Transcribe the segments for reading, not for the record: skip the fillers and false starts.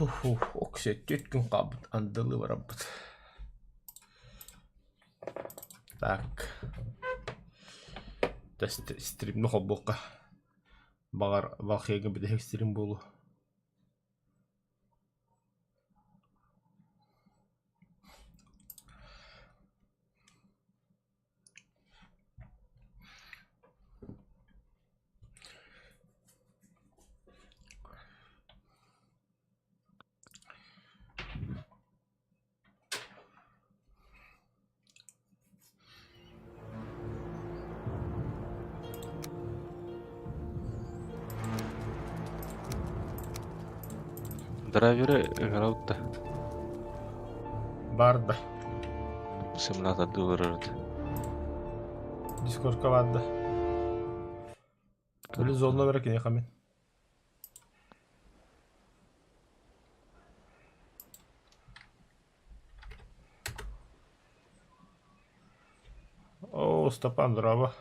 Оксе түөрт күн хаалбыт андылыы барарбыт. Так. Стримни холбуохха. Баҕар Валхейга бүтэһик стрим буолуо. Драйверы ыҥырабыт да? Бар да. Симулятор олорорут. Дискордка бар да. Били зонна бара киниэхэ мин. О, Степан, здорово.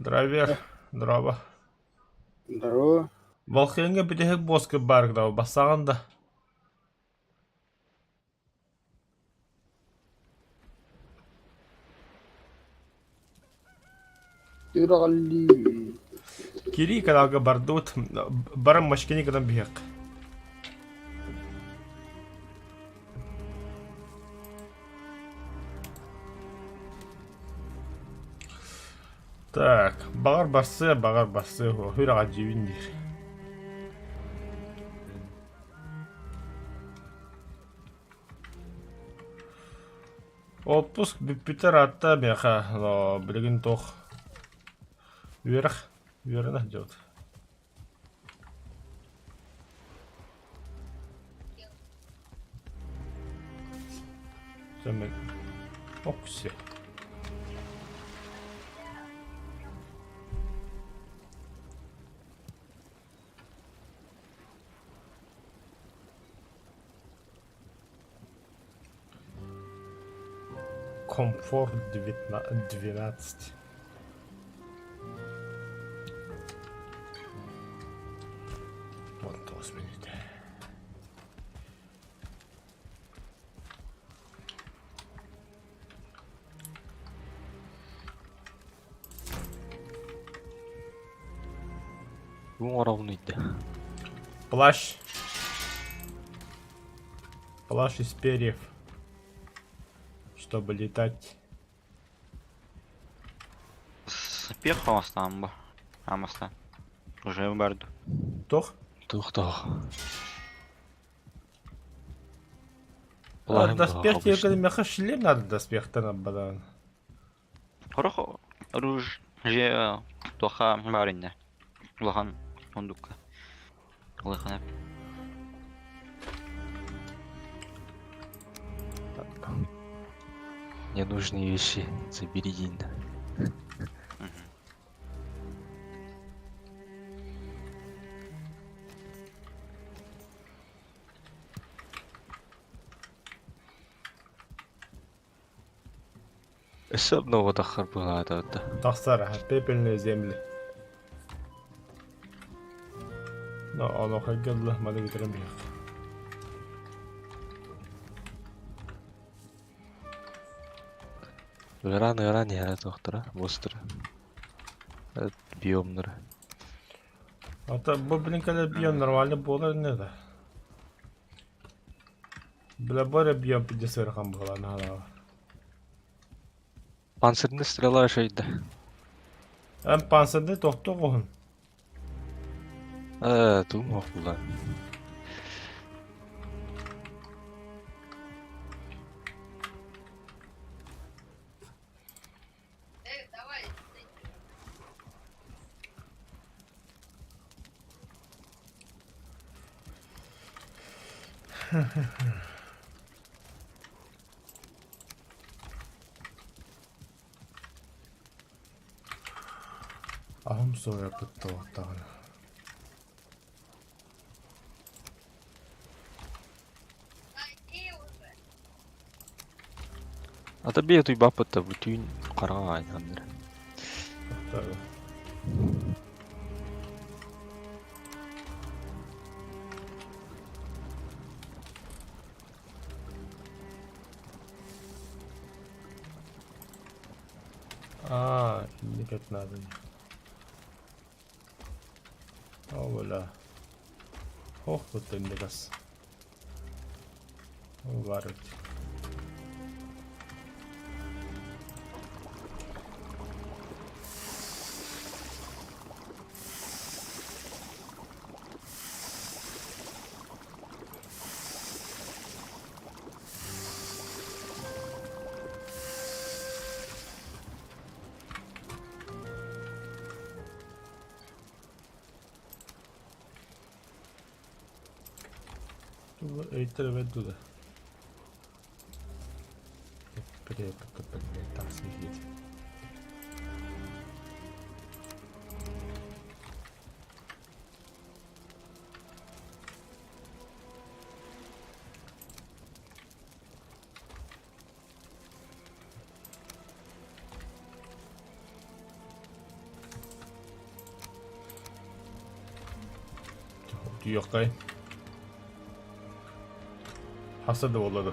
Драйвер, здорово. Здорово. Волхеҥҥа бүтэһик буоска баар да бассаҕын да. Сүрэҕэллии. Кирии каналга бардыбыт, баран машкини гынан биһиэх. Так, баҕар барсыа, баҕар барсыа, сүрэҕэ дьиибин диир. Отпуск бүппүтэ ыраатта миэхэ, но билигин туох үөрэх, үөрэнэ сылдьабыт. Дьэ Окси. Комфорт 12. Вот тоҕус мүнүүтэ. Күн оҥоробун ыйда. Плащ. Плащ из перьев. Чтобы летать. Спех хамастаан ба. Хамастаан. Уже барды. Туох? Туох туох. А, доспех тебе меха шлем надо доспехтан аббадан. Хорох руж же туоха баар иннэ. Улахан сундукка. Улахан Ненужные вещи забери день. Өссө обнова таххар быһаата да. Тахсар, пепельные земли. Но оно хайгылла маны бүтэрэн биһиэх. Ыараан ыараан иһэрэ туохтара, бостара. Биомнара. Ата бу блин кэлэр биом нормально буолар ини да. Бля бары биом пиздец ыарахан буолан хаалаҕа. Панцирный стрела шейда. Эн панцирный тохтуу оҕуһун. Э, тугум ох була. Аһым суойаппыт туохтаҕына. Ата бие туйбаппыт да бу түүн хараҥа аайнааннар. Опять надо. О, бля. Ох, вот индигас. Бар эбит. Өйтөр дуда. Тас Түйөккай. Хаса да болады.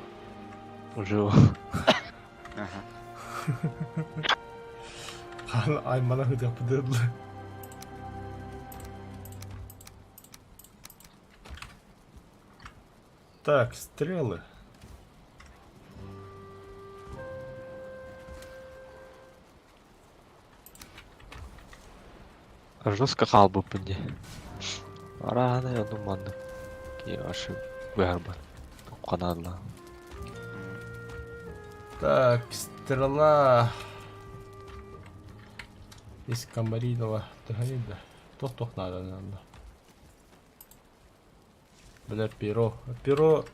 Уже Ага. Хан аймана хытаппыдылы. Так, стрелы. Жестко хаалбыппын дии. Арааһынай ону маннык ки ашы быһарбат. Тухханаалла. Так, стрела. Из комариного. Да. Тох-тох надо, надо. Бля, перо. Перо,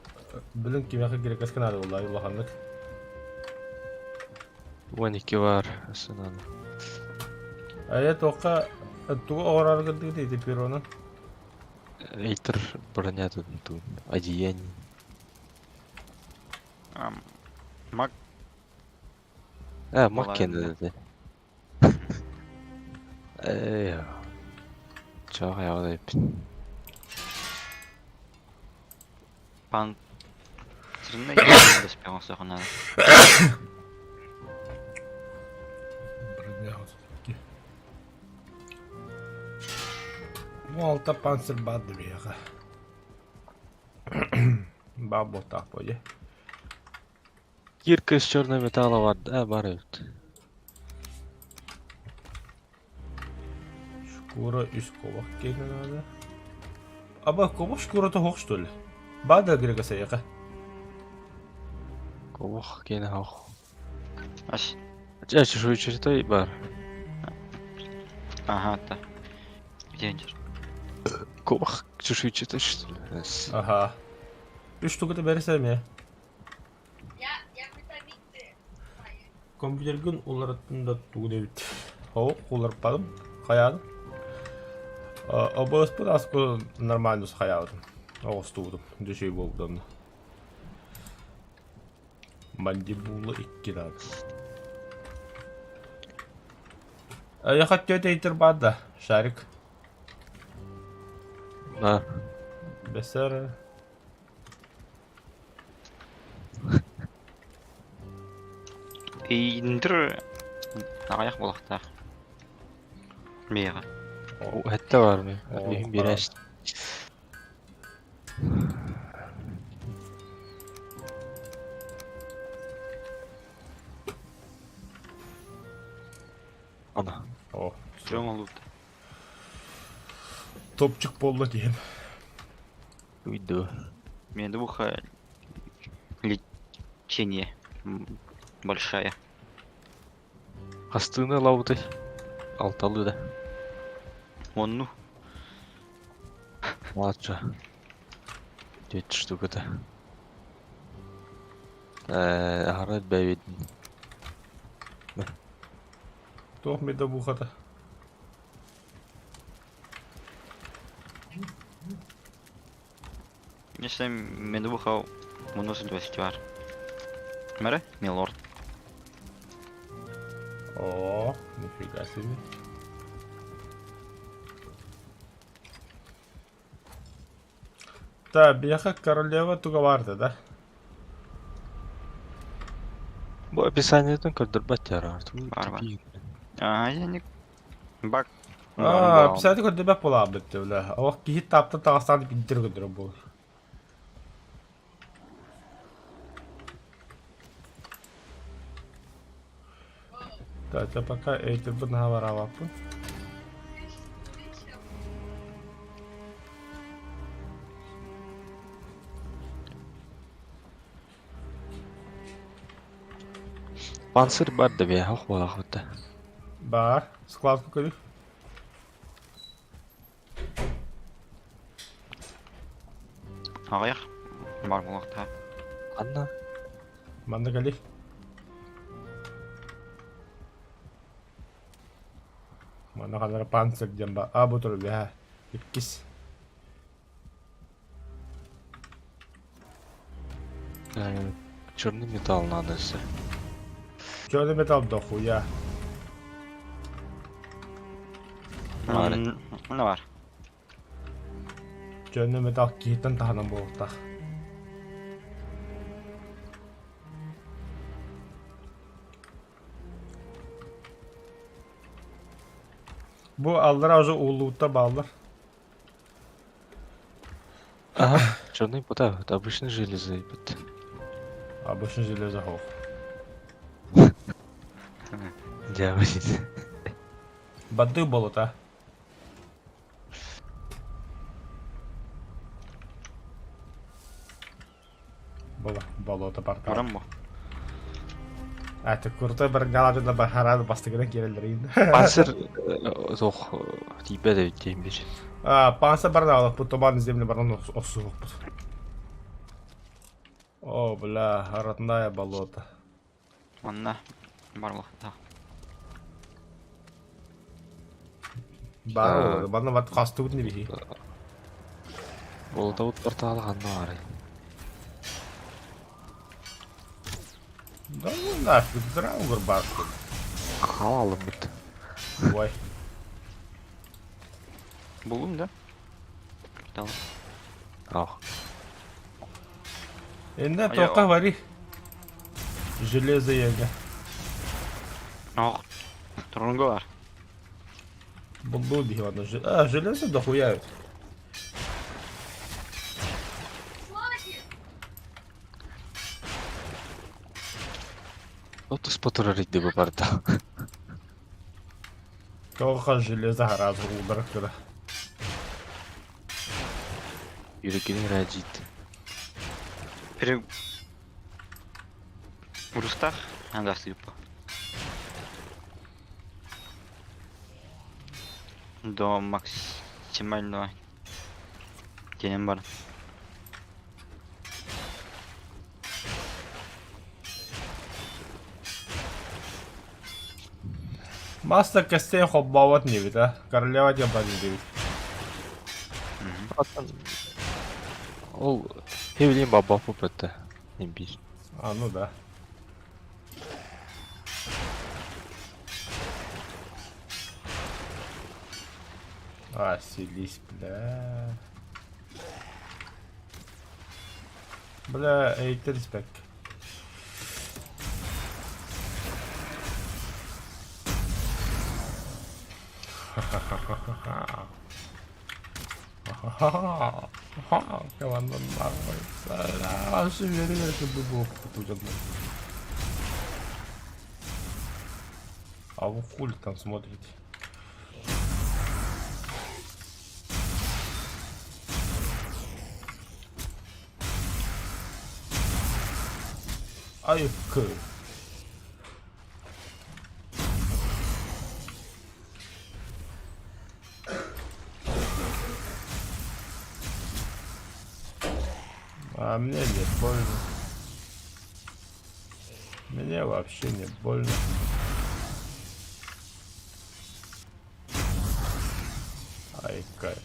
блин, кимяха грекаска надо было, улаханнык. 12 бар сынан. А я только тугу оҕораргы дии перону. Эйтер броня тут ту одеяние. Маг А, Ладно. Маккен да. Эй. Чоо яваад эпин. Пан... Церны d'espérance надо. Броня вот. Бу алта панцирь бады бияга. Бабо так боje. Кирка из черного металла бар, да, бар эбит. Шкура из ковах кene надо. Аба ковах шкура то хох что ли? Бада грека саяка. Ковах кене хох. Ас. Ча чешуйчатай бар. Ага, да. Где идешь? Ковах чешуйчатай что ли? Ага. Үч штука бересем я. Компьютергын улараттын да тугу дебит. О, уларпадым. Хаядым. Обоспут аску нормально хаядым. Оҕустуутум, дөшөй буолбутам. Мандибула икки надо. Я хотел тейтер бада, шарик. На. Бесер. Индер... Аяқ болақтар. Меға. Хэтте бар ми. О, Биһин бирэш. Ана. О, Трёма лут. топчик болду дейм. Уйду. Медуха... Лечение. Большая. Хастыны лауды. Алталы да. Он, ну. Младша. Дет штука-то. Арат бәведин. Туох медовухата. Если медуха выносливость бар. Мэре? Милорд. О, нифига себе. Да, бияха королева туга барды, да? Бу описаниетын көрдөрбөт ярар. Бар, бар. Аа, я не... Бак. Аа, писати көрдөбөт буолаабыт бля. Олох киһи таптан таҕыстаан биирдэр көрдөрөр буолар. Так, пока эйтирбин наһаа бараабаппын. Панцирь бар да бэйэ ох буолаахпыт да. Баар. Складка көрүй. Аҕыйах бар буолуохтаах. Ханна? Манна кэлий. Манна ханна панцирь диэн баар. А, бу турар үөһэ. Иккис. Черный металл надо все. Черный металл дохуя. Баар. Онно баар. Черный металл киһиттэн таһынан буолуохтаах. Бу аллара уже ууллубуттар бааллар. Ага, черный да, это обычный железо, ебать. Обычный железо хоох. Дьяволит. Бадыы болута. Була, болото портал. Баран бу. А ты крутой баргалады да бахарады бастыгына кирелерин. Панцирь туох тиийбэт эбит диэн биир. А, панса барнаалах бу туман землю баран охсуһукпут. О, бля, родная болото. Манна бар буолуохтаах. Бар, манна бат хастыбыт не биһи. Болотабыт портала ханна баарый? Да ну нафиг, драугр бар. Хаалыммыт. Ой. Буллум да? Дал. Ах. Инде тоққа вари. Железо еге. Ох. Турунга бар. Булду биһи ладно. А, железо дохуя. Отус потурар идде бу барда. Тоха железо гаразы удар кыра. Yürekini racit. Пере... Урустах андасыпа. До максимального тенем бар. Мастер костей холбообот инибит а? Королева диэн баар инибит. Ол Хевлин бабах бу биир. А, ну да. А, селись, бля. Бля, эй, респект. А вы хули там смотрите? Ай, к. А мне не больно. Мне вообще не больно. Ай, как.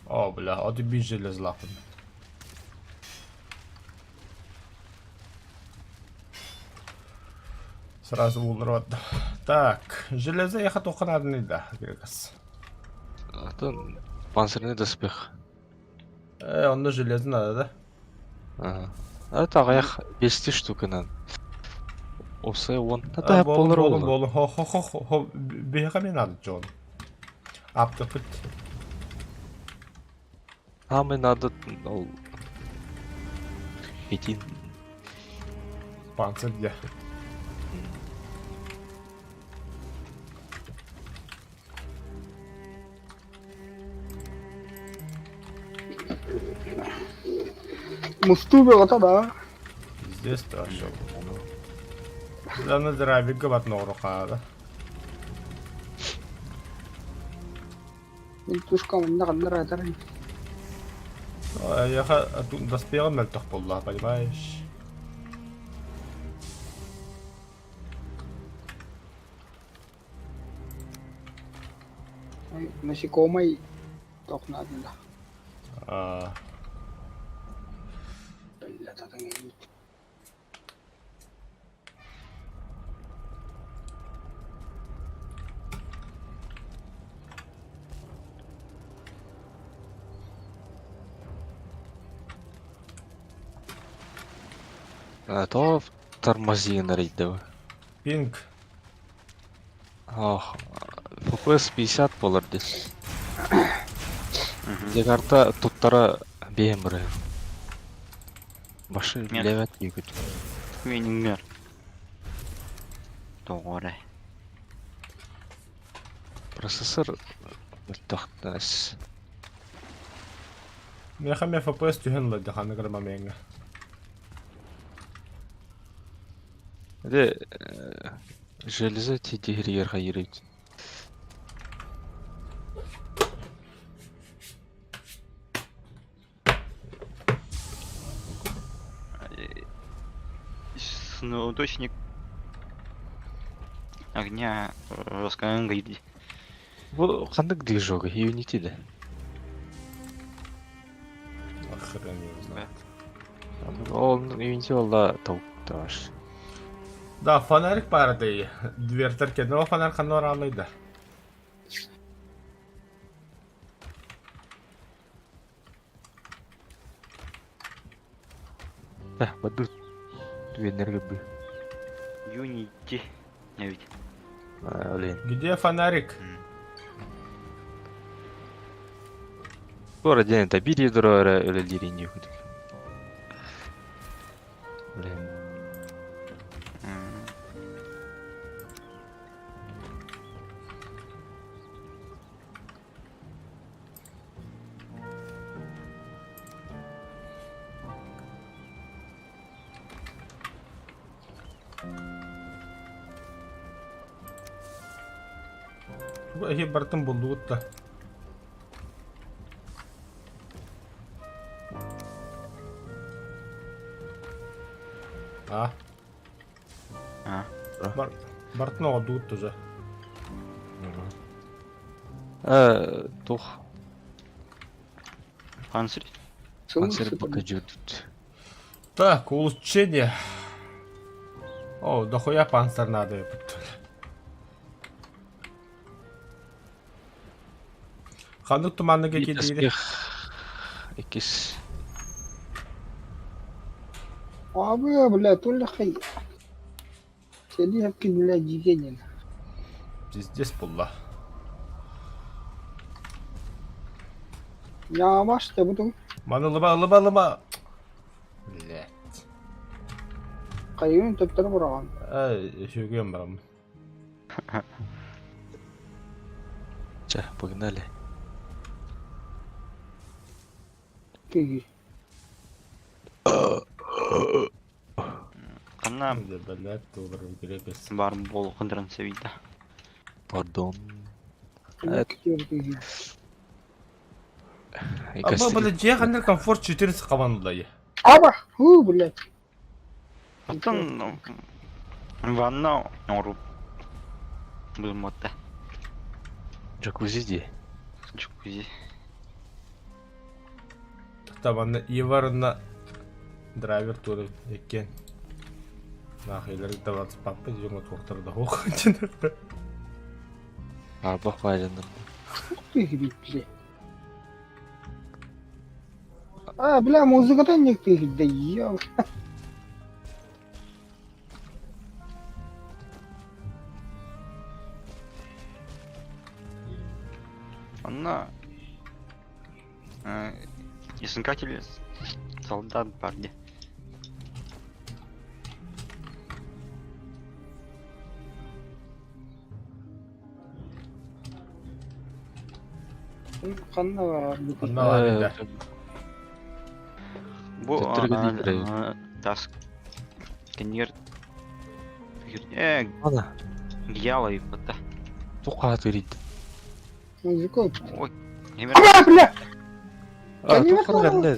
О, бля, от и железлахын. Сразу улрод. Так, железо я хотел да, Грегас. Атын панцирный доспех. Онно железо надо, да? Ага. Это аҕыйах 5 штуканан. Осы он. Это Болун, болар болун, ол. болун. Хо, хо, хо, хо. Биһиэхэ мен надо, Джон. Аптыпыт. Самый надо ол хитин. Панцирь где? Мустуу бөҕөтө да. Здесь тоже. Аны здравига бат ноору хаада. Мин тушка манна ханна ыраатарый? Яха доспеҕым мөлтөх буолла, понимаешь? Насекомай туох наада. А, А то тормозин рейдево. Пинг. Ох, FPS 50 болар дес. Декарта туттара бэйэм Башы Нет. билебэт диэбит. Миниңер. Тоҕо Процессор мөлтөхтөс. Миэхэ эмиэ FPS түһэн ылла ханнык эрэ момеҥҥа. Де железо тидиһиригэр хайырыйт. Снудочник огня раскаянга. Бу ханнык движога Unity да. Хрен его знает. Ол Unity олла толуктааш. Да, фонарик баар дии. Дверьтер кэннэ ол фонарь ханна барааллай да. Да, баду түгэннэргэ бу. Unity. Ведь. Блин. Где фонарик? Скоро день это бири дөрө өлелири нюхудик. Блин. Бу эһи бартын буллугут да. А? А. Бар, бартын оҕордугут тоже. Тух Панцирь. консерв бакажут. Так, улучшение. О, дохуя панцирь надо, ёпта. Ханнык туманныга киирдигит? Иккис. Абы, бля, то хай. Сели бля, дигенин. Пиздец булла. Я машта буду. Маны лыба, лыба, лыба. Блядь. Хайын төптөр бураган. Ай, үһүгүөн бараммын. Ча, погнали. Киги. Ханна Блядь, долларов гребес. бар болхундран севида. Пардон. Киги. Аба, блядь, дьиэ ханнык комфорт 14 командалай. Аба, ху, блядь. Оттон ванна оруп. Булмотта. Джакузи ди. Джакузи. Табанна Иварна драйвер туры екен. Нахилер дават папа жеңе тоқтырды. Ох, Арбах байланыр. Киги бля. А, бля, музыкадан не киги, да ё. Онно искатель солдат бар дии. Ханна баар Ханна баар да. Бу Төттөрү гыныы тас кинигэр э Ана, гьяла ыыппыта. туох хаатырыйда? Музыка. Ой, Аба, бля! А, Конечно. туох ханна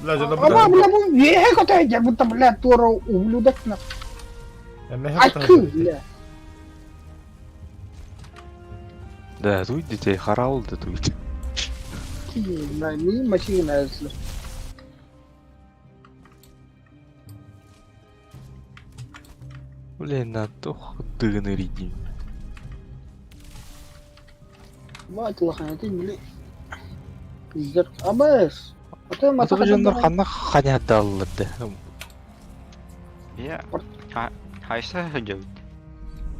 Бля, дьоно Аба, бля. бля, бу үөһэ көтөйдө, будто, бля, туора ублюдок на. Эмэһэ Айкы, бля. Да, туй детей, хараул да туй. Бля, не машина, если. Блин, на туох дыгынырыйдым. Мать лохана, ты, бля. Пиздец. Абэс. А ты А то дьоннор ханна ханядааллар да. Я хайса сылдьабыт.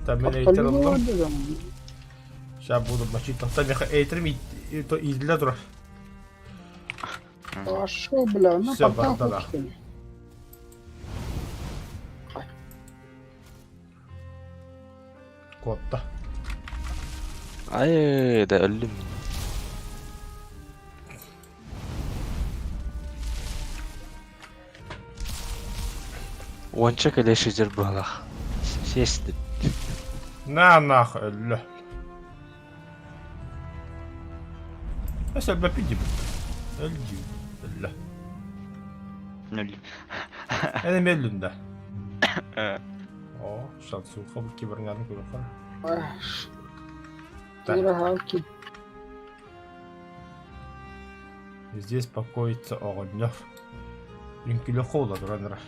Та мен эйтер ыллым. Сейчас буду мочить. Та меха эйтерим идле турар. Хорошо, бля, ну Всё, портал барда, да. что ли? Куотта. Ай, да өллүм. Уонча кэлэ сылдьар быһалаах. Сиэстин. На нах өллө. Өс өлбөппүт диибит. Өл диибит. Өллө. Нөл. Эн эмиэ өллүн да. Э, О, шансуха бу киберняны көрөхөр. Тура халки. Здесь покоится оҕонньор. Үҥкүлэ хоула туранара.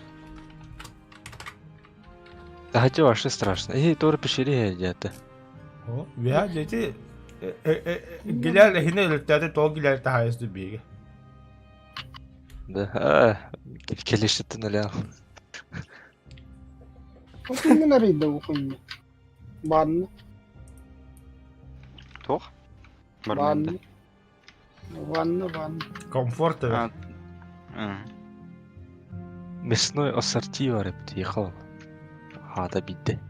Да хотя вообще страшно. Эй, тоже пещере где-то. О, үһэ дети гилэр эһине өлөттөөтө тоҕо гилэр таһайыс биигэ. Да, келешеттен аля. Вот именно рыба ухуйня. Ванна, туох? Бармен да. ванна. Ванна, ванна. Комфорт А, эбит. Мясной ассорти бар эбит, ехал. Хата бидде.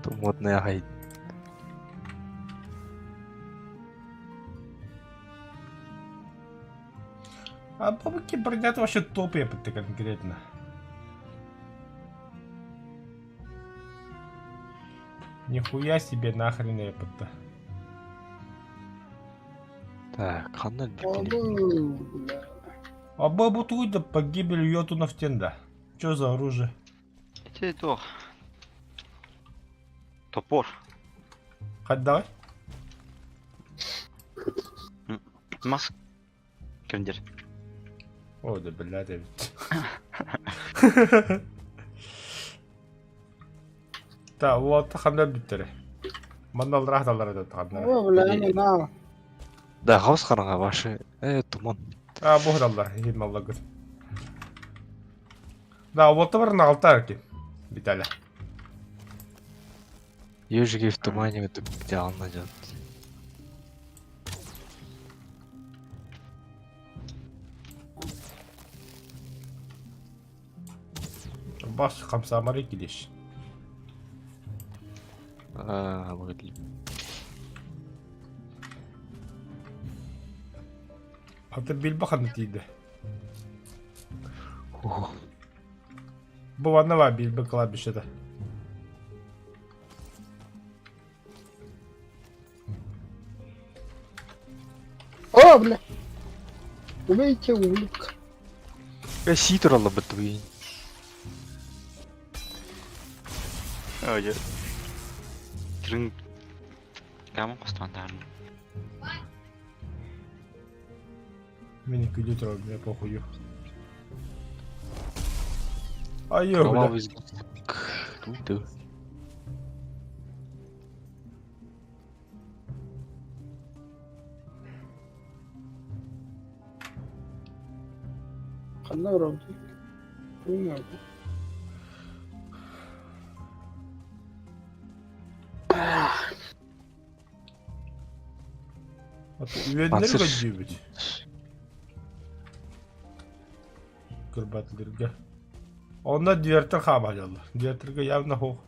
Ту модная гай. А бабки бронят вообще топ ты конкретно. Нихуя себе нахрен епта. Так, ханна бикини. Абы, бля. А бабу да погибель йотунов тенда. Чё за оружие? Ити туох? Топор. Хоть давай. Мас кимдер. О, да блядь, ведь. Та вот ханда бүттере. Манна алрах далар да ханда. О, бля, не на. Да, хаус харанга ваши. Э, туман. А бу даллар, хим алла гыр. Да, вот бар на алтарки. Виталя. Ежики в тумане это идеально идет. Бас хамсамары килеш. А, выглядит. А ты билба ханна тиде. Бу ванна билба кладбище да. О, бля. Убейте ублюдка. Э, ситр алла бытуин. Ой, Трын. Камон костан Мени күлү турар, мне похую. Айо, бля. Кровавый сгусток. Туй-ту. Ханна вроде. Не надо. Үөннэри көрдүүбүт. Кырбатылырга. Онно дверьтер хаамаһаллар. Двертерге явно хух.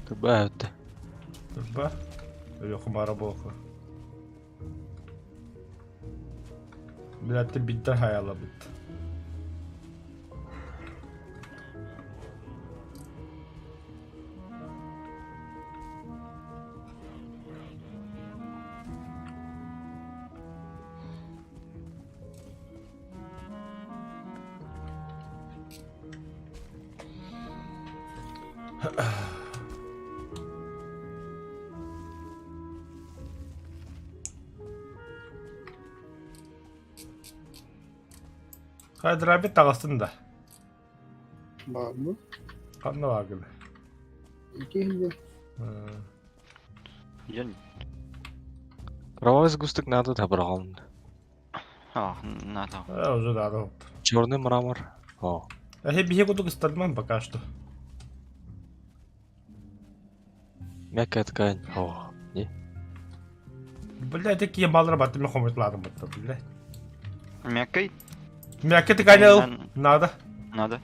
Кырба өттө. Кырба. Өлө бара болку. Блядь, бидде хаялабыт. Хайдырабит таҕыстын да. Баар бу. Ханна бааргын? Ити иһигэр. Дьон Кровавый сгусток надо добрал. А, надо. Э, уже надо. Черный мрамор. О. Эһи биһи кудук ыстарман пока что. Мягкая ткань. О, не. Бля, такие мало работы мы хомут ладно, бля. Мягкой? Мягкая ткань надо. Надо.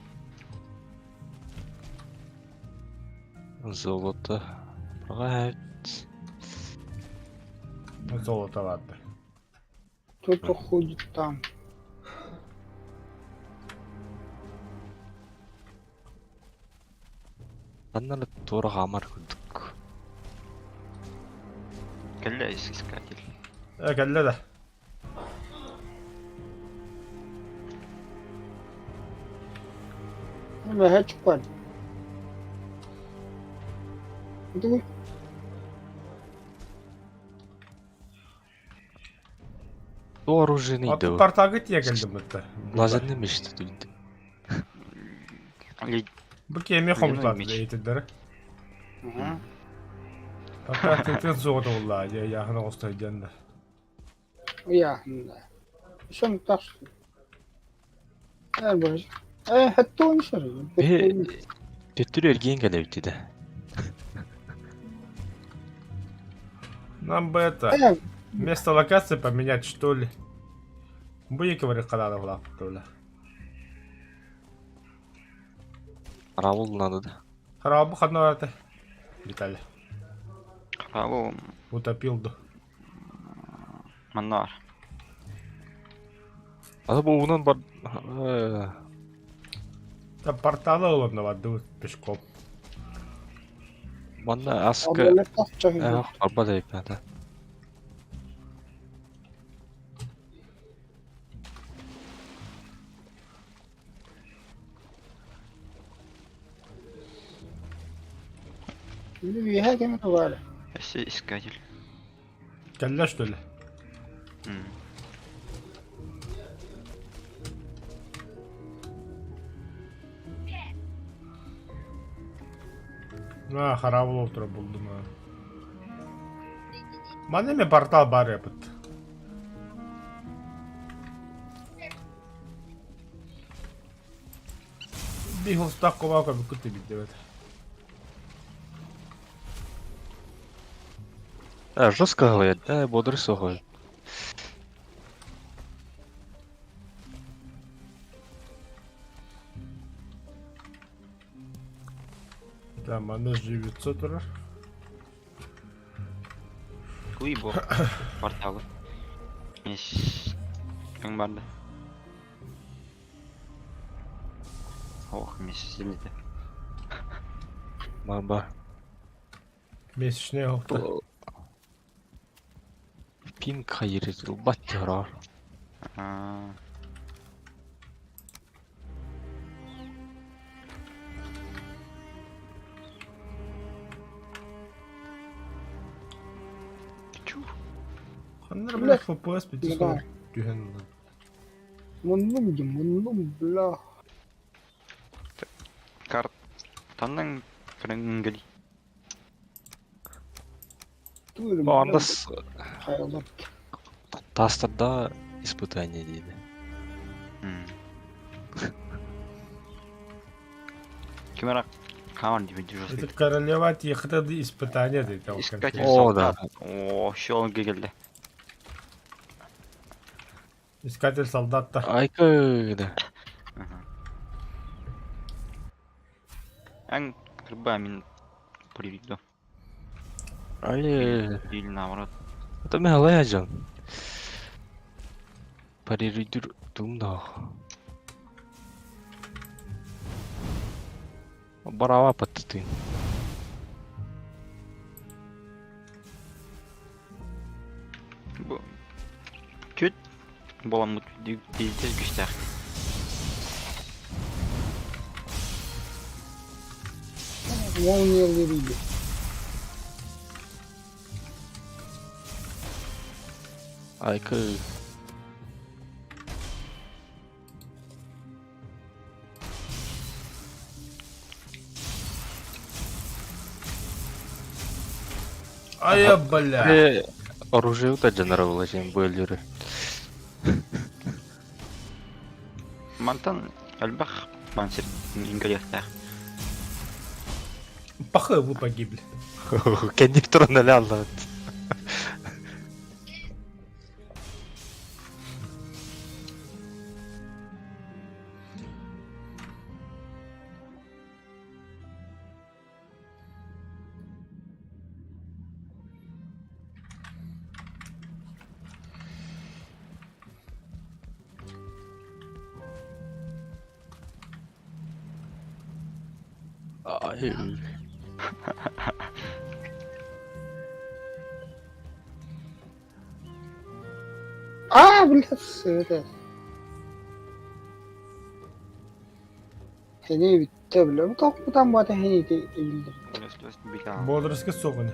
Золото. Брать. Золото ладно. Кто-то ходит там. Ханна туора хаамар курдук. Кэллэ искатель. Э, кэллэ да. Бэһэ чуппар. Дуй. Бу оружейный Аты да. порталга тиийэ кэллим бытта. Лазерный меч түлді. Бу киэми хомутла меч. эйтиддere. Ага. Пока тытын суоҕа буолла, дьэ яхына оҕустай диэн да. Уйаахында. Сон тахсы. Э, боже. Э, хаттуун сор. Төттүр эргиэн кэлэбит да. Нам бы это, Э, место локации поменять, что ли? Бу екі бір қалады бұлап Равул надо да. Харабы ханна бараты. Виталий. Харабы Утопил ду. манна бар. Аны бу унан бар. Там порталы оларна барды пешком. Манна аска абылар тахча. арба да ипнада. Үһэ кеме бар. Өссө искатель. Кэллэ что ли? А, харабыл олтура булдум а. Манна эме портал бар эбит. Биир хостаах кумаа көбүккүт тибит А, жестко говорят, да, бодрый сухой. Да, манна живется турар. Куй бу порталы. Мес. Кың барды. Ох, месяц Бар Месячный охта. Пинг хайыр баттер. А. Чу. Ханнар бля FPS бит түһэн. Муннум ди, муннум бля. Карт. Танның кырыңгыли. Тур. Анда Хайалар. тастарда испытание дейді. Кимера Хаан диби Это жесткий. королева тихо испытание ты там. Искатель О, да. солдат. О, щел гегелде. Искатель солдат-то. Айка, да. Ага. Ан кырба мин приведу. Ай, Или наоборот. это мен алай жан. Париридүр думда. Барава паттытын. Бу Чуть боламмыт пиздец күстәх. Молния лырыйды. Айка. Ай, бля. Э, оружие да жанара булажан бөлүрү. Мантан альбах панцирь ингалехтах. Похуй, вы погибли. Кенник туран эле аллат. Ай. А, блядь, это. Хene bitti bile. Bu tokmudan bu da hene de eğildi. Бодроска соғыны.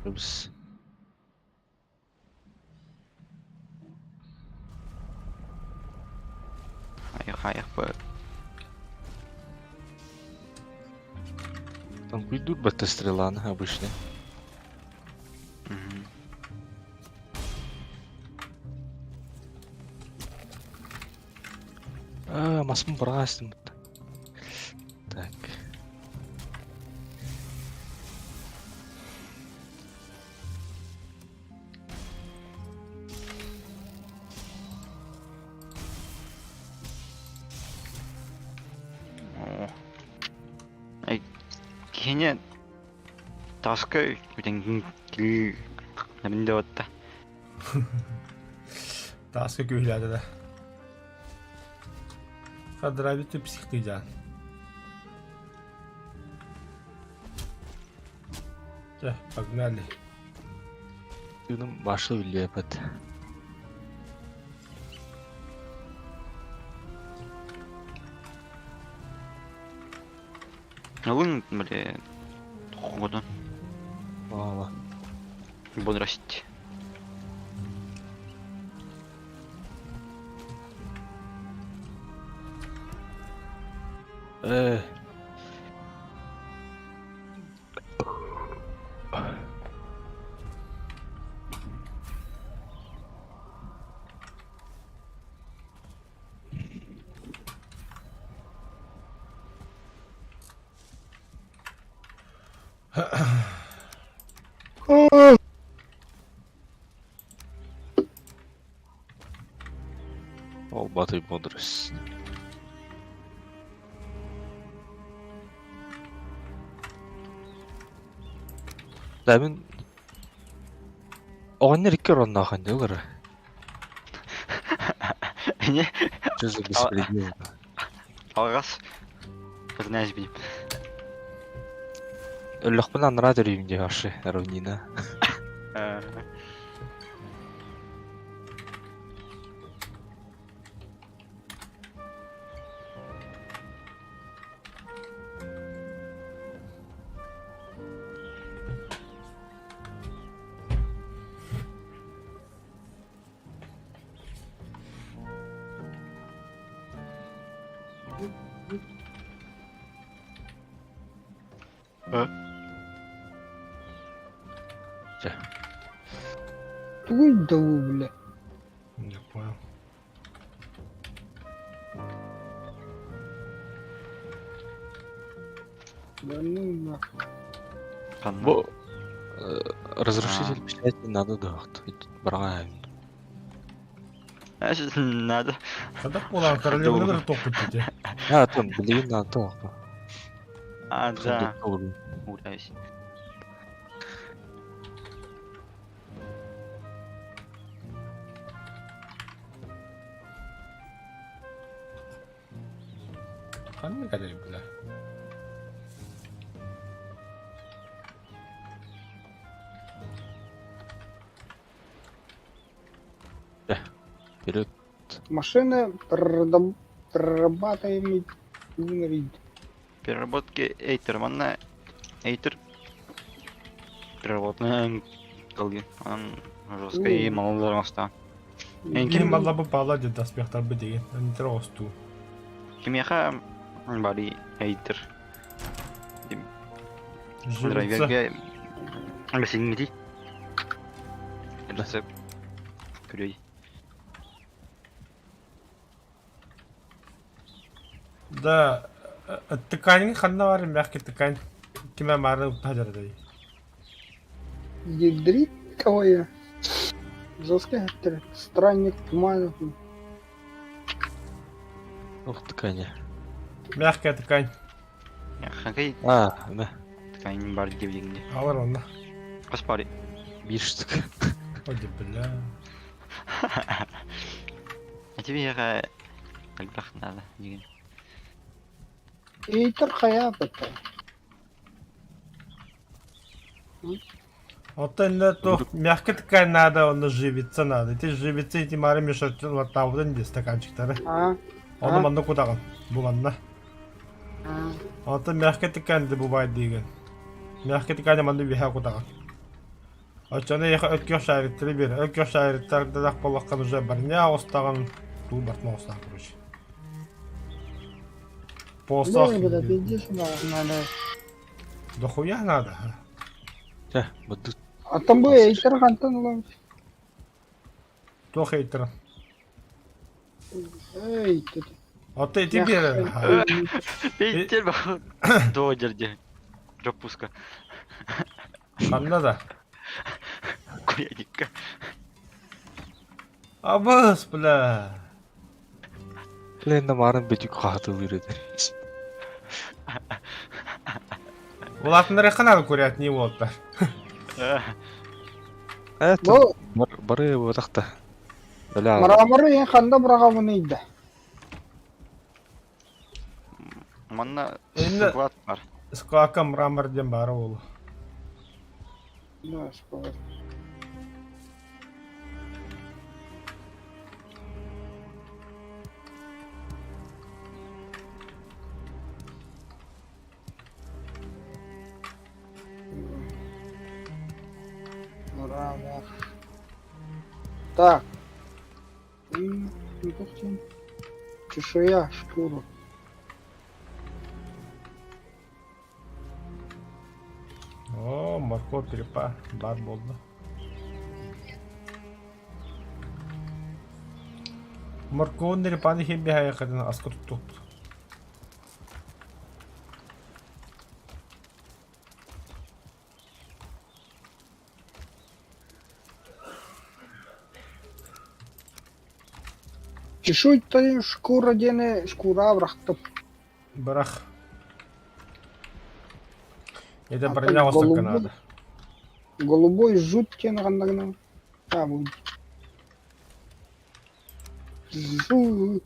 Биз Аяқ аяқ бы. Там куйдур бата стреланы обычно. А, масмын баргастым. Так. О. Ай, кене таска бүтән кил нәминде отта. Таска күйләді да. Хадравит психты жан. Чэ, погнали. Тыным башы билепет. Алын, бле, ходан Ала. бодрость. Э. Ол батый бодрость. Да мен Оғаннер икки ороннаахан дылыр. Не, Что за беспредел? алгас. Знаешь, би. Өллөхпүн анра төрүйүм де ашы равнина. Тугуй да бля. Не понял. Да ну нахуй. Ханна? Бу разрушитель печати надо да. Бараҕа. Надо. Хадак буолан королеваны тохпут дии. А, там, блин, надо. А, да. Уляйся. Ханна кэлэй бля. Вперед. Машина прорабатываемый вид. Переработки Эйтер. Манна Эйтер. Переработанная колги. Он жестко и мало моста. Ким балла бу пала дед доспехтар бы деген. Нитро осту. Кимеха бари Эйтер. Живица. Драйверге. Бесингити. Рецепт. Күрей. Да, ткань ханна бар мягкий ткань. Киме мары хажардай. Ядрит кого я? Жесткий странник туманов. Ух, ткань. Мягкая ткань. Хакай А, да. ткань бар дебдигинде. Алар онна. Каспари. Бир штук. Оди бля. А тебе я Альбах надо деген. Эйтер хаяпыта. Вот это то мягкая ткань надо, он живица надо. Эти живицы эти мары мешают вот там вот здесь стаканчиктары. А, Оны манна кудаган. Бу манна. а. Ото мягкая ткань да бывает деген. Мягкая ткань манна биха кудаган. Очону еха өткө шариттери бер. Өткө шариттер дах боллаккан уже барня остаган. Туу бартма остаган, короче. Посох. Бля, бля, пиздец, надо. Да хуя надо. Чэ, буду. А там бы Эйтер хантан улам. То хейтер. Эй, ты. Ото эти бер. Эйтер бах. До жерде. Пропуска. Ханна да. Куядикка. Абыс, бля. Блин, марын бетик хатылыр edi. Улатыннары хананы көрят не болдылар. Это Бу бары бодақта. Бля. мраморы ең ханда бұрағамын ейді. Манна Енді- склад бар. Скака мрамор ден бары ол. Да, склад. Мрамор. Так. Ну, тоқтен. Чешуя, шкура. О, морковь, перепа, бар болды. Морковь нерепаны хембе хаяқадан асқы тұттық. Чешуйттан шкура дене шкура бырақтым. Бірақ. Это А броня так остырка голубой. надо. Голубой жут тен қандағына. А, бұл. Жут.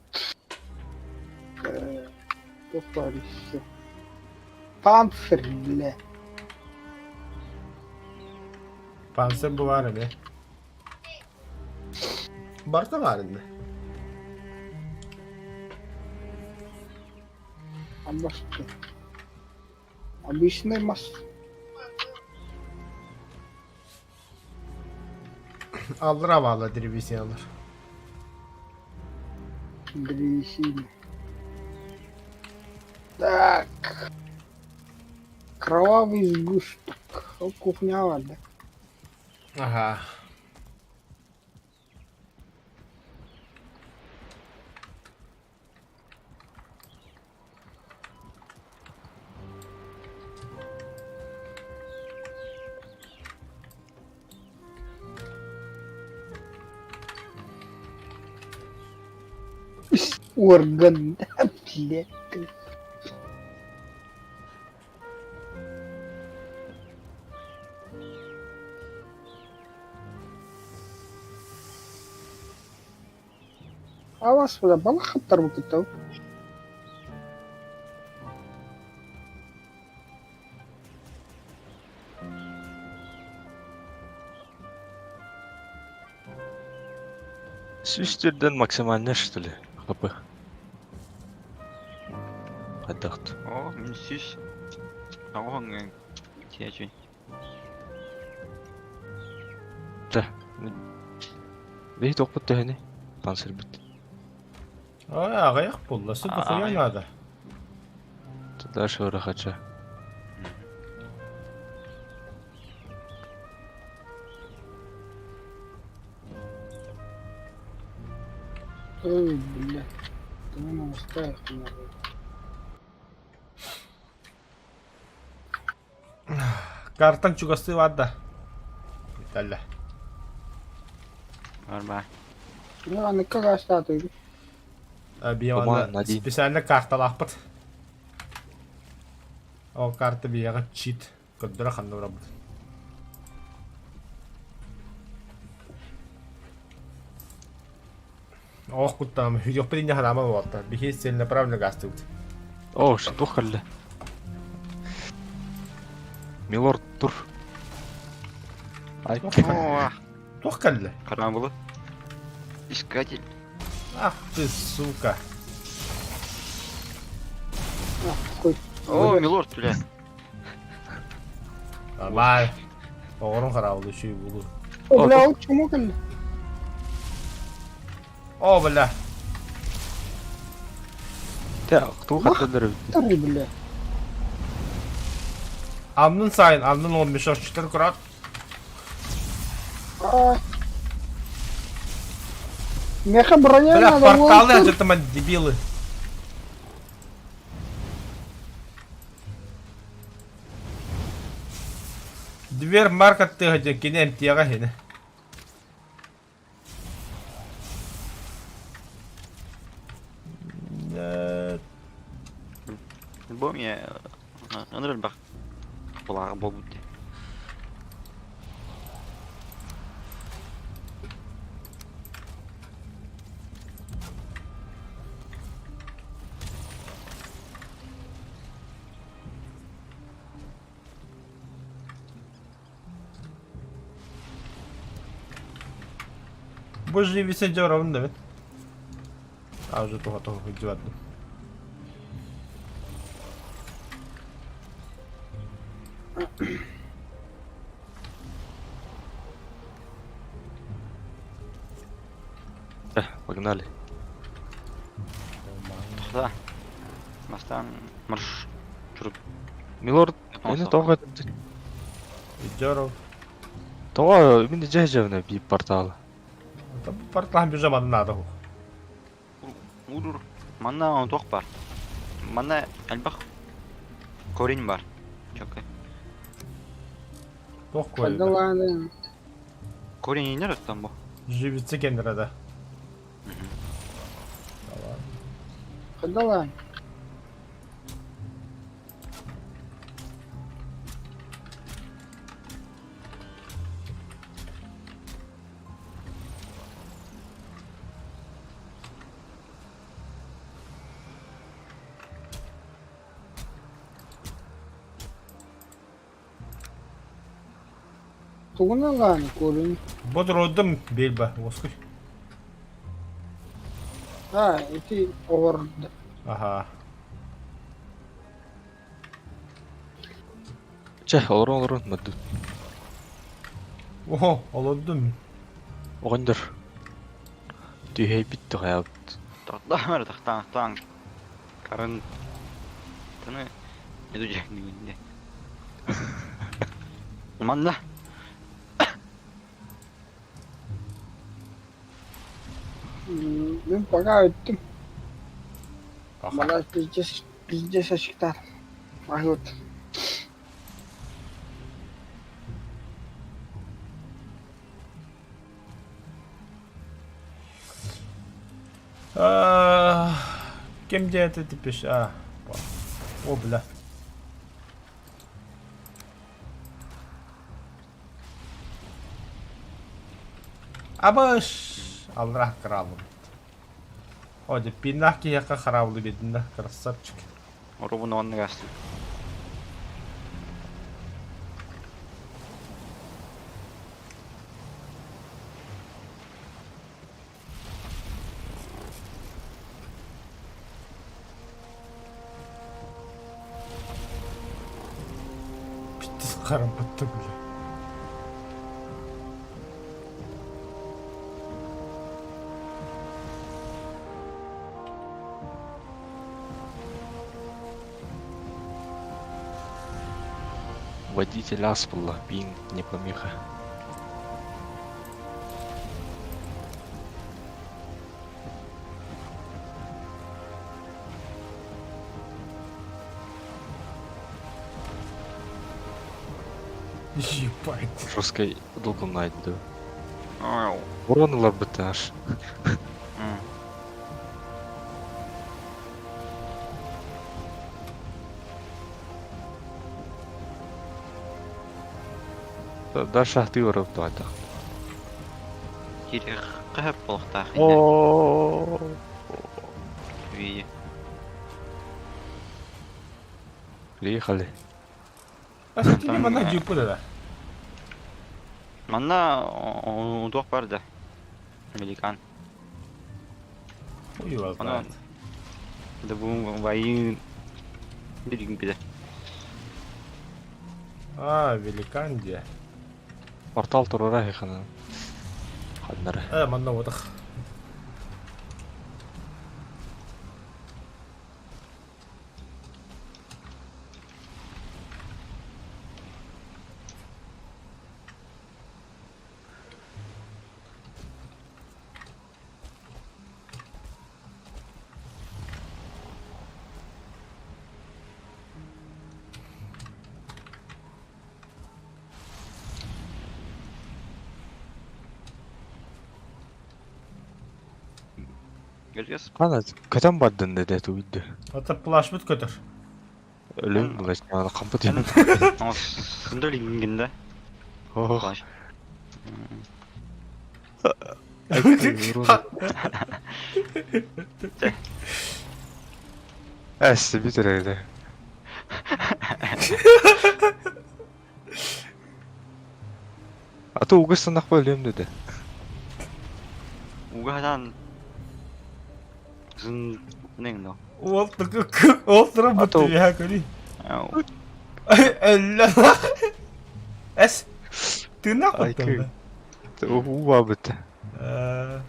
Тоқтар еще. Панцирь, бля. Панцирь бывар эме. Барта бар инде. Обычный. Обычный мас. Аллар авала древесиналар. Древесина. Так. Кровавый сгусток. О, кухня бар, да? Ага. Орган, блядь. Аласпыда балык хаптарбыт тау. Сүүс максимально что ли? ХП. Хайдахт. О, мин сүүс. Оҕоҥ тиэчүй. Биһи тохпут төһөнүй? Панцирбит. Ой, аҕыйах буолла, сыт дохуя Аҕыйах. надо. Дальше урахача. Ой, блядь. Ты не оставишь Картан чугастыы бар да. Италля. Бар бар. Ну, аныкка гастаатыгы. Бияманда Туман, один. специально карталаахпыт. Ол карта бияҕа чит. Көрдөрө ханна барабыт. Ох куттам, хүдөхпүт инне харама буолта. Биһи целенаправленно гастыбыт. О, что халля? Милорд тур. Ай, О, Туох кэллэ? каран было. Искатель. Ах ты, сука. Какой? О, милорд, бля. Нормально. Оҕорун хараабыл үчүй булу. О, бля, ол чему кэллэ? О, бля. Те, кто хатталар? Второй, бля. Амнын сайын, амнын он мешочтар курат. А. Меха броня Бля, надо. порталы вон. ажыртаман дебилы. Дверь марка тыга кини эмтиэҕэ хини. Бом я ынырыл бак. Булага болбут. Бу живисе дьоробун да бит. А уже туха туха хыдьыбаттым. Погнали. Да. Мастан марш. Чуруп. Милорд, энэ тоҕо Дьоров. тоҕо мин дьэ-дьэвнэ би портал. Портал бежаман надо. Урур. Манна он тох бар. Манна альбах корень бар. Чокай. Тох Да койду. ладно. Корень не там бу. Живице кендere да. Да ладно. Тугуна ладно, корень. Бодродум бельба. Оскуй. А, эти орд. Ага. Чэ, олорон олорон мадду. Охо, олодум. Оҕонньор. Түһэйбит тоҕо Тахтан тахтан тахтан. Карын. Таны не дuje не. Манна. Мен пока өттүм. Аха. Бала пиздец, пиздец очктар. Ахут. Аа. Кем где это ты пишешь? А, о, бля. Абыш! Аллах кралым. О, дьэ, пиннаах киһиэхэ хараабылы биэрдин да, красавчик. Оруобуна оннук астым. Пиздец харампытта, бля. Водитель аспылла, пинг не помеха. Ебать. Жесткой долго найду. Ау. Урон лабыташ. М. Да шахты уров туата. Кири кыһап болохтаах инде. О. Ви. Приехали. А что ты манна дьюпу да? Манна удуох бар да. Великан. Хуй его знает. Да бу вайын билигин биле. А, великан где? Портал турара хана. Ханнара. Э, манна водах. Görüyorsun. Хана катан бардын деде туйды. Это плашмыт көтөр. Өлөм булач, ана кампы Эн дейм. сындыр ингинде. Ох. Плащ. Эс битер А то угыс санах өлөм деде. Угадан зын нең но. Ол ол туран А то- бутты я көри. Ау. Элле. Эс. Ты нахуй Ай, там, кы. Уа бит. да?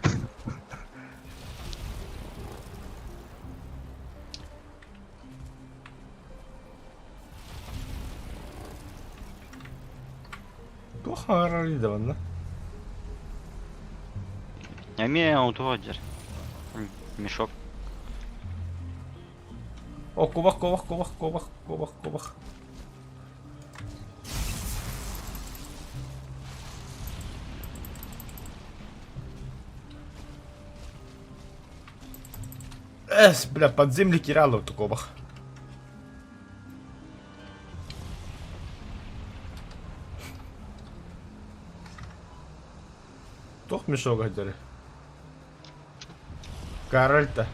Туох харали да манна? Эми утуга жер. Мешок. О, кубах, кубах, кубах, кубах, кубах, кубах. Эс, бля, подземли киралов кубах. Тох мешок гадери. Король-то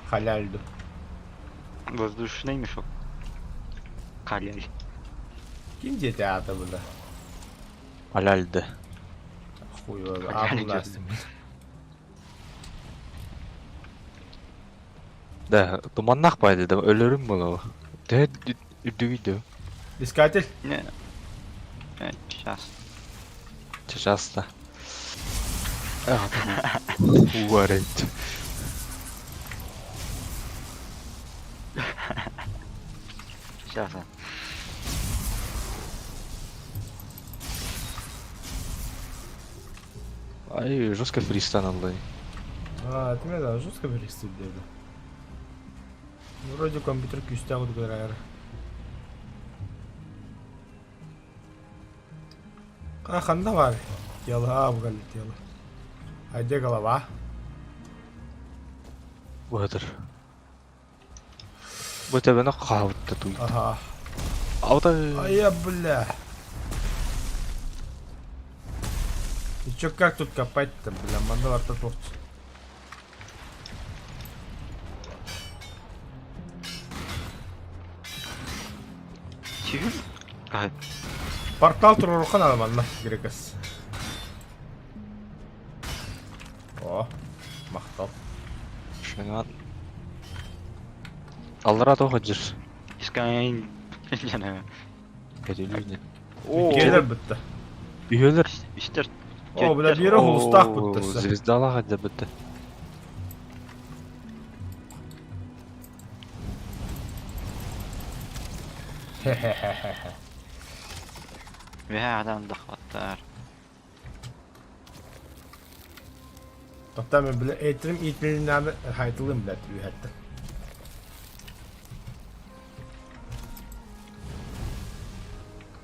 халяльду. Воздушный мешок. Халяль. Ким дети ата бля? Аляльды. Хуй его, Халяль а идет. Да, туманнах байды да өлөрүм боло. Дэ үдүгүйдү. Искатель? Не. Сейчас. Часто. Уарет. Сейчас. Ай, жестко фристан аллай. А, ты меня да, жестко перестать деди. Вроде компьютер күстә вот говоря. А, ханда бар. Тело, а, бугали тело. А где голова? Уадыр. Бу төбөнү хаабытта туй. Ага. Аута. Ай, бля. И чё, как тут копать-то, бля, манна барта туох. Сүүһүн? Аһы. Портал туруоруохха наада манна, Грекас. О, махтал. Шынан. Аллара тоҕо дьир. Искаин. Жана. Кэтилүүнэ. Оо. Келер бытта. Үһөлөр. Үстер. О, бля, биирэ хулустаах бытта. Звездалаах дьэ бытта. Хе-хе-хе-хе. Үһэ адам дахваттар. Тоқтаа мен бля этрим иитилинээҕи хайтылым блядь үһэттэн.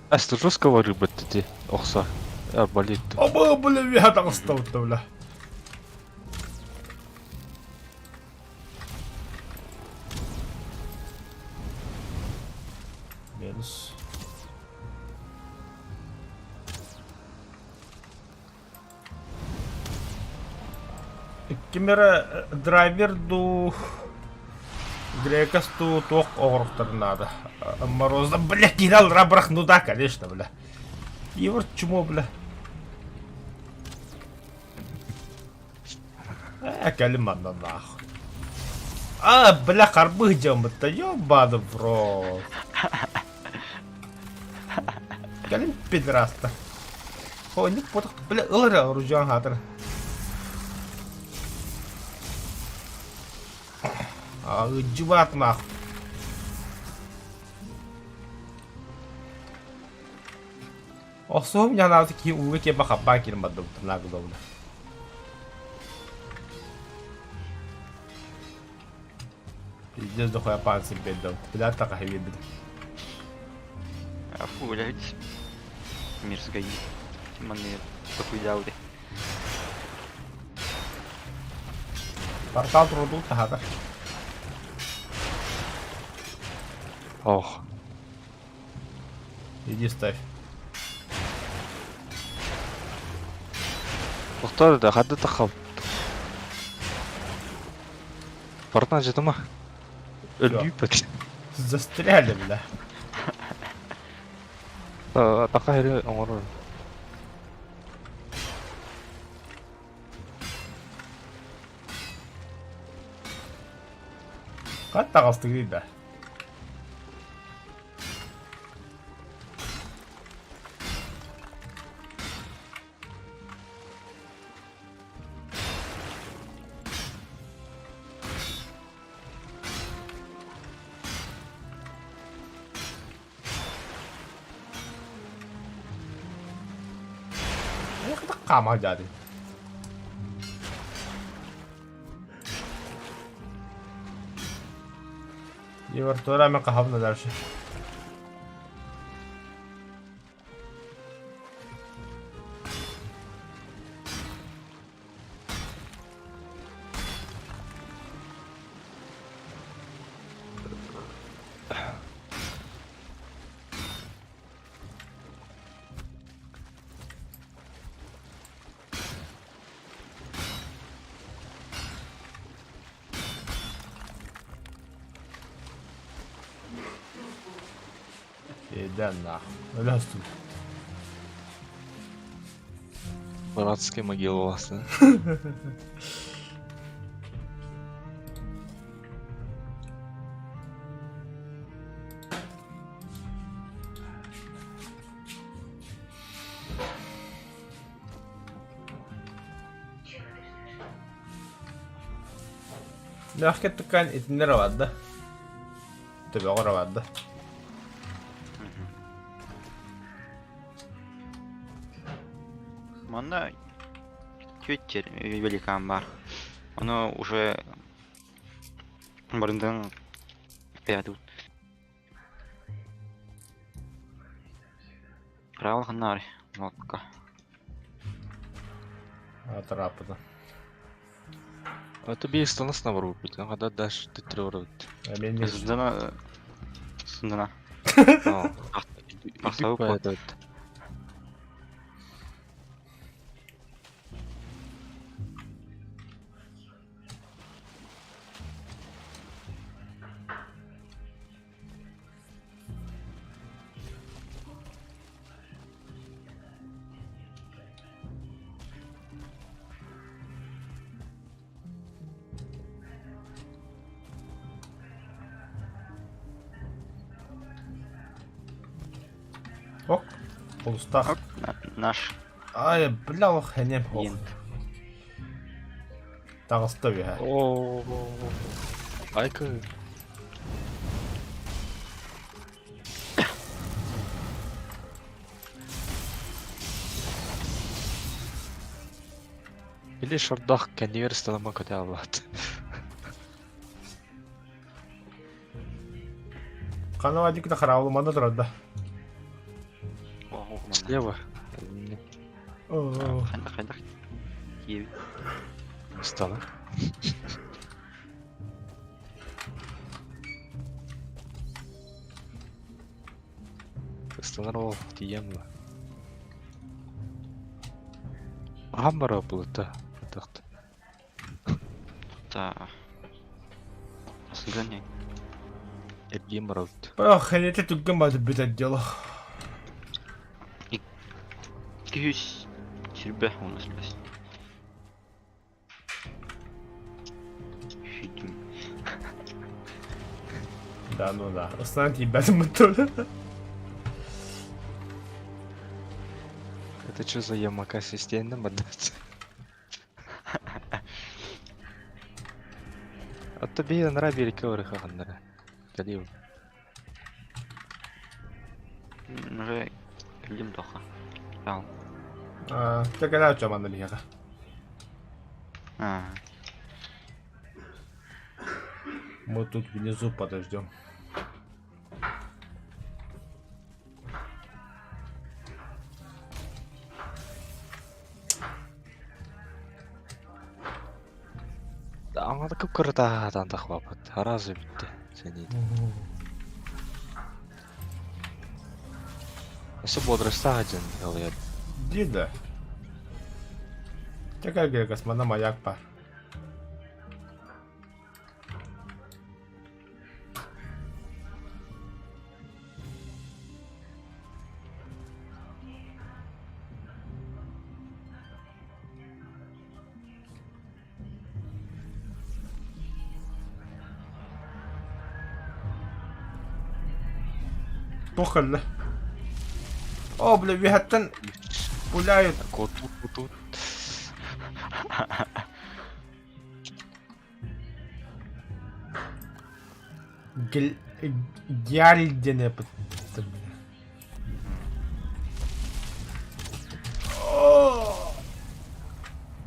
Ас жесткого рыба ти охса. Арбалет. Оба бля үһэ таҕыстабытта бля. Минус. Ким эрэ драйвер дуу, Грекас дуу туох оҕоруктарын наада. Мороза, бля, киирэ бырах, ну да, конечно, бля. Ивар чмо, бля. Э, кэлин манна нахуй. А, бля, харбыы дьоммутта, ёбаный в рот. Кэлин пидраста. О, не потох, бля, ылара оружан хатыр. А, ыдьыбаат нахуй. Охсуһум дьанаабыт киһи ууга киэбэ хаппаан киирэн бардыбыт нагловна. Пиздец дохуя панцирь биэрдим. Бля таха биэрбит. Фу, блядь. Мерзкая. Манны такуйдаudi. Портал турдуу таһата. Ох. Иди ставь. Тохтоо да хадда тахал. Портал жытыма. Өлбүүппүт. Застряли, бля. Таха хери оҥорор. Хат таҕыстыгый да. Хаама дьаады. Егор, туора мен хаһабына дальше. Идээн нахуй. Өлөстүм. Братская могила у вас, да? Мягкий ткань итиннэр барда. Төбөҕөр барда. Манна Твиттер великан бар. Оно уже барындан пятут. Правил ханнари. Локка. Атрапыда. А то биир станас набор купить, ну когда дашь ты трёрот. Мен Сындана. Сындана. Ахсабы этот. Ок, Полустах. Ок, наш. Ай, бля, ох, хэнем ох. Таҕыста үһэ. О, Айка. Или шордах кэннигэр ыстанама көтө аллаат. Хана вадик да хараабыл манна турар да. Слева. Хайдах хайдах киэбит. Стала. Ыстанар ол тиийэн ба. Аһан бара былыта. Атахта. Та. Сыган Эргиэн барабыт. Ох, это түгэн баты бүтэр дело. 200 сирбэ у нас блядь. Фигин. Да, ну да. Ыстанан тиийбэтим тоже. Это что за Ямака системно мадаться? А то би нара береке орыхаханнара. Калил. Уже кэллим тоха. Ал. Чэ кэлээ чаманна биһиэхэ. А. Мы тут внизу подождем. Аҥата кып-кырата тахвапыт. Аразы бүттэ. Сэнийдэ. Өссө бодростаах дьон ылыйар. Дида. Чэ кэлгиэ космона маяк бар. Туох кэллэ? О, бля, үөһэттэн пуляют. Куотут, куотут. Гяль диэн эппит.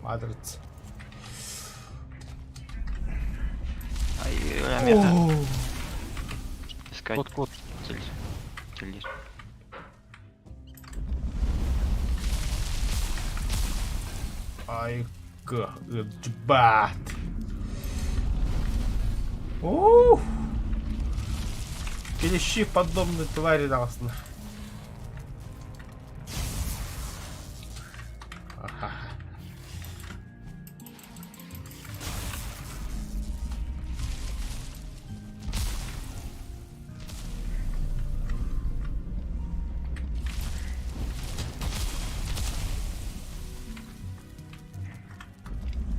Матрица. Ай, миэхэ. Искать. Кот, кот. Тель. Тель. Ай, ыалдьыбаат. Ух! Клещи подобные твари даҕасына.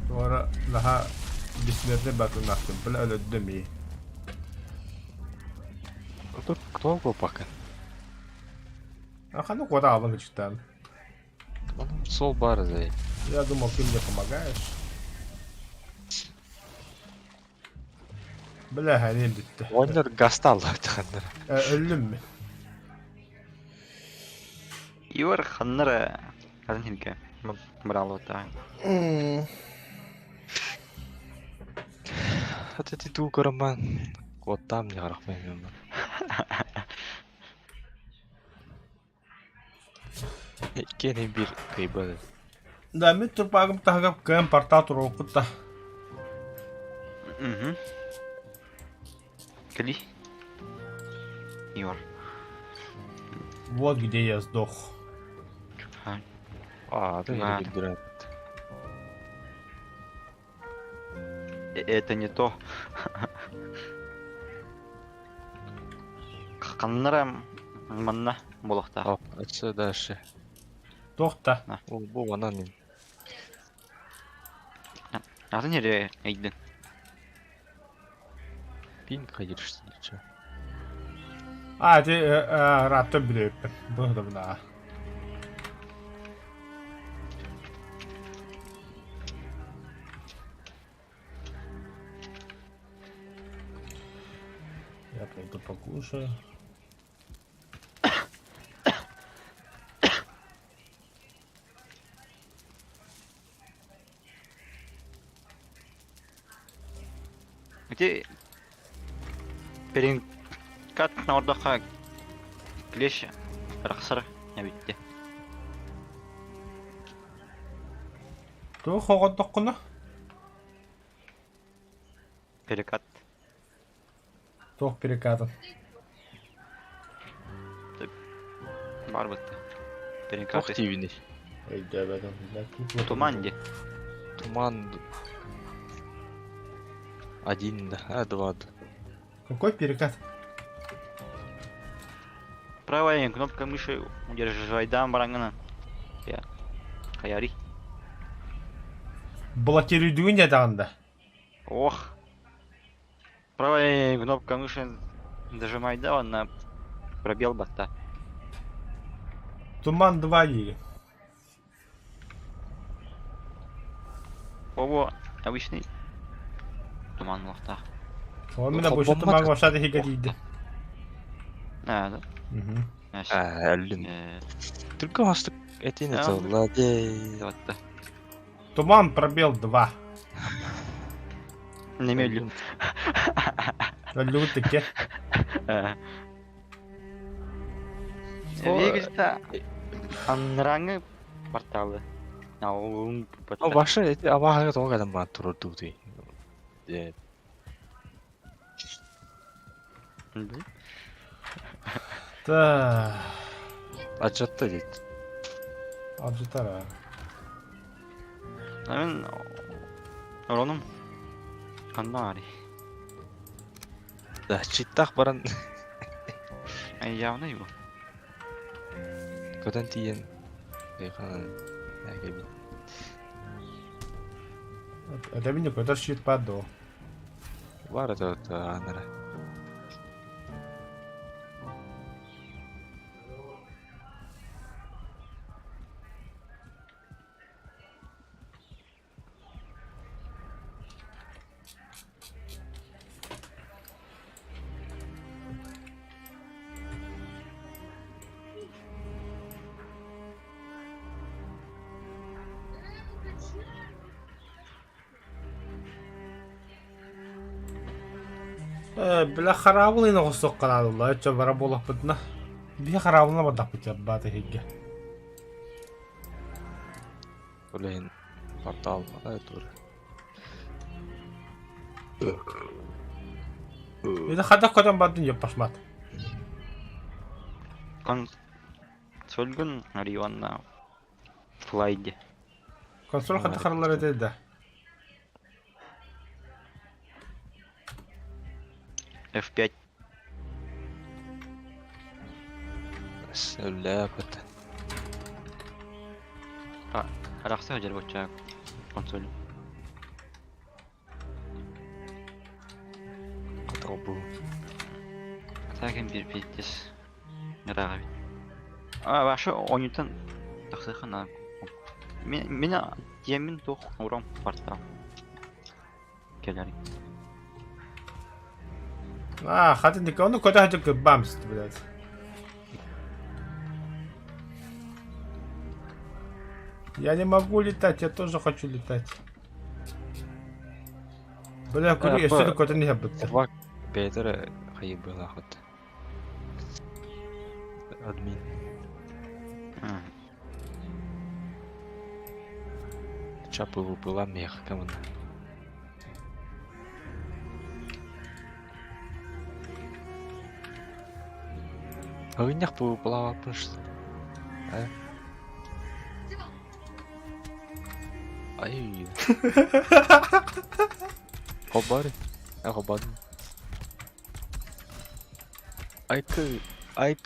Туора наһаа бессмертный батыннаахтын, бля өлөрдүм ии. Тут кто пока? А ханнык куота аалын кычыктаан. Сол бар зай. Я думал, ты мне помогаешь. Бля, ханим бүттэ. Оонньор гастаалла ханнар. Өллүм мин. Ивар ханнара атын хилке. Браалыбыттаҕа. Хата ти туу көрөммөн куоттаам не харахпай Иккиэн биир кыйбат. Да, мин турпаагым таһыгар кыайан портал туруохпут да. Угу. Кали. Ивар. Вот где я сдох. А, да Да. я Это не то. Ханнара манна болохта. А, это дальше. Тохта. О, бу анан Атын ере эйдин. Пин хайырышты диче. А, ти ратта билеппин. Бу да бына. Я пойду покушаю. Ити перекат ордохха клещ арахсар эбитте. Туох оҕордоххуна? Перекат. Туох перекатын? Бар бытты. Туох Перекат. диибиний? Өйдөөбөтүм. Туман ди. Туман один, да, а два. да. Какой перекат? Правая кнопка мыши удерживайдан бараңына. Я. Хаяри. Блокируйдугун ятаҕында. Ох. Правая кнопка мыши нажимай да, на пробел батта. Туман 2 диигин. Ого, обычный туман лохта. Ол мина бу туман башады хиге диде. А, да. Мгм. А, өллүм. Түркө хастык этин А, эталла дей. Батта. Туман пробел 2. Немелю. Өллүгүт тикке. Вегста анраңы порталы. Аум О, башы эти абаһага тоҕо кэлэн баран турар дуу Э, Та. Ачатта дейт. Абжытара. Мен оронум ханна ари. Да, читтах баран Ай явно его. көтөн тиийэн эйханан әкэбин. Это меня какой-то щит падал. Бар это анара. Бля харабылын оҕусуох хараалылла өчө бара буолахпытына биһи харабылына бардахпыт баата иһигге Олейн портал тур. Это хадах көтөн бардын еппашмат Консольгун Риванна флайде. Консоль хадах харалар этэ да. F5. Өллөөпөт. Арахса хажар боча консоль. Котолбу. Атакен бир питтес. Рагабит. А, башы онютан тахсыхана. Мен диемин тох урам портал. Келери. А, хатын дика, ону көтө хажы кыббамс, блядь. Я не могу летать, я тоже хочу летать. Бля, көрү өссө көтөн иһэ бытта. Вак бэйдэр хайыбылахыт. Админ. Чапы была мех камына. Ыгынньах бу былаабаппын что Э? Ай. Хобар. Э хобадым. Айкы, айк.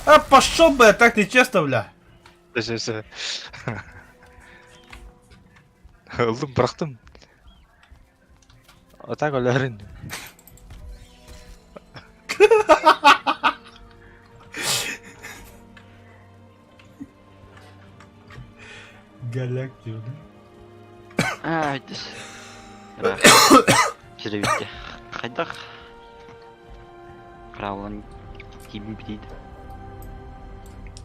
А пошел бля, так нечестно, бля. Все, все. Ыллым, бырахтым. А так өлөрүн. Галяк диyor. Аа, Сирэбитте. Хайдах Правилан киирбит битиит.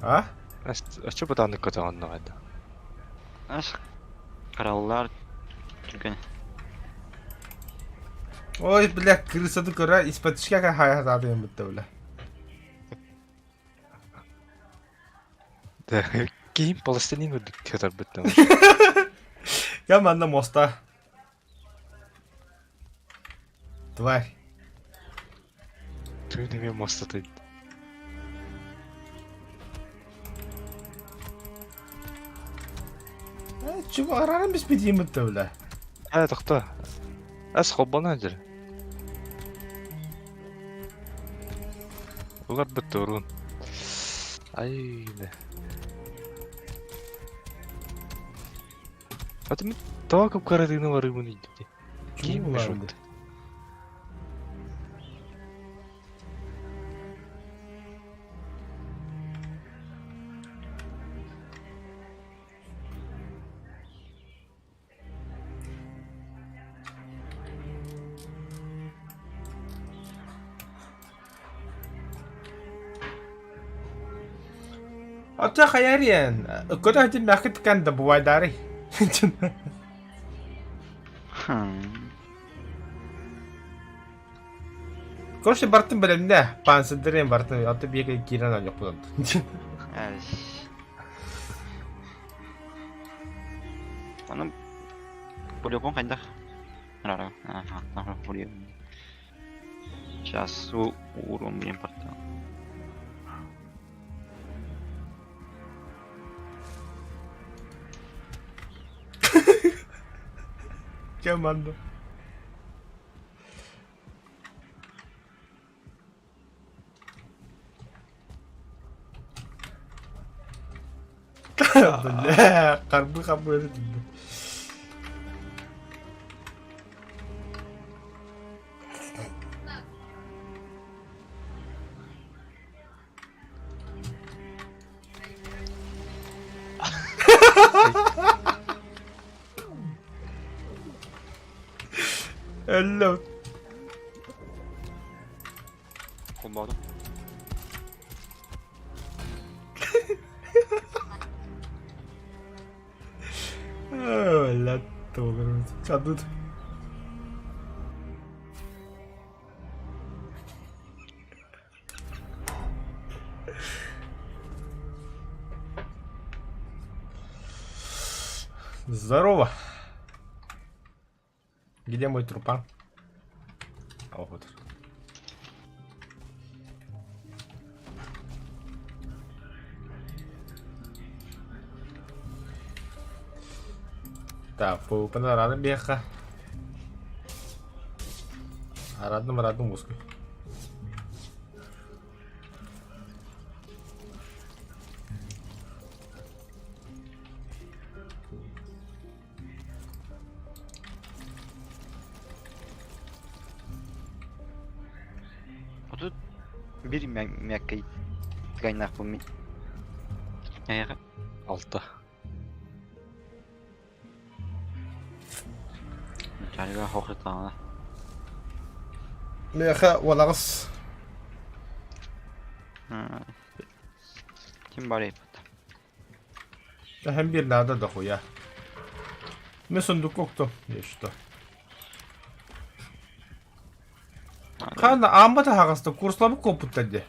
А? Оччо бытааннык көтөҕөн хайда. Ас караллар түргэн. Ой, бля, крысаны көрө испэтишке хайа бутта, бля. Киһим Палестинин курдук тыатарбыт Я манна моста. Тварь. Түүн эмиэ муостатый. Чего, араран беспедиим бутта, бля. Ээ, тохтоо. Эс холбоно дьэр. Уларбыт туруун. Ай, да. А ты тоҕо кып-кыратыгына барыыбын дии. Киһим Чего мешут. Ата хайариен. Куда ты мякит канда бывайдари? Короче, бартын билэмнэ. Пансыдырын бартын. Аты биэгэ киирэн оонньохпун. Ону полигон хайдах? Рара. Ага, полигон. Сейчас уурун билин портал. Кем манна? Бля, харбы харбы Өллө. Холбоодум. Бля, Чадут. Здорово. Где мой трупан? О, вот. Так, панорама беха. Арадным радным мускуль. 31 мягкой ткань нахуй. Алта. Чалга хохотана. Меха уолаҕыс. Ким барайпыт? Һэм биир наада дохуя. Мен сундук уктум. И что? Ханна ааммат аһаҕаста курслабыт куоппуттар дии.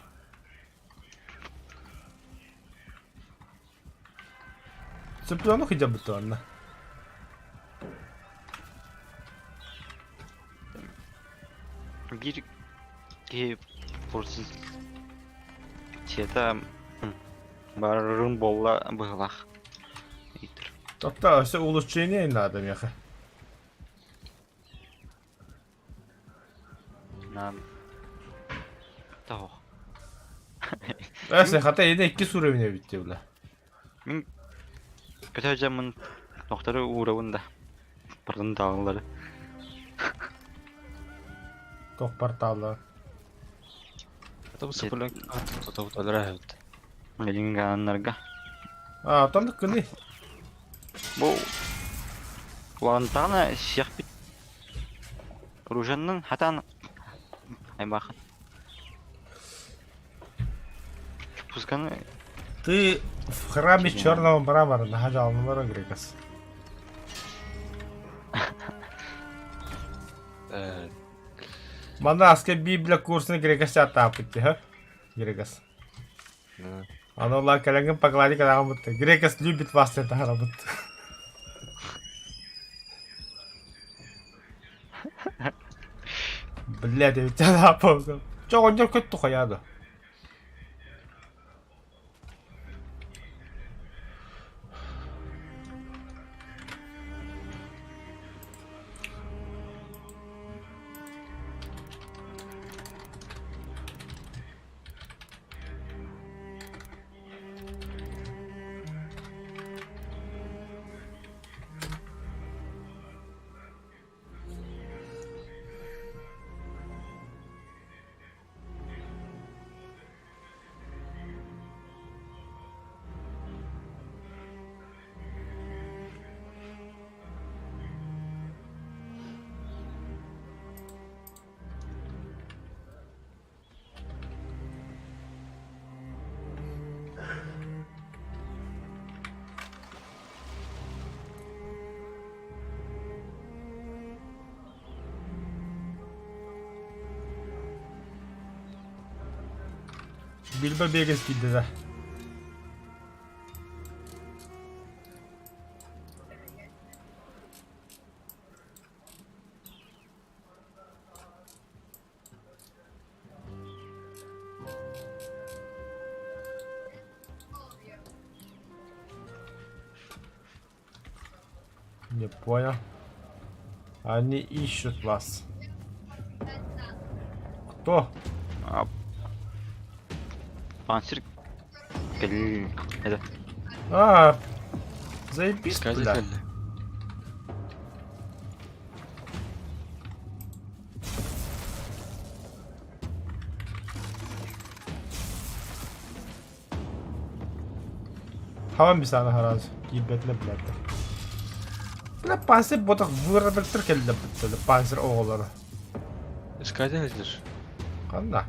Цыпленок идя бутонна. Биир киһи сиэтэ барарын буолла быһыылаах. Тобто өссө улучшение надо миэхэ. Нам Тоҕо? Эсэ хата эйде икки уровень эбит бля. Мин көтө дьаммын тохтору уурабын да. Бардын тааллары. Тох порталлар. Это сыпылын тототолор эбит. Линганнарга. А, там кыны. Бу Улантаана сиэхпит. Оружиеннан хатаан аймахан. Пусканы Ты в храме черного мрамора нахажал номера Грекас. Манна аска Библия курсын Грекас атаапыт ха? Грекас. Аны олар кэлэҥҥин поглади кэлэҕин Грекас любит вас диэн таһарабыт. Блядь, я тебя напомнил. Чё, он көттү хайаады? Бильбо Бегинс киирдэ да. Не понял. Они ищут вас. Кто? Панцирь кэл это А, заебись, Сказать бля. кэллэ. Хаван бисаны хараас киирбэтинэ блядь. Бля, панцирь ботах выродоктор кэллэ бүттэ, панцирь оҕолоро. Искатель лишь. Ханна?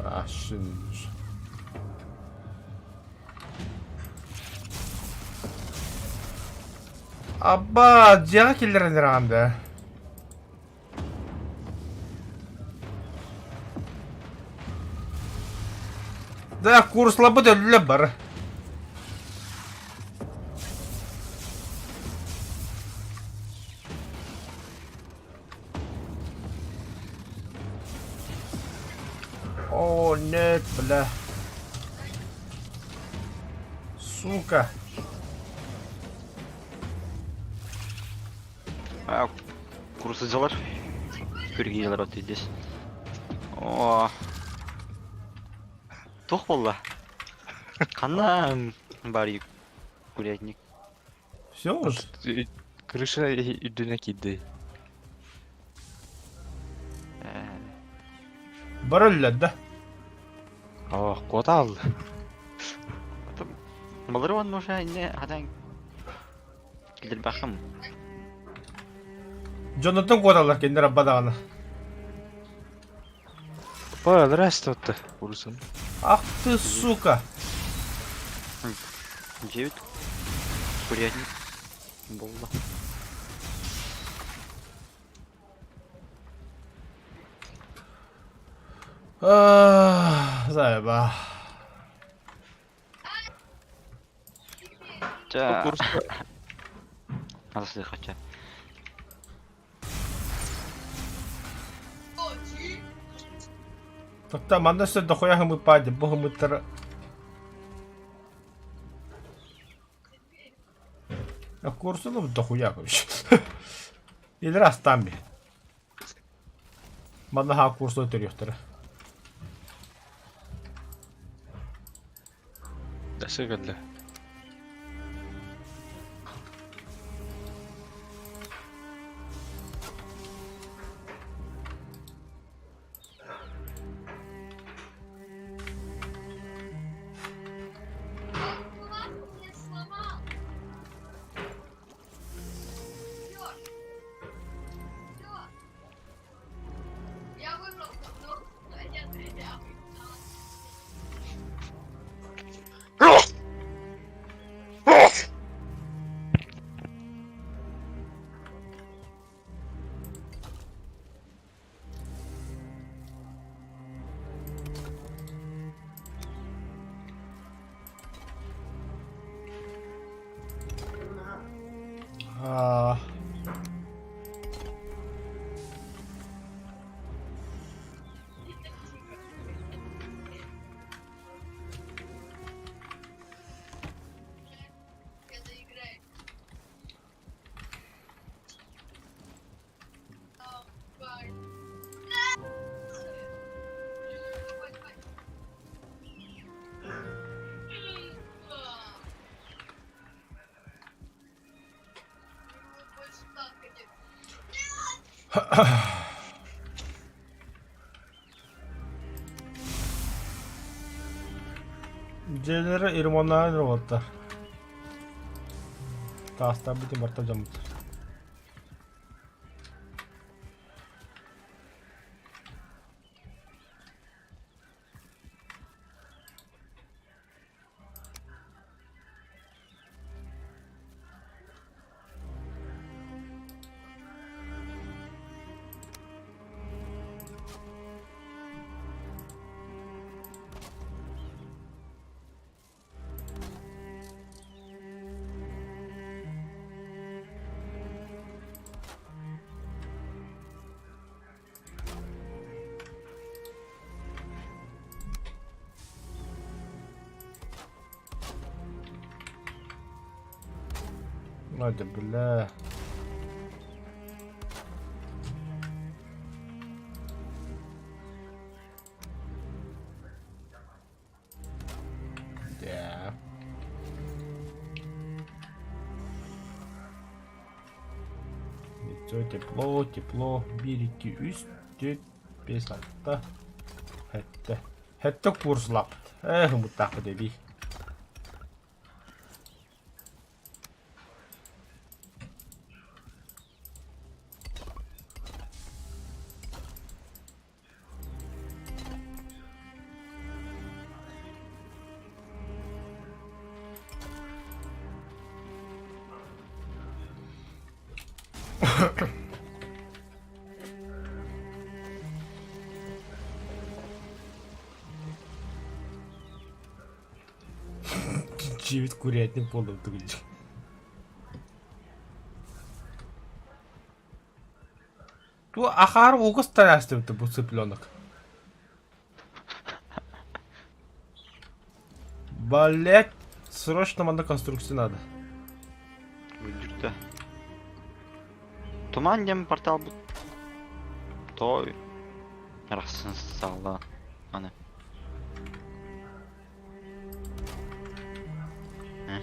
Ашын. Абба, дьиэҕэ киллэрэн эрэҕин да. Да, курслабыт өллө бар. О, нет, бля. Сука. А, курсыдьалар. Күргиэлэр от здесь. О. Туох буолла? Ханна бар курятник. Все уже? Крыша үрдүнэ киирдэ. Бар өллөр да. О, куотал. Балары он уже не хатан килдербахым. Дьонуттан куоталлар кинилэр абба даҕаны. Па, здрасте, вот курсун. Ах ты, сука! Девять курятник буолла. Ах, Заеба. Ча. Курс. Надо слыхать. Тоқта, манна өссө дохуя хымыт баар дии, бу хымыттары Курсуну дохуя короче. Или астаан биһин. Манна хаа курсу төрүөхтэрэ. Дэсэ кэллэ. Аа. Дьиэлэрэ ремоннаан роботтар. Таастар бүтүн барта дьоммуттар. Надя, бля. Да. Лицо тепло, тепло. Биир, икки, үс, түөрт, биэс, алта, сэттэ. Сэттэ курслааппыт. Ээ, ымыттаахпыт эбии. Дьиэбит курятник буолла тугуй. Ту ахаар угус тараастыбыт бу цыпленок. Блять, срочно манна конструкция надо. Бүлдүртэ. Туман диэн портал бут. Той. Арахсан саала. Аны.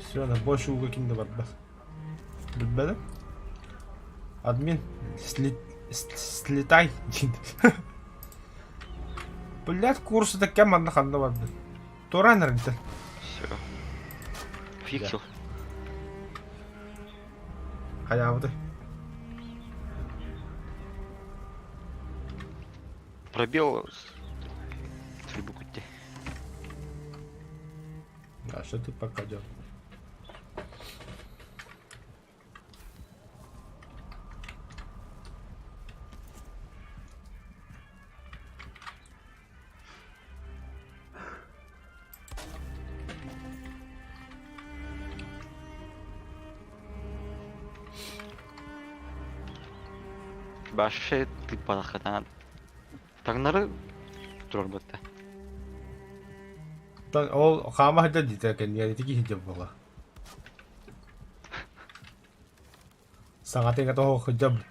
Все, на больше ууга ким да барбат. Билбэтим. Админ, слетай. Блядь, курсы такая манна ханна барды. Тураан эрэнтэн. Все. Фиксил. Хайаабытай. Пробел. Трубу кутте. А что ты пока делал? Вообще тыыппатаххытына таҥнары турар буолта. Ол хаама сылдьар диэтэ кэннигэр ити киһи дьэ буола. Саҥата иҥэтэ оһох сылдьабыт.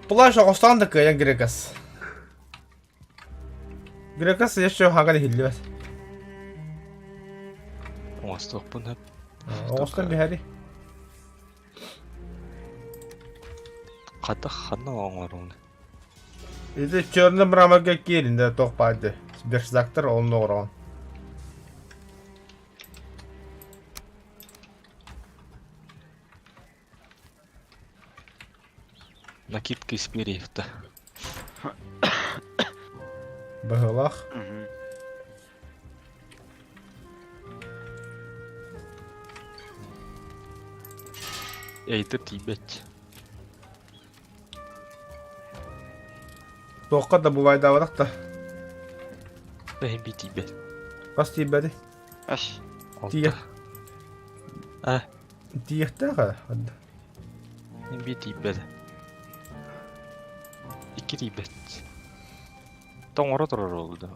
Плащ оҕостоон да кыайан Грекас. Грекас еще хаҥан иһиллибэт. Оҥостуохпун сөп. Оҕостон биһэри. Хата ханна оҥоруҥ? Ити черный мраморга кииринде туох баар дии. Верстактар онно оҥороҕун. Накидка из перьев-то. Быһыылаах. Мгм. Эйтер тиийбэт. Туохха да бывайдаабатах да. Бэһин би тиийбэт. Хас тиийбэти? Аш. Тиийэ. Алта. А, Тиийиэхтээх ээ. би тиийбэт. Икки тиийбэт. Тоҥоро турар ол да.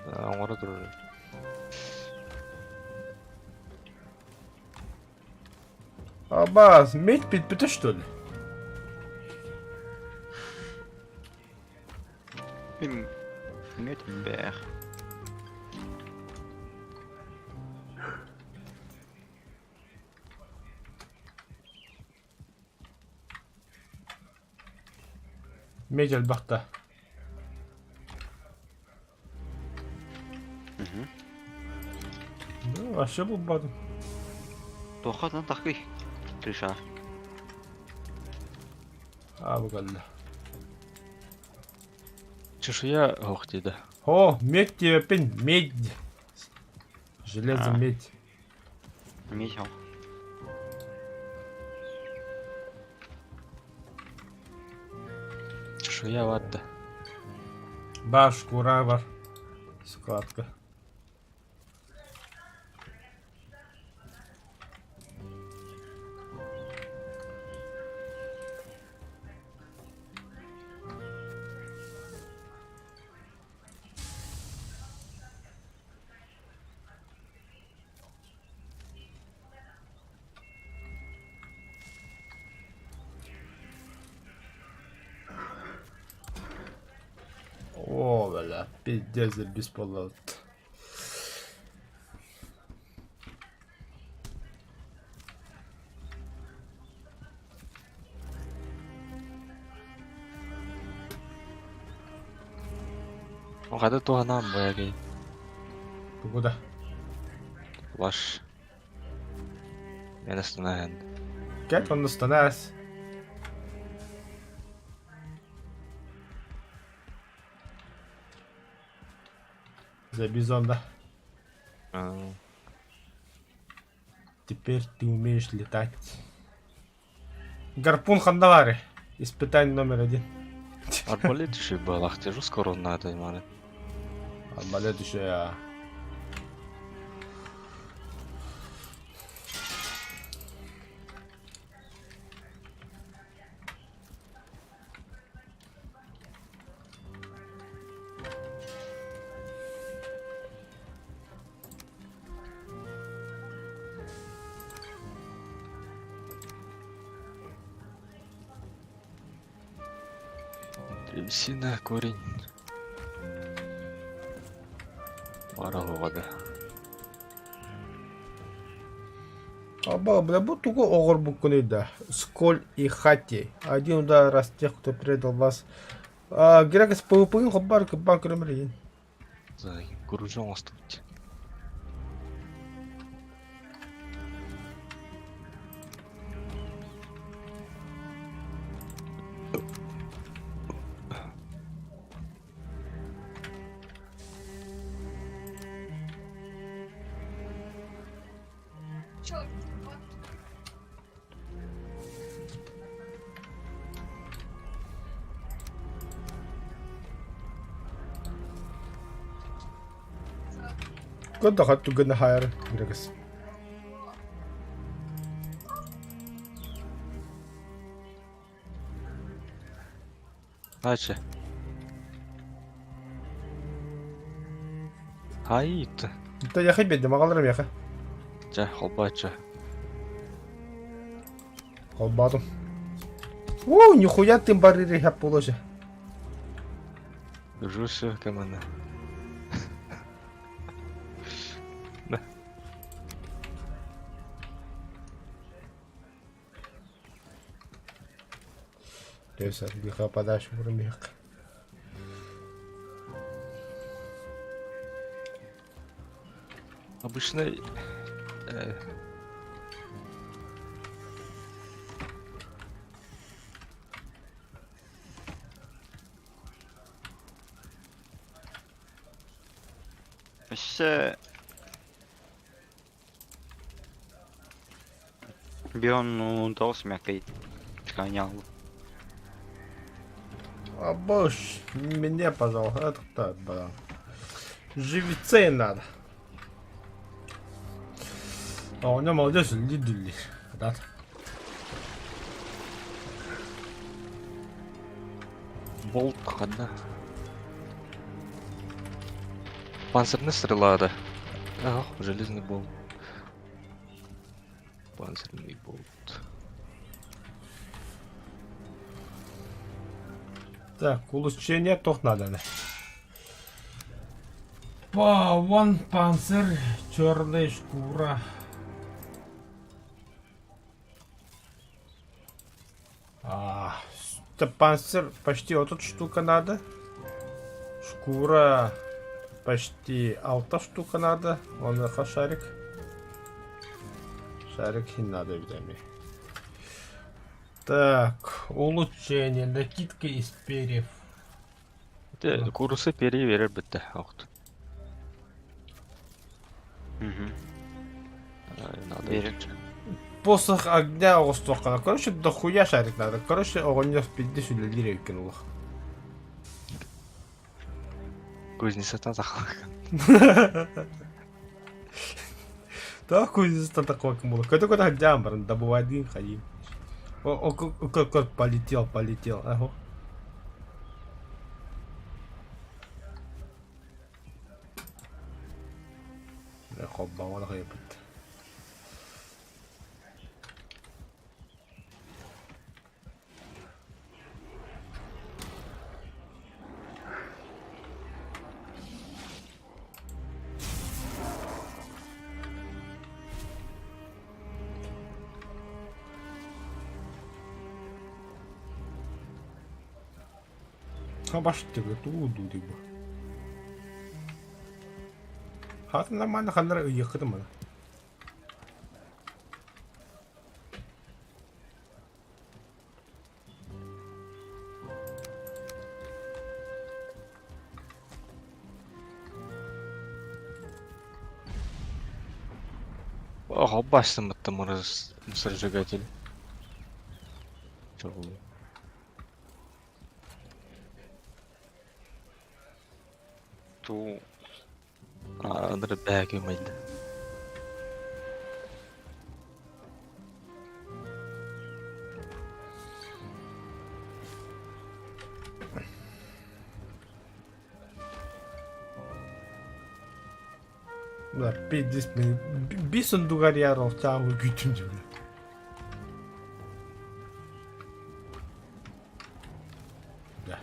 Оҥоро турар. Абаас, медь бүппүтэ что ли? Мин медь бээх. Медь элбэх да. Мгм. Ну, вообще булбатым. Туохха таххый? Триша. Аа, бу кэллэ. Чешуя ох диэдэ. О, медь диэбэппин, медь. Железо, А. медь. Медь ол. Чешуя барда. Бар, шкура бар. Складка. О, бля, пиздец, бесполезно. Хата туһанаан буягай. Тугу да. Ваш. Мен астынаһын. Кэт онно станаас. За бизон, да. Теперь ты умеешь летать. Гарпун ханна Испытание номер один. Арбалет еще балах, тяжу скоро надо, маны. Арбалет еще я. Древесина, корень. Бара Аба, бля, бу тугу оҕорбуккунуй да. Сколь и хати. Один удар раз тех, кто предал вас. Грекс ПВП хобар кыбан көрөмөр Грузон оҥостубут. Көрдөхө түгэн хайар бирэгис. Дальше. Айт. Да яхай бедде магаларым яха. Чэ, холбооччу. Холбоотум. Уу, нихуя ты барыри хап положи. Жусы команда. Леса, биха подальше мурмех. Обычно Өссө Бион тоҕус мяккай чканял. А больше мне, пожалуйста, это кто, да. Живицы надо. А у него молодежь лидили. Да. Болт ханна. Панцирная стрела, да. Ага, железный болт. Панцирный болт. Так, улучшение тох надо. Да. Па, вон панцирь, черная шкура. А, это панцирь почти вот тут штука надо. Шкура почти алта штука надо. Он шарик. Шарик не надо, видимо. Так, улучшение, накидка из перьев. Это курусы перья верер бітті. Оқты. Угу. Надо. Верер. Посох огня оҕустуоххана. Короче, дохуя шарик надо. Короче, оҕонньор пизди сүлэлиир эбиккин улах. Кузнецатан захалакан. Так кузнецтан такой була. Көтө-көтө сылдьаан баран добывайдыын хайыы. О, о, полетел, полетел. Ага. Холбоон хайыппыт. Баш тугу дуу бу. Хат нормально ханнара ыйыххытым мана. Ого, бастым это мусоросжигатель. Чего? Ту. Андре бәгі майды. Да, пиздец, блин. Бисон дугарьяров чаагы күтүм жибиле. Да.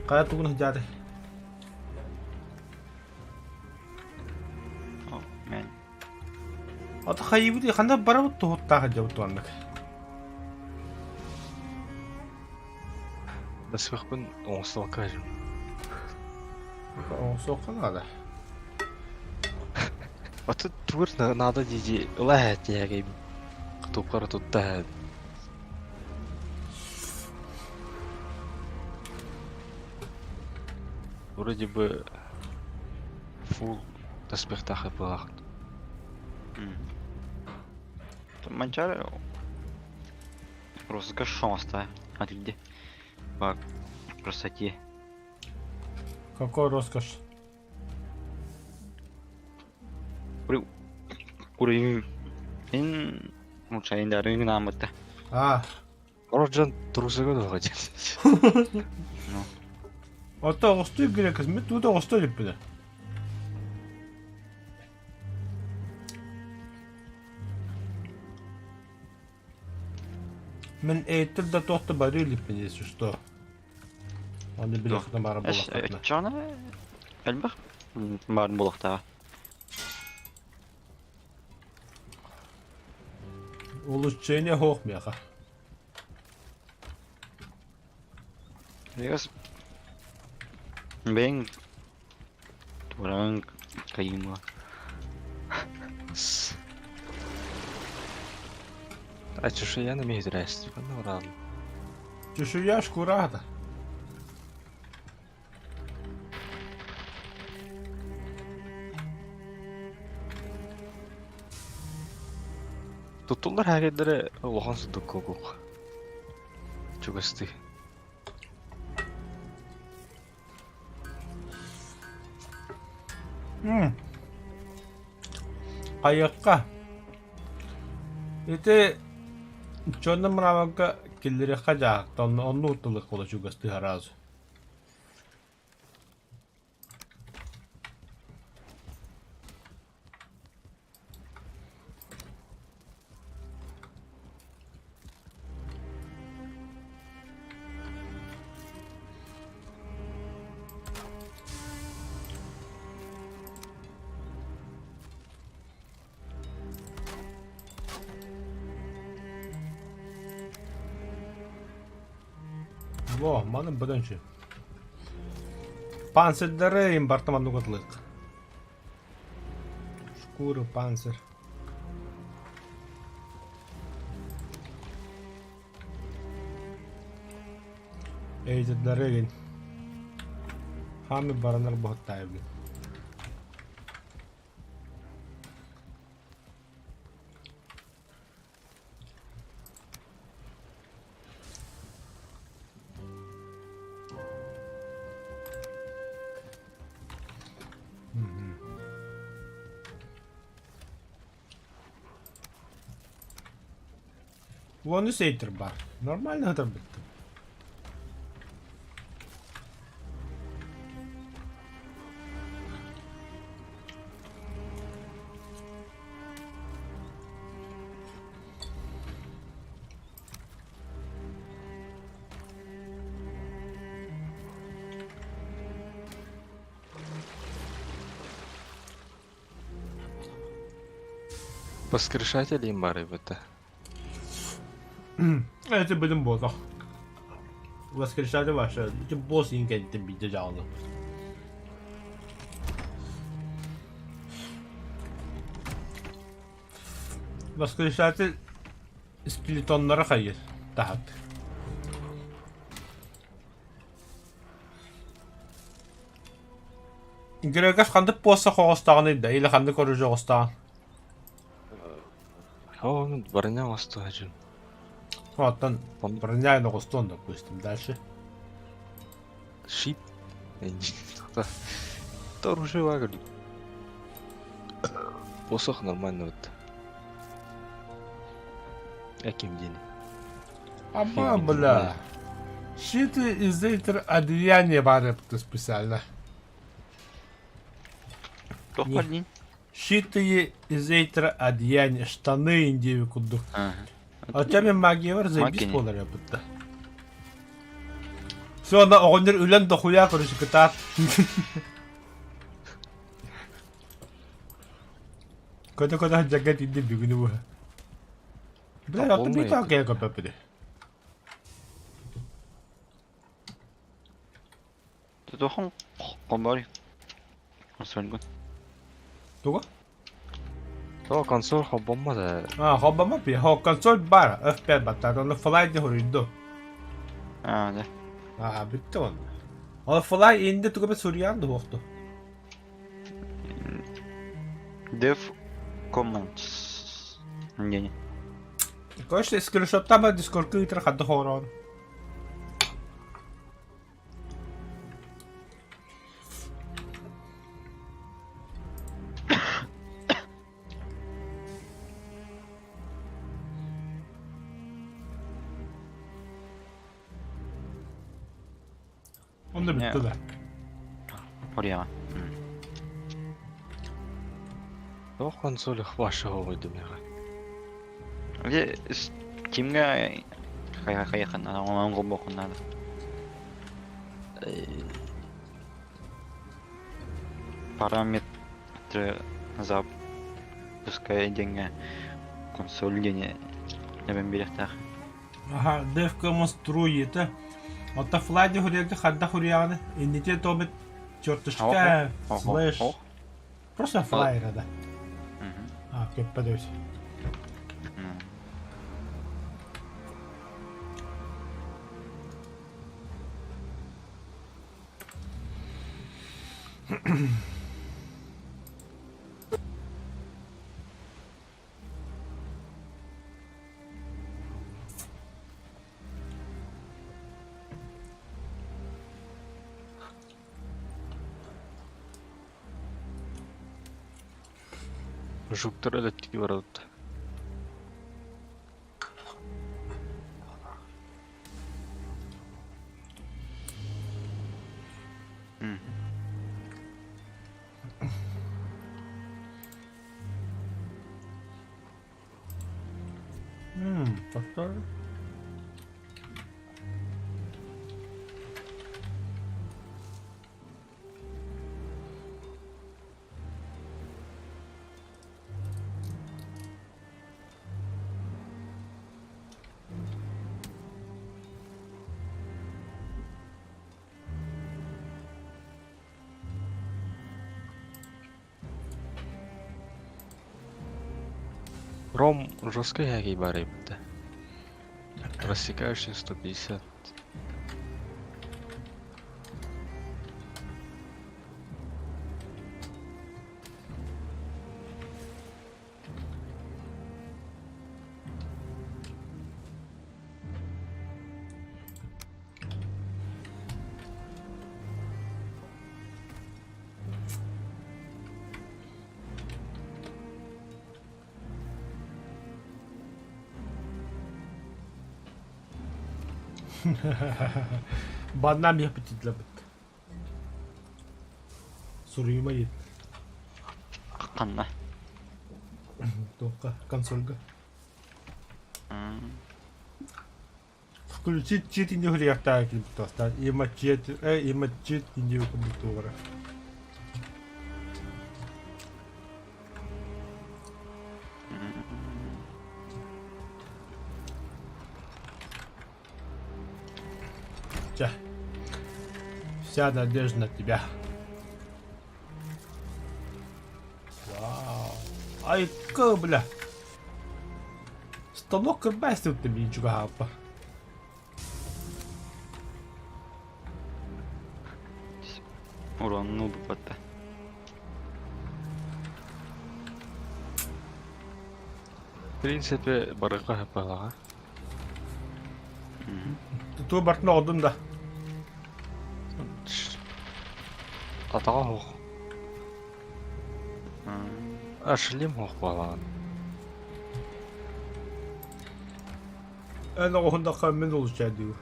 Хайа тугун сылдьааты? О, мен. Ата хайыбыт ханна барабыт туһуттаах сылдьабыт туаннык. Басыахпын оҥостубакка сылдьабын. Оҥостуохха наада. Аты тугур наада дии ыла эһээттиһэгэйбин. Тупкара тутта эһээт. Вроде бы фул доспехтаах была. Манчары розыгрыш оҥосто атилди. По красоте. Какой роскошь? Уровень улучшайындарын гынааммытта. А, Оржан трусыга духа диэн. Ну. Ото оҕустуу грекс, мен тууда оҕустуу илиппинэ. Мин эйтир да туох да бары илиппин если что. Оны билиэххитин баара буоллаххытына. Оччоҕуна элбэх баар буолуохтааҕа. Улучшение суох миэхэ. Вегас бэйэҥ туораҕыҥ кайыымыа. А чешуя на меня здрасте. Ну ладно. Чешуя шкурата. Туттуллар хәрәкәтләре улахан сутук курдук. Чугастыы. Айыкка. Ити дьонно мраморга киллэриэххэ дьаһахта онно тылы кола чугастыы сразу. Во, маны бөдөнчү. Панцирдары им бартаманну котлык. Шкуру, панцирь. Эйдердары игин. Хами баранар боһуттаайбын. Уону сейтер бар. Нормально сытарбыттым. Воскрешатель им бары это. Это будем буолах. Воскрешатель ваша. Ити босс иин кэнниттэн биирдэ дьаҕаны. Воскрешатель скелетоннара хайыр таһат. Грегов ханнык буоса хоҕостооҕун ыйда или ханнык оружие оҕустааҕын? О, ну, броня оҕустуһа Оттон броня оҕустуон допустим дальше. Щит. Это оружие лагерь. Посох нормально вот. Яким день? Ама, бля. Щиты из этих одеяния баар специально. Туох бар диин? Щиты из этих одеяния, штаны индиви курдук. Оччо мен магиябар заебись Магия. буолар эбитта. Все, оҕонньор үлэн дохуя короче кытаат. Көтө-көтө сылдьарга тиийдим бүгүнү бу. Бля, Да аты полный биир это. киһи көппөппүт. Тутуохун хомбори. Консольгун. Тугу? То консоль холбоммот ээ. А, холбоммот би. Хо, консоль бар. F5 баттаат. Онно Fly диэн суруйду. Аа, да. А, бүттэ онно. Ол Fly инде тугу эмэ суруйаан да суохту. Dev Commands. Не-не. Короче, скриншоттаама Discordка ыытар ханна хоороон. Онно бүттэ да. Орияҕа. Тоҕо консоль ваша оҕуйдум миэхэ? Дьэ, Steamҥа хайыахха наада, онон холбуоххун наада. Параметры запуска диэҥҥэ консоль диэни эбэн биэриэхтээх. Аха, Девка монструета. Оттон Флади хуриэргэ ханна хуриаҕыны? Инники томит чертушка, слэш. Просто флайера, да. А, көппөдөс. Жуктар өлөттүү барабыт. Повтор. Ром жесткий хакей бар эбит. Рассекающий 150. Баннам yapıcıdlaбыт. Суруйума ет. Ханна. Тоққа, консольга. Включить чит инде хуриактаа килбит Има чит, има чит инде курдук Ча. Вся надежда на тебя. Вау. Ай, бля. Станок кырбастып мин чугаапа. Урон буппатта. В принципе, барыга хапалаға. Тутуу бартына одун да. Атаға хоқ. А шлем хоқ балаған. Эн оҕоһун да мен улучча дии.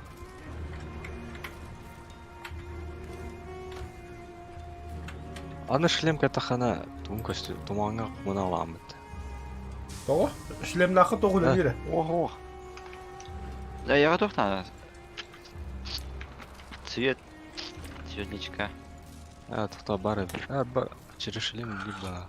Аны шлем катахана тум көстү тумаңа кумuna аламыт. Тоҕо? Шлемнаахы тоҕу үлэлиирэ. Ого. Да, я готов надо. Свет. Светлячка. А, тут бары. А, через шлем либо.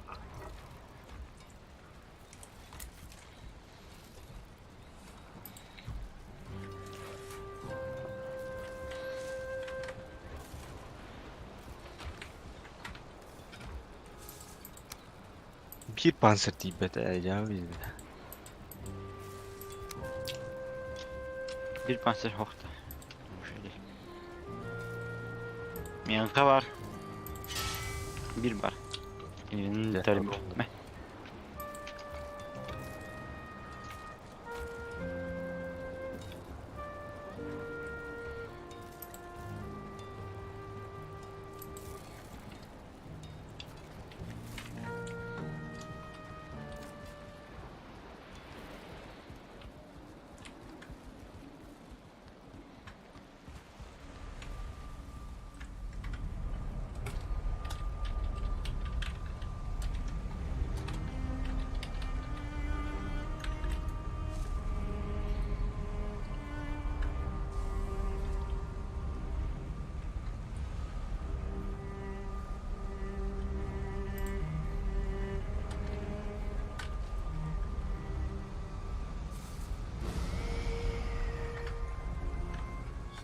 Биир панцирь тиийбэтэ ээ, дьэ билбитэ. Биир панцирь хохта. Миэхэ бар. Биир бар. Инвентарь.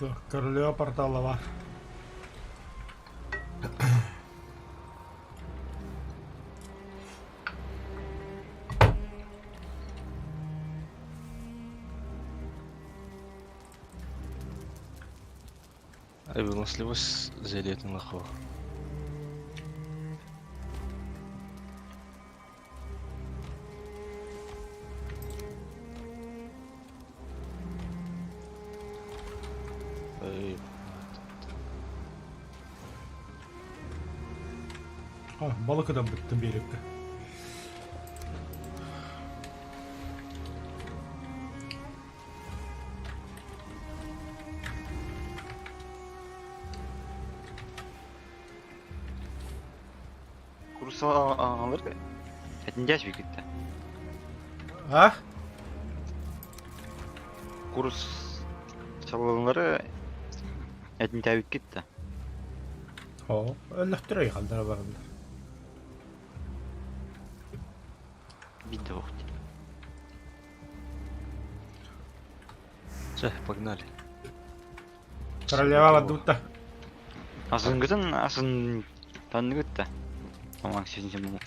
Все, королева портала бар. Ай, выносливость зелетный лохов. Эй, А, балыкыдан бүттім беректі. Курс алыр. Этиндәс бик китте. А? Курс салоннары этиндә бик китте. О, өллөхтөр айхалдара барында. Бит вакыт. Все, погнали. Королева бадутта. Азынгытын азын танныгытта. Аман сезин бу.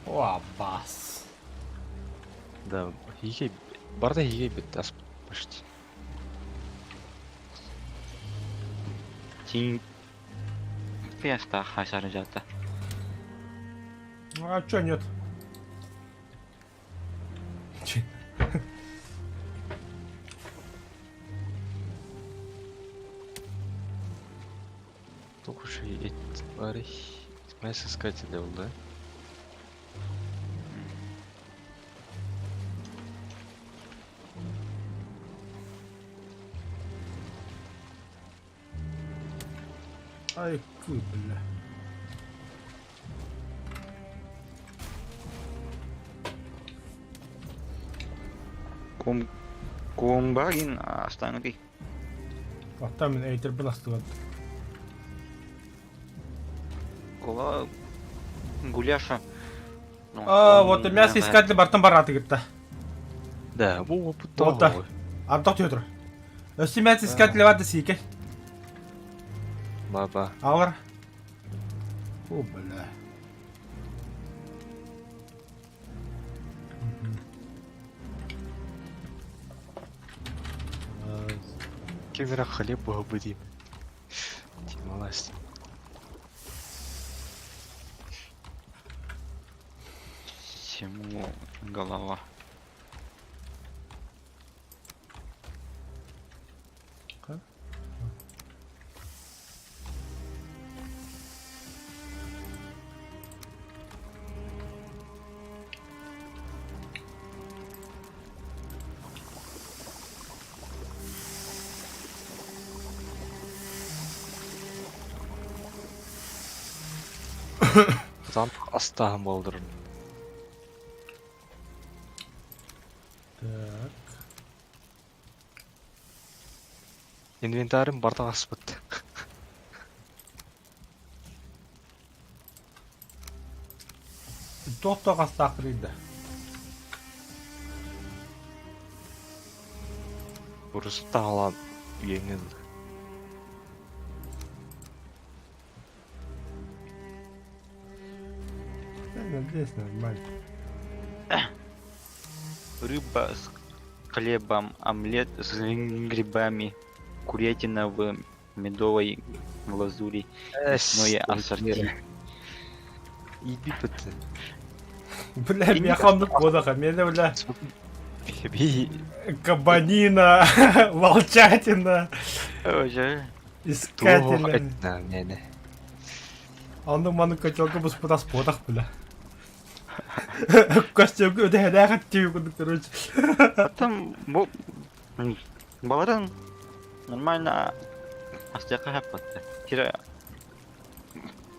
О, бас. Да, хигей, барда хигей бит ас почти. Тин Фиаста хасары жата. А чё нет? Только что эти твари. Мясоискатель был, да? Ай, кы, бля. Ком Комбагин астаңы Аттан мен эйтербин астыган. Кола гуляша. А, вот мясо искатель бартан бараты гитта. Да, бу опыт Вот да. Ардақ түйе тұр. Өсі мясо искатель барды сейке. Баба. Алар. О, бля. Кемера хлеб будим. Тималась. Всему голова. Там астаһым болдырын. Так. Инвентарым барда аспыт. Туох-туох астаахтарый да? Урусу таҕалаан үйэҥҥэ дылы. Надеюсь, нормально. Рыба с хлебом, омлет с грибами, курятина в медовой глазури, мясное ассорти. Иди быты. Бля, миэхэ оннук буолаха. Миэнэ, бля, Би кабанина, волчатина, искателя. Миэнэ. Оннук маннык котелка буспутас буотах, бля. Костюмка үтэһэлээх аттыы курдук, короче. Потом бу баларын нормально астыахха хаппатта. Кира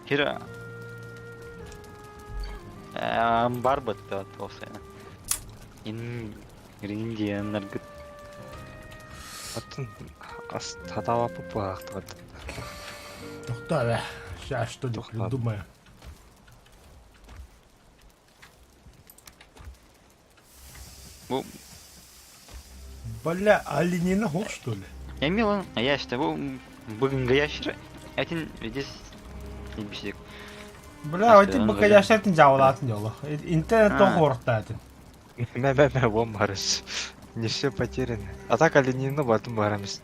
Кира бар бытта туохсайна. Ингредиеннаргыт Атын ас татаабаппыт буолаахтыбат. Тохтоо эрэ. Сейчас что-нибудь придумаю. Бу Бля, оленина хох, что ли? Я милан, а я считаю, бу бүгүнге ящер этин видис бисик. Бля, эти бакаяшатын жаулатын жолу. Интернет тоқорттатын. Мэ мэ мэ вон барыс. Не все потеряно. А так оленину батын барамыз.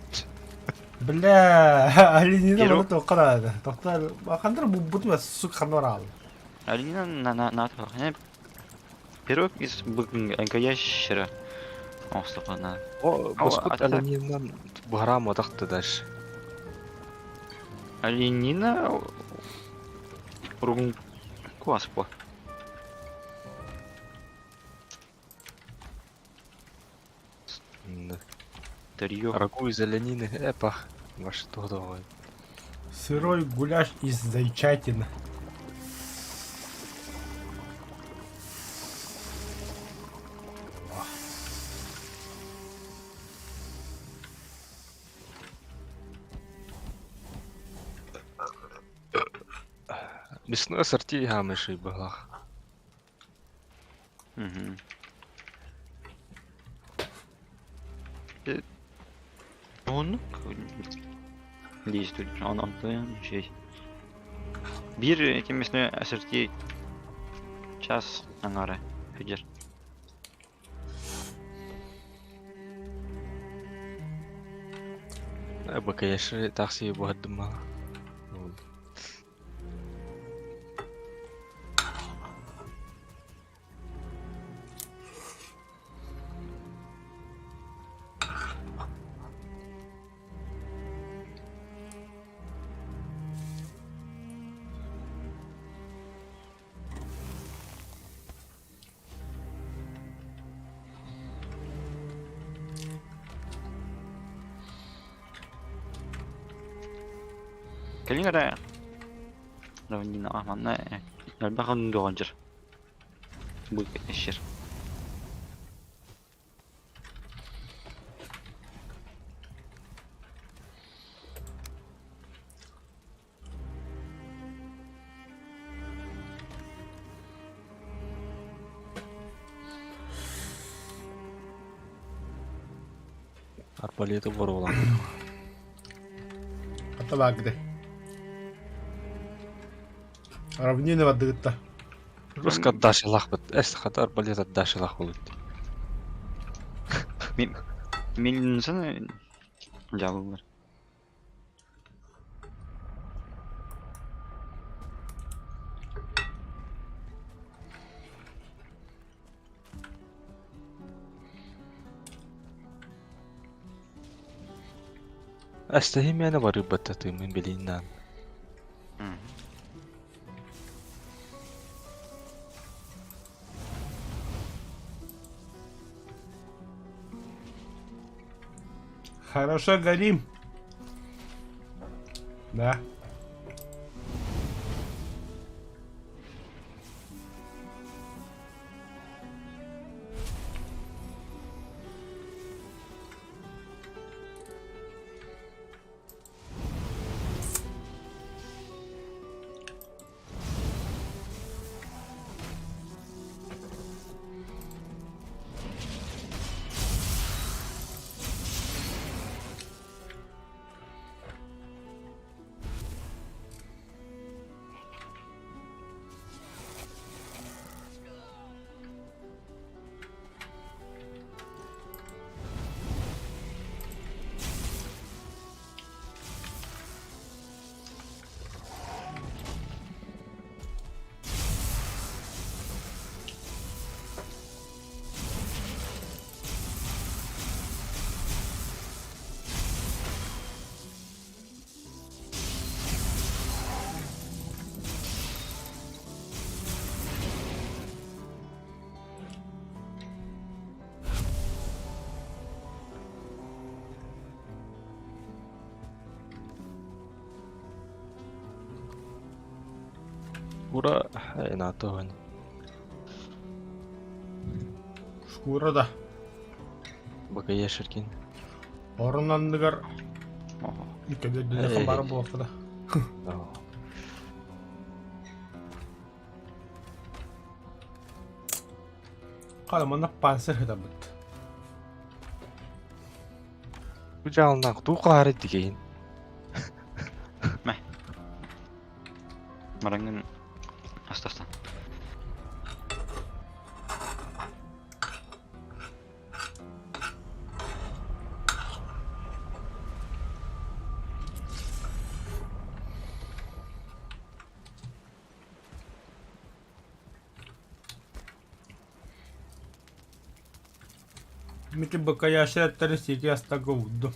Бля, оленина bunu тоққарады. Тоқтар, бақандар бу бутма сук ханор ал. Оленина на на на Пирог из бакаящера. О, стоп, на. О, боспут оленинан барам одақты дальше. Оленина ругун куаспо. Тарьё. Рагу из оленины, эпах. Ваше то Сырой гуляш из зайчатины. Мясной ассорти гамыши была. Угу. Оннук действует, он онтон чей. Биир эти мясной ассорти час ангара фидер. Бакаяши такси буһардым Кэлин эрэ манна элбэх ондуоҕун бу эшер. Арбалеты боруолан. Аталаагды. Равнина бадыгытта. Руска дашылах бит. Эс хата арбалет дашылах болут. Мельницаны дьалылар. Эстэһи мэне барыы баттатымын билиннан. Хорошо горим. Да. Шкура НАТО. Шкура да. БКЕ Ширкин. Орун анныгар баар буолуохта. Хала манна панцирь хытабыт. Бу дьаалнаах туу хаары дигейин. Мэ. Марангын астастан. Мити бакаяшеттары сики астага удду.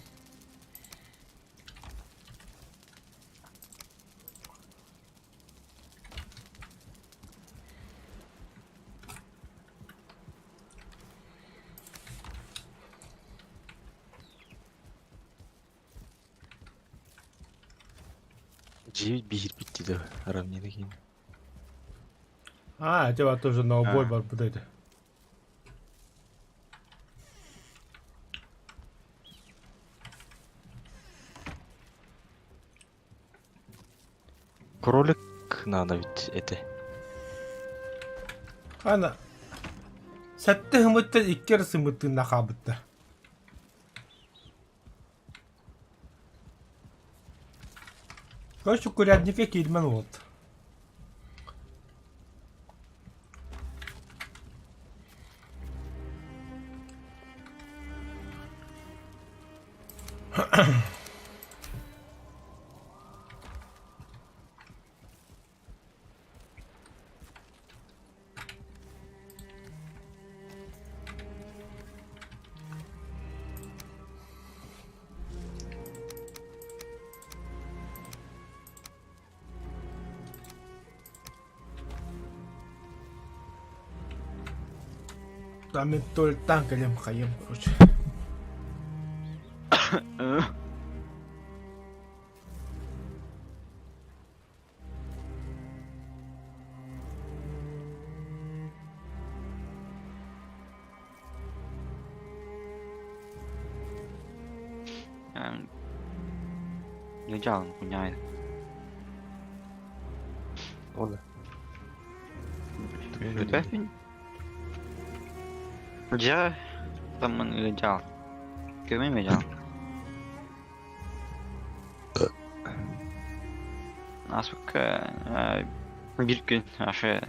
Дьиэбит биһирбит дии равнина киин. А, это тоже на убой барбыт это. Кролик надо ведь это. Ана. Сәтті хымыттан икки сымыттын нахабытта. Короче, курятнике киирмен вот. Там и толь танк хаем, короче. Дьаалын куняй. Ола. Бүтәфин. Дьа таммын дьаал. Көмө дьаал. Аспыкка бир күн ашы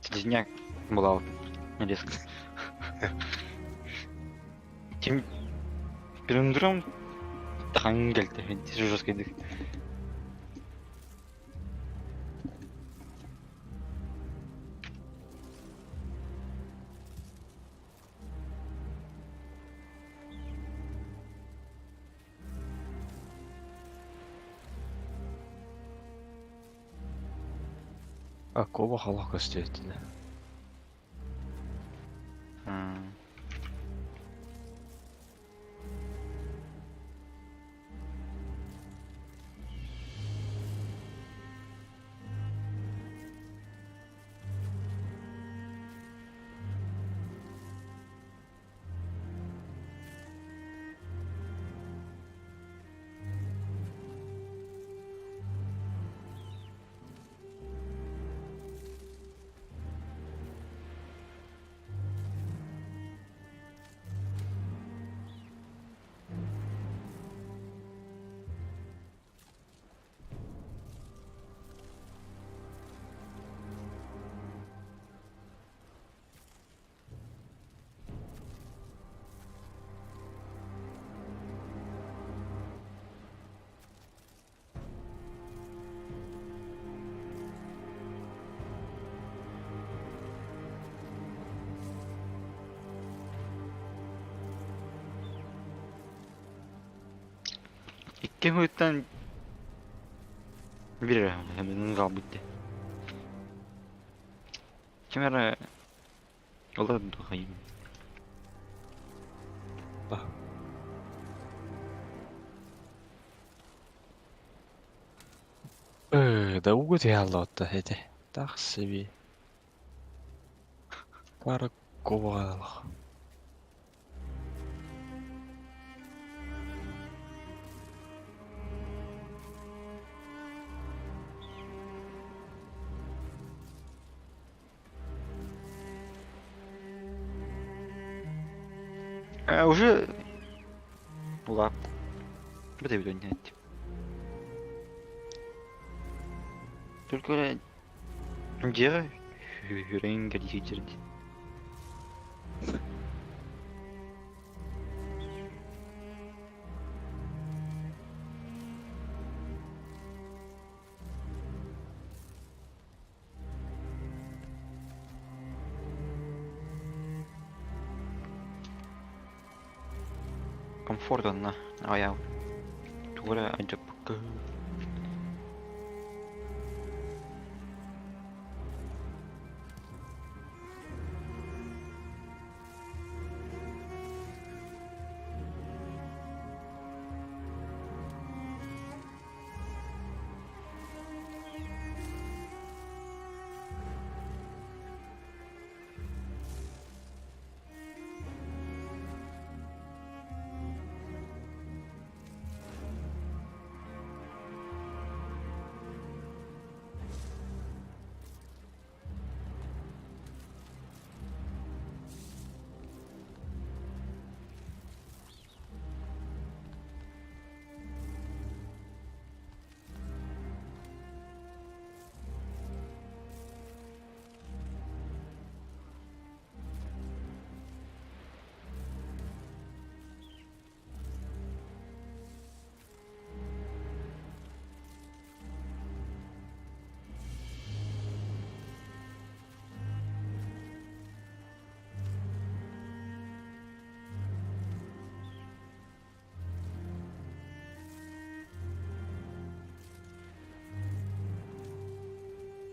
сидизняк була резко. Тим Пирендурам тахан келди. Жестко дик. А коба халах көстүөттүнэ. Икки мүттен бир калбытты. Ким эрэ ола духайым. Когда ууга түһэ этэ. Так себе. Пара кубаҕалах. Уже улаат. Бөтөбүт нет. Только дьиэҕэ үрэн кэлии сылдьар дии. Комфорт онно аҕыйаабыт. Тугу эрэ алдьаппыкка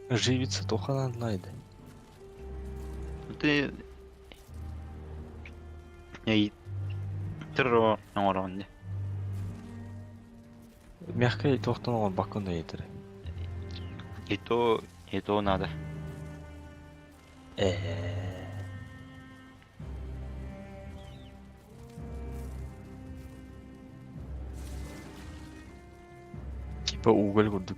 Живица туханан найды. Ты Терро оҥороон дии. Мягкай туохтан оҥорбаккын да иитэр. И то надо. Ээ. Типа уголь курдук.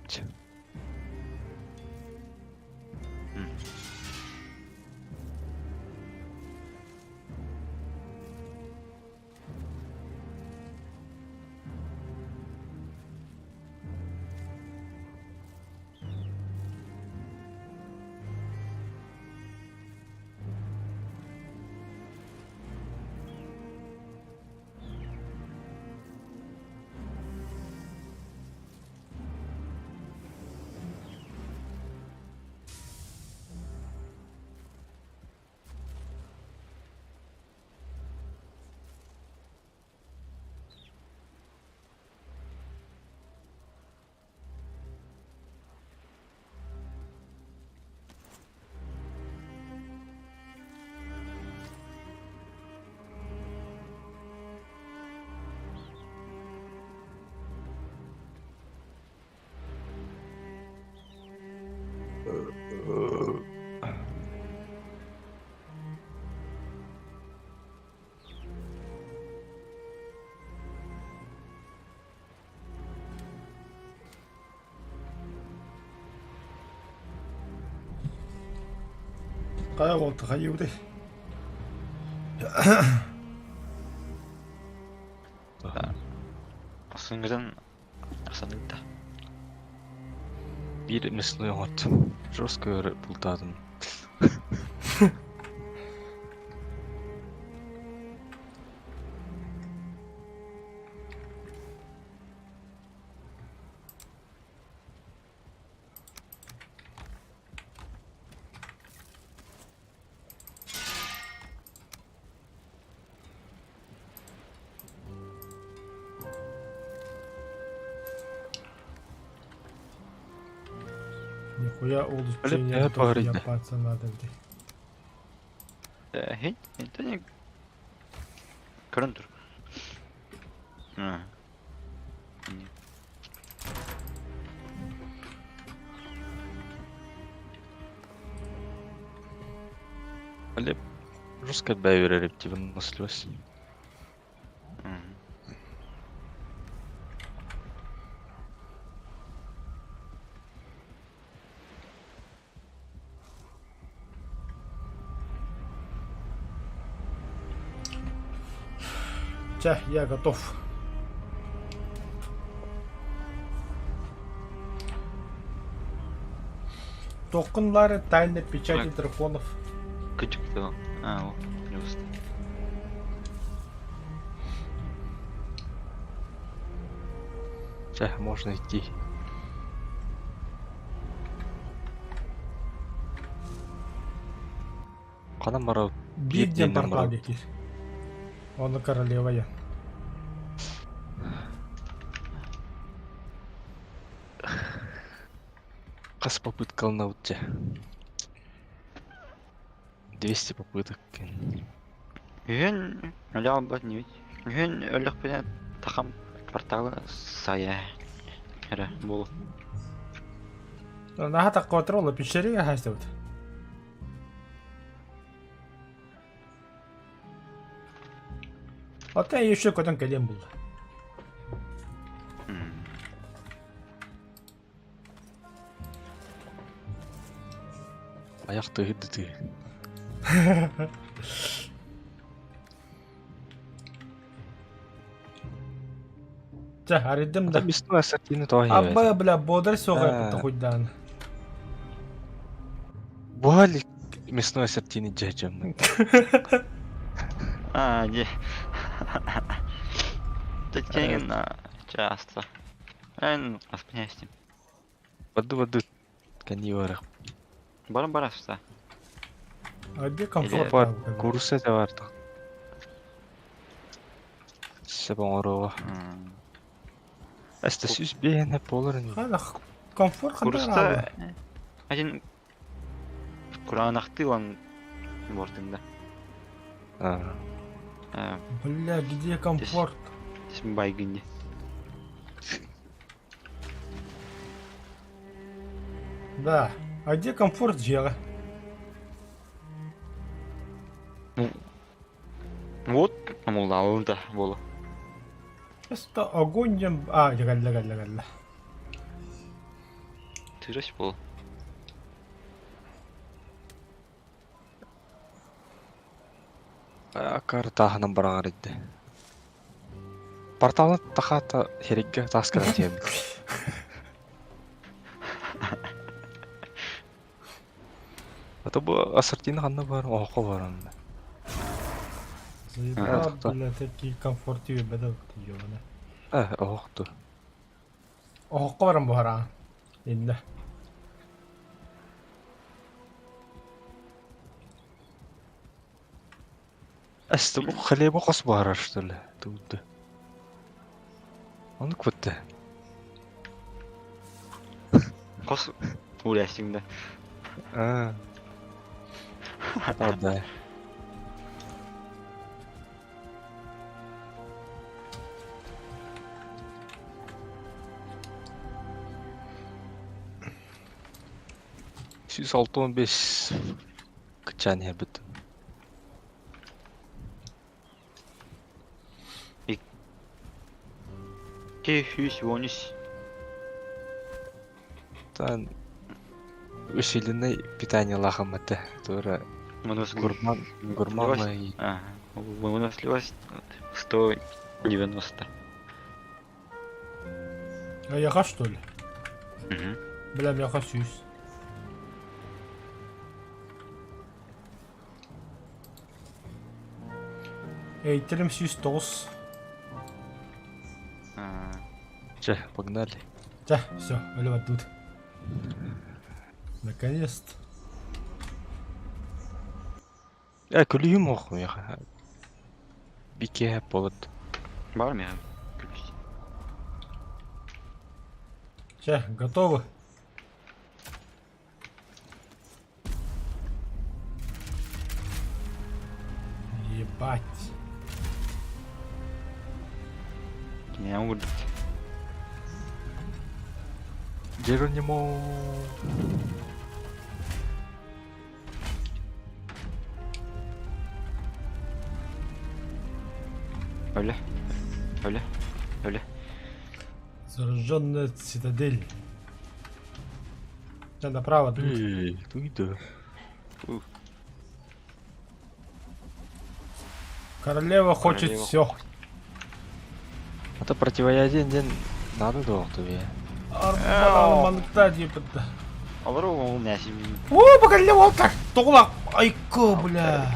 Хайа буолта хайыыбытый? Ахсыҥҥытын ахсаныыта. Биир мясной оҥордум. Жестко бултаатым. Нихуя улучшение Бля, поговорить, да. ебаться надо где. Хин, это Көрөн тур. Глеб жестко бэйэрэр выносливость. Чэ, я готов. Тохкун Лары тайны печати драконов. Кычык А, о, плюс. Чэ, можно идти. Ханан барабыт? Биир диэн портал диэки. Оны королева я. Хас попыткаланабыт дьэ? 200 попыток. Үһүн өлө албат нибит. Үһүн өлөхпүнэ тахам порталы сайа эрэ буолу. Наһаа таккотрола пещере хаастыбыт. Оттон еще көтөн кэлиэн булла. Аяқ тыһы тыы. Чэ, арыйдым да. Мясной ассортимент тоҕо Абба, бля, бодр суоҕа хуйдаан. Буһа мясной ассортимент дьэһдьэммин. А, не. Тетенин часто. Эн аспнястим. Баду баду кэнии барах. Баран бараста. А где комфорт? Бар курса да бар. Сөп оҥоруоҕа. Эстэ сүүс биэһинэ буолар ини. Хана комфорт Курста один кураанахтыы он бортында. А. Бля, где комфорт? Байгынни. Да. А где комфорт дьиэҕэ? Вот, амуллаабыта буолу. Просто огонь диэн... А, дьэ кэллэ, кэллэ, кэллэ. Тырыс буолу. Акар тааһынан бараҕар идде. Порталы тахата херигге таас кэлэн тиэммит. А то бу ассортина ханна бар, оһоххо бар онно. Заебал, бля, такие комфорт бэдэ ёбана. Э, оһохту. Оһоххо баран буһара. Иннэ. Эстэ бу хлеба хос буһарар что ли? Тугуду. Оннук бутта. Хос улясиң да. А. Да. Сүүс алта уон биэс кыччаан иһэрбит. Икки сүүс уон үс. Тан усиленный питание лахаммата. Тура гурман гурман Выносливость 190. А яха что ли? Угу. Бля, мяха сүүс. Эйтерим сүүс тоҕус. Чэ, погнали. Чэ, все, өлө бардыбыт. Наконец-то. Э, күлүһүм ох миэхэ. Бике болот. Бар миэхэ күлүс. Чэ, готовы? Ебать. Киниэм курдук. Геронимо. Өлө. Өлө. Өлө. Зараженная цитадель. Да, направо тут. Эй, туйда. Королева хочет Королева. все. А то противоядие диэн надо дуо тебе. Арманыкта диэппит. Олору ол нәсим. О, бу королева алтар. Тоҕулах. Айкы, бля.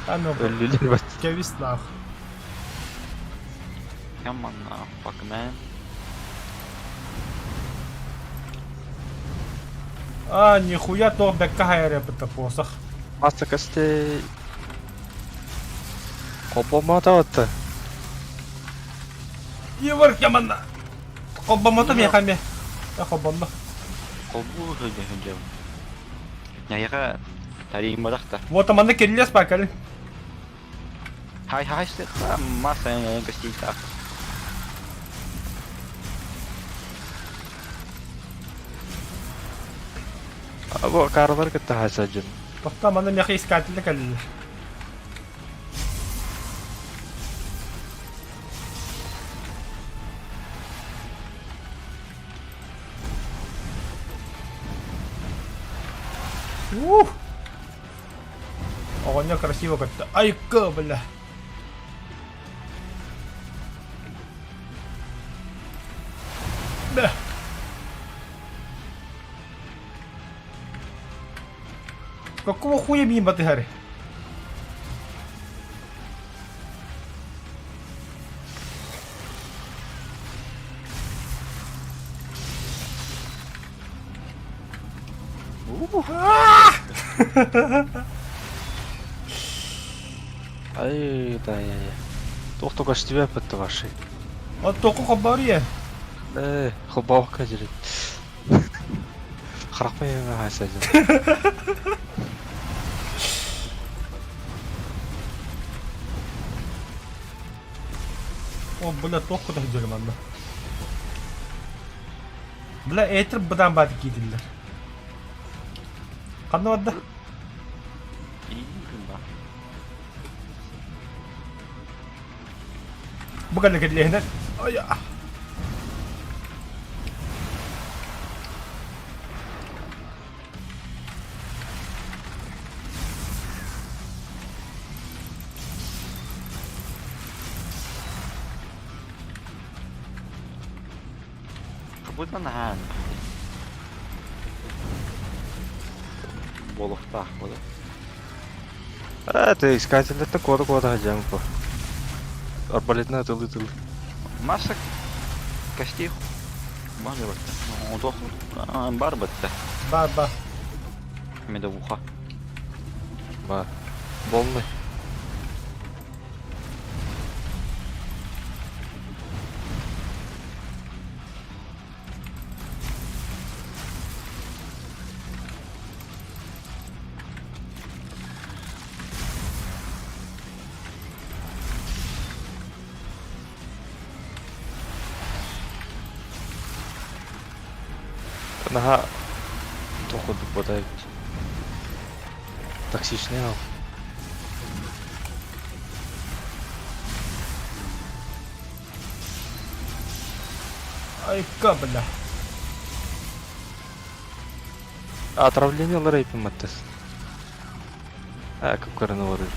А ну, Өллүлэр бат. кэбис нах. Come on now, fuck man. А, нихуя то бэкка хайарыппыта посох. Маса косте. Хопомата. Евар яманна. Холбомото миэхэ Э, холбонно. Холбуу сылдьа сылдьабын. Няйаха тарийматах да. Вот манна кирилес баар кэлин. Хай хай сыха масса гостей-таах. Бу карлар кытта хасадьын. Тохтоо манна миэхэ искателлэ кэллилэр. Ух! Оҕонньор красиво көттө. Айка, бля! Бля! Какого хуя миин батыһар? Ай, да, я, я. Туох көстүбэппит ваши. От току хоббарыйа. Э, хоббаабакка дьири. Харахпай хасадьын. О, бля, туох кута сылдьарым манна. Бля, этер быдан баат киитиллэр. Ханна барда? Бу кэллэ кэллиэһинэн. Ой, Кыбытан хаан. Буолуохтаах буолар. Э, ты искательдерден куота-куота сылдьаҥ бу. Арбалетынан ытылыы-ытылыы. Масса костей бар бытта. Бар бытта. Бар, бар. Медовуха. Бар. Болный. Наһаа туох курдук буота эбит. Токсичный ол. Айка, бля. Отравление ылар эйпин маттас. Ээ, кып-кыраны олорор.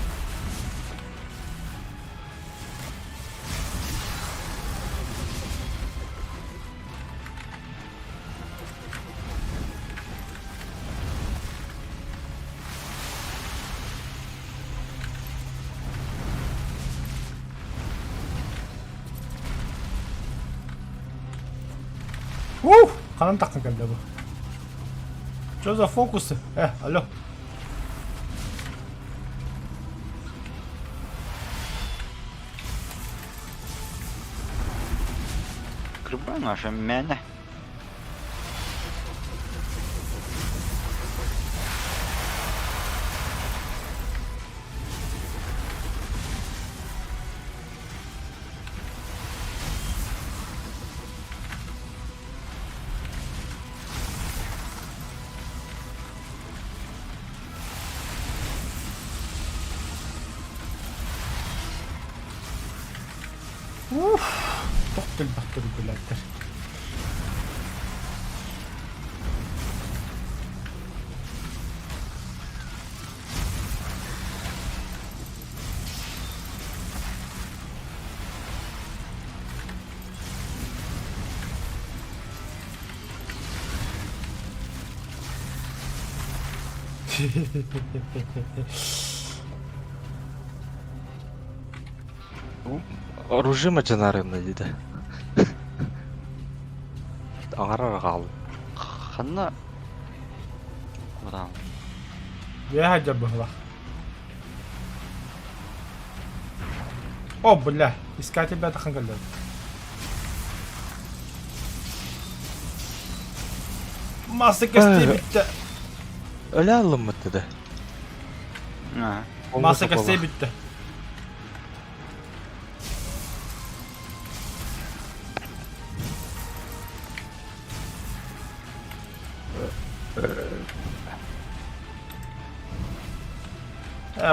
Ух! Ханан тахсан кэллэ бу? Что за фокусы? Э, алло. Кырбан наша мээнэ. Уф, тох элбэхтэр билээттэр. Оружие мадьынарына диде. Аҥарар хаалым. Ханна Братан. Я хотя была. О, бля, искать тебя тахангалер. Масса костей бүттэ. Өлө алыммыт да. Масса костей бүттэ.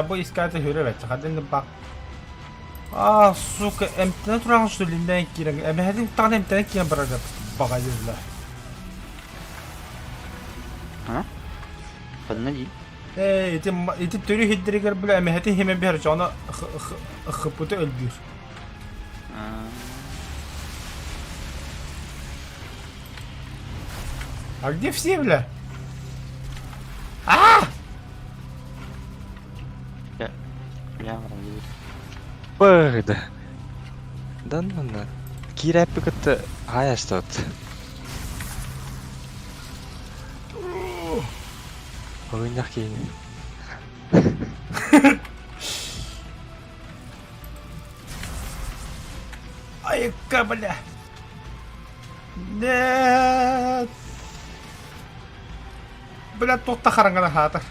Бу искать хүрэ бэт. Хадын бак. А, сука, эмтэнэ тураҕын что ли киирэн эмэһэтин таҕын эмтэнэ киирэн барар баҕайылла. А? Ханна дии? Ээ, ити ити төрү хиддиригэр бile эмэһэтин химе биһэр чоно хыппыты өлбүүр. А где все, бля? А! Бля, Быгды. Да ну на. Киирээппи кытта хаайастыбыт. Оҕунньах киһини. Айыкка, бля! Нет! Бля, туохта хараҥана хаатар.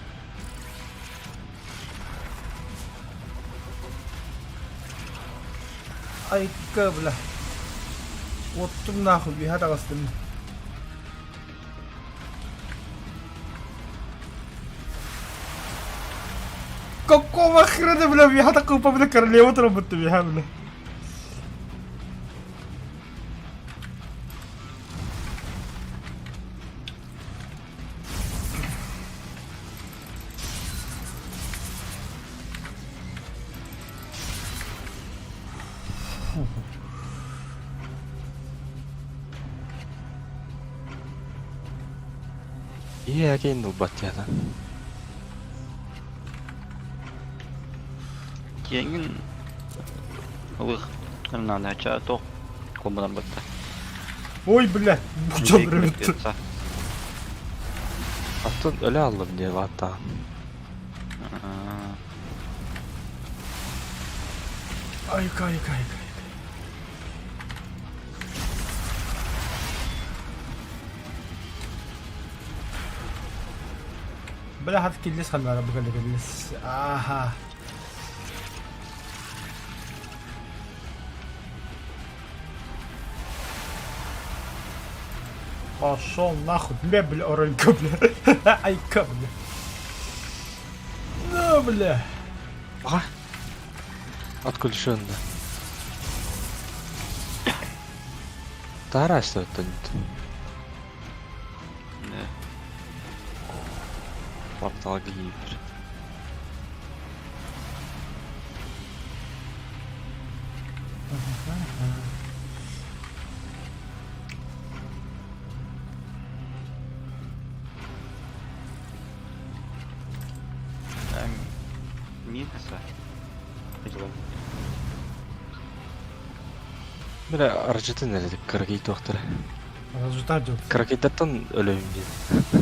Айыкка, бля. Оттум нахуй, биһа таҕыстым. Какого хрена, бля, биһа такой, бля, королева турабытты, биһа, бля. Ийэ киин ылбат диэтэ. Киэҥин ылых наада ча тоқ колбунан батта. Ой, бля, буча бля. Аттан өлө аллым диye hatta. Айка, айка, айка. Бля, хат киллес ханнара бу кэллес. Аха. Пошел нахуй, бля, бля, оройка, бля. Айка, бля. Ну, бля. Ага. Отключен, да. Тараастыбыт Портал гибер. Минуса. Бля, аржытын эредик кыргый туохтара. Разжитар дьон. Кыргыйдаттан өлөйүм диэн.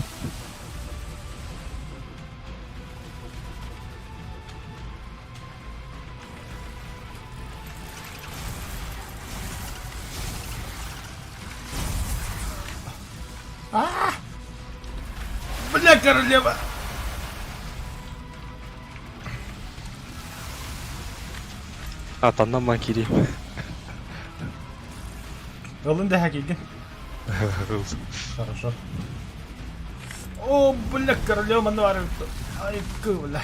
А! Бля, королева! А, таннан кириим. Ылын да хакилгин. Хорошо. О, бля, королева мануары. Ай, бля.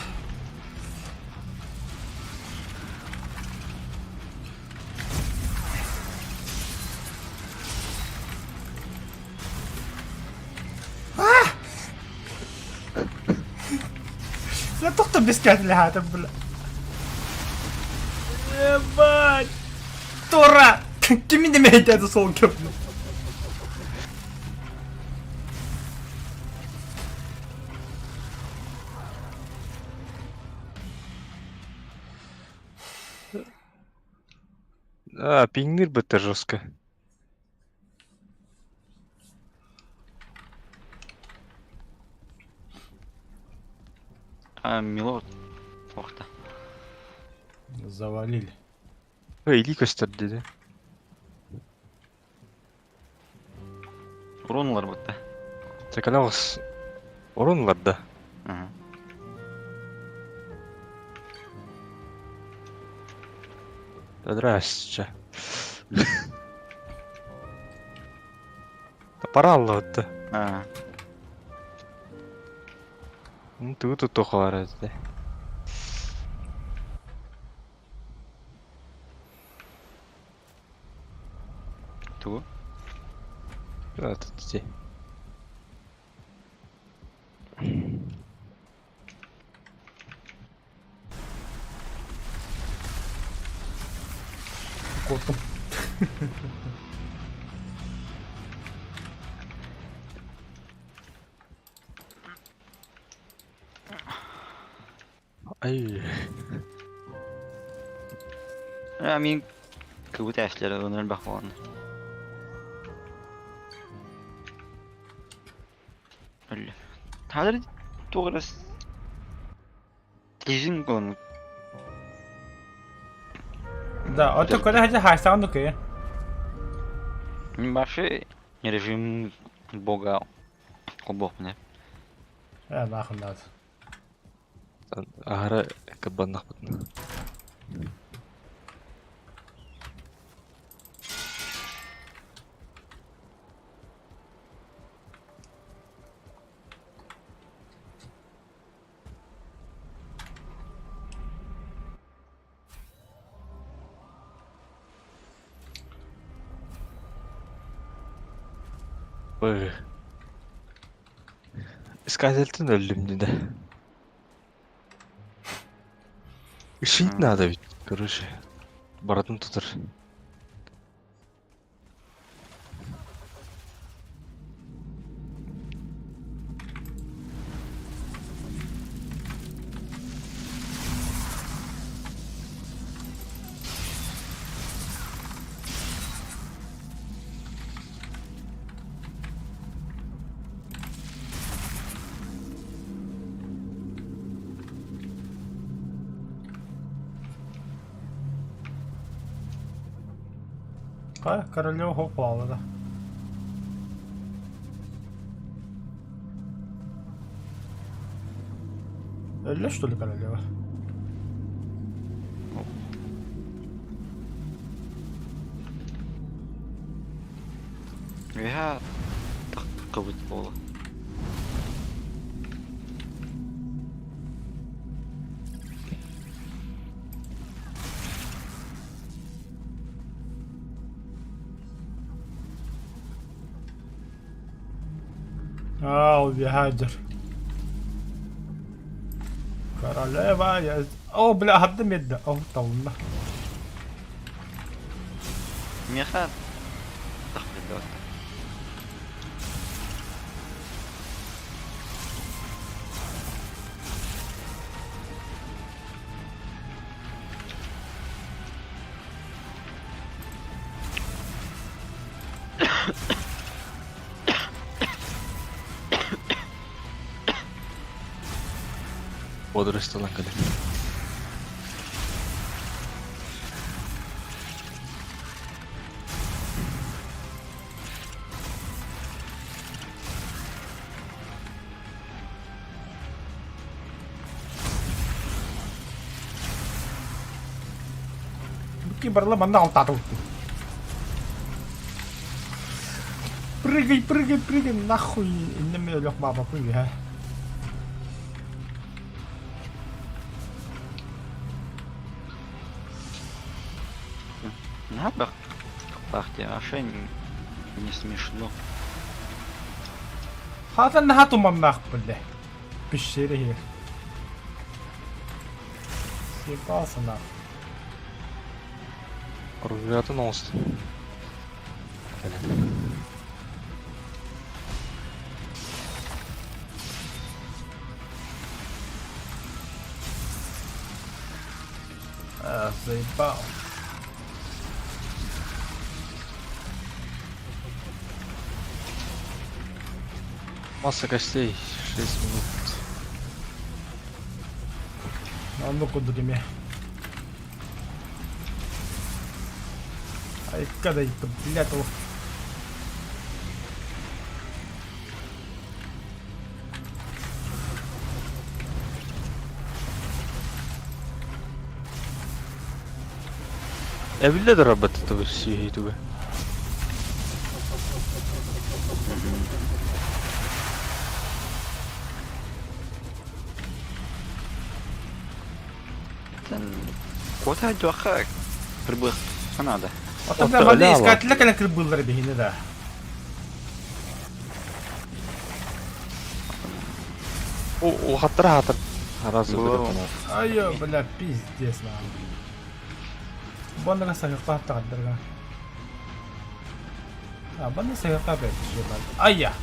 Бля, тохто бескәтле бля. Ебать! Тора! Кими демейді сол көпні? А, пиңнир бітті жестко. А, Милорд. Охта. Завалили. Ой, илии көстөр диди. Урон ылар бутта. Чакалаҕыс орун ылар да. Ага. Здрасте. Пора аллабытта. А, Тугу туттуохха баар этэ. тугу? Тут ити. Куоттум. Ай. А, мин кыбыт әшләре өнөр бак булган. Өллө. Хәзер тугры Тизин кон. Да, а то когда хотя хайсан ну-ка. Вообще режим бога. Бог мне. Э, нахуй надо. Аһара кабаннахпытна. Ой. Искательтен өлдүм диде. Ишить надо ведь, короче. Баратын тутар. Королева упала, да. Өллө, что ли, королева? Үһэ таххыбыт буола. А, убегайдер. Королева, я... О, бля, хадда медда. О, талынна. Миэхэ тахпыт Бодрость ылан кэлэр. Ки барла манна алтаатым. Прыгай, прыгай, прыгай, нахуй. Иннеме өлөх баабаппын үһэ. Надо партия, вообще не смешно. Хаата наһаа туманнаах биллэ. Пещере иһигэр. Съебался нахуй. Оружиятын оҥостон. Кэлэн. А, заебал. Масса костей, 6 минут. Оннук курдук эмиэ. Айка да блядь, ол. Эбиллэ да работает сиһи туга. Куота дьуохха кырбыах санаада. Оттон бля, манна искателлэр кэлэн кырбыыллар биһини да. Улахаттар аһатар. Араас Айо, бля, пиздец, нахуй. Боннага саһыахха аттаҕардарга. А, банна саһыахха бэт, Айя!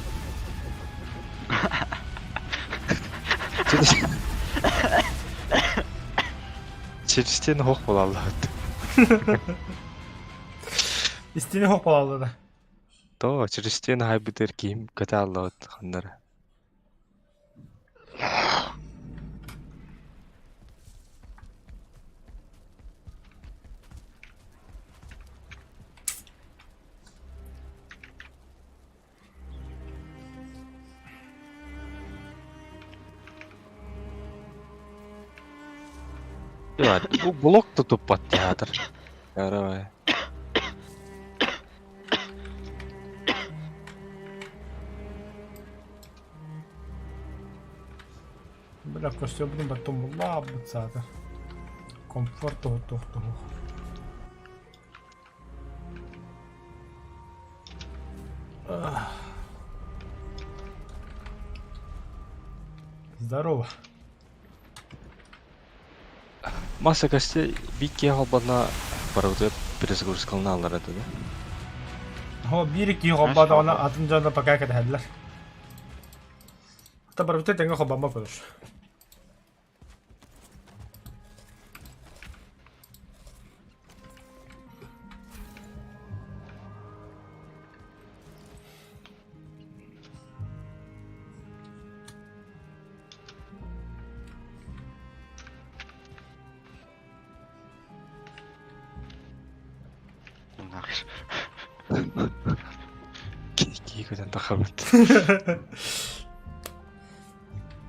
Через стену хох буолаллар. Истини хох буолаллар да. То, через стену хайбытыр киһим көтө аллабыт ханнара. Бу блок тутуппат театр. Давай. Бля, көстүөбүн баттым буллаабыт саатар. Комфорт туһу. Здорово. Масса костей бикки холбана барыбытыгар перезагрузкаланаллар этэ да. Хо биир киһи холбоотоҕуна атын дьоно пока кэтэһэллэр. Та барыбыта тэҥҥэ холбоммот короче. Киһи көтөн тахабыт.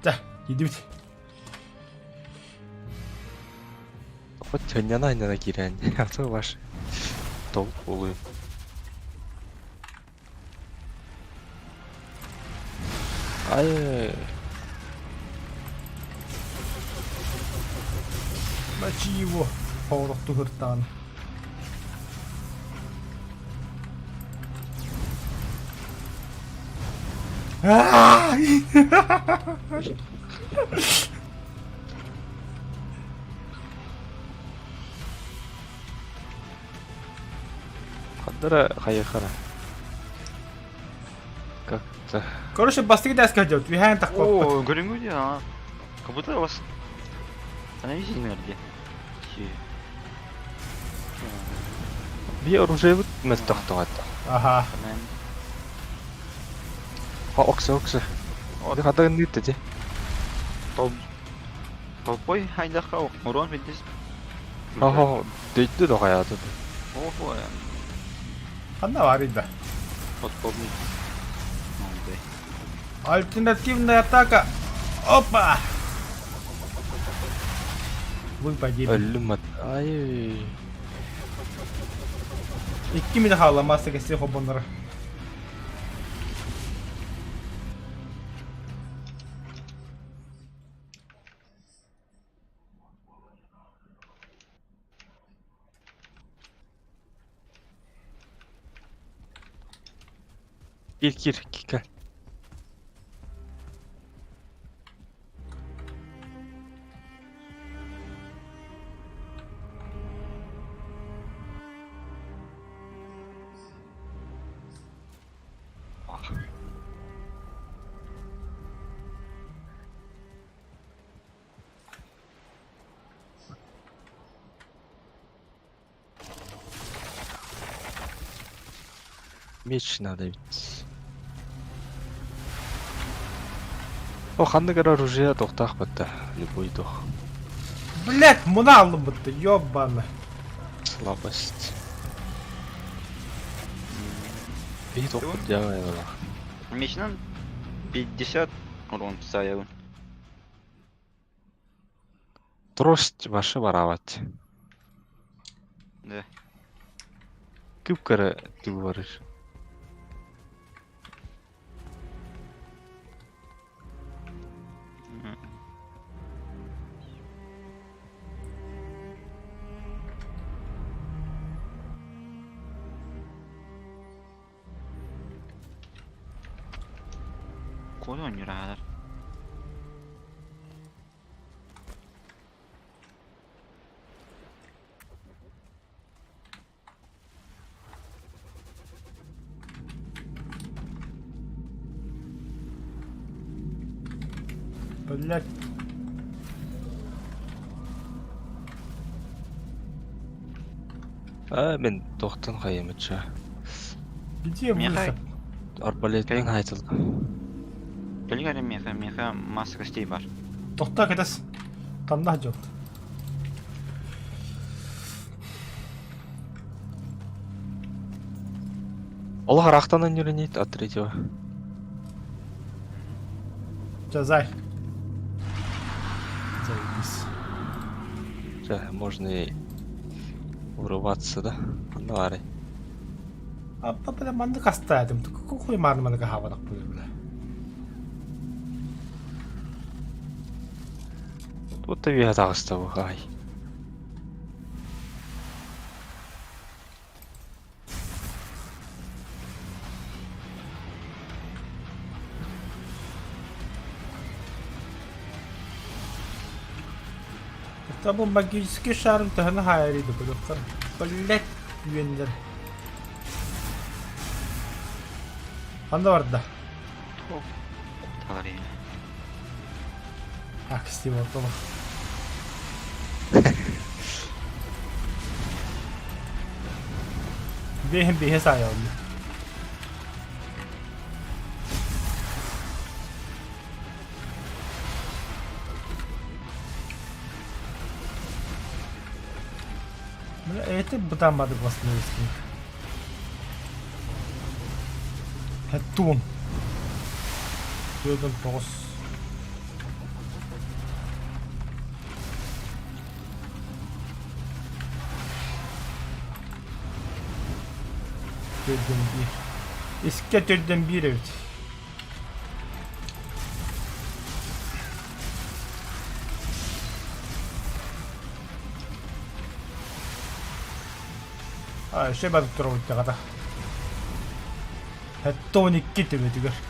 Чэ, киирдибит. Хоть ханньана-ханньана киирэн, а то ваш толк буолуо. Ай, Мочи его, хоорохту хыртаан. Хаддара хайахара. Как-то. Короче, бастыгы дәскә делать. Виһән тахпаппыт. О, көрүҥҥү а. Как будто у вас Остановись, энергия. Би оружие мөлтөхтөҕөт. Аха. Ha окса окса. Оди хатагын нитте. Толпой хайдаха урон видишь. Ха дөйдү да хаята. Ого. Ханна бар ида. Подпомни. Альтернативная атака. Опа! Вы погибли. Өллүм ай. Икки мине хаалла масса кэсси хобоннора. Кир кир кика. Меч надо ведь. О, ханнык эрэ оружие тохтоох батта. Любой дух. Блять, муна аллым бытты, ёбаны. Слабость. И тохпут дьаҕайалах. Мечнан 50 урон саябын. Трость башы барабат. Да. Күп-кыра түгү барыр. Куда он юрадар? Блять. А, мен тохтон хайымыча. Где Михай. выход? Арбалетинен хайтыл. Кэлигэр миэхэ, миэхэ масса костей бар. Тохтоо кэтэс. Таннах дьон. Ол харахтанан юренит от третьего. Чэ, зай. Заебись. Чэ, можно и урываться, да? Ну, арай. Аппа, бля, маннык астаатым. Какой мааны маннык аһаабатах буолар, бля. Вот ты таҕыста бу, ай. Это был магический шарм төһөнү хаайарыйды бөлөхтөр. Блять, үөннэр. Ханна барда? Тағар Акси ортолох. Биэһин биэһэ саайаллар. Бля, это бытааммадык восстановить. Хаттуун. Түөртэн тоҕус. Төрдөн биир. Искэ төрдөн биир эбит. А, өссө барып турабыт 12 төбөтүгэр.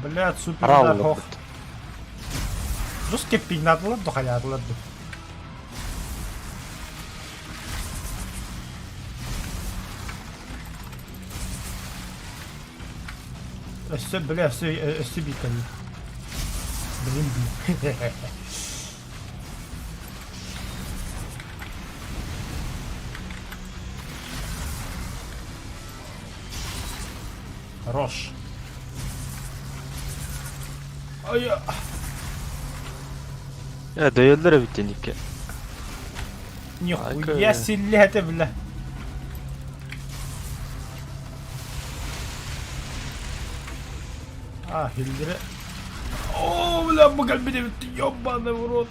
Блядь, супер Арал удар хох. Рус кеппигнатылар ду хайаатылар ду. Өссө, бля, өссө, өссө бииккэллэ. Блин, блин. Хорош. Ай, Э, дөйөллөр эбит диэниккэ. нихуя силлээтэ, бля. А, хиллере. О, бля, бу кэлбит эбит, ёбаный в рот.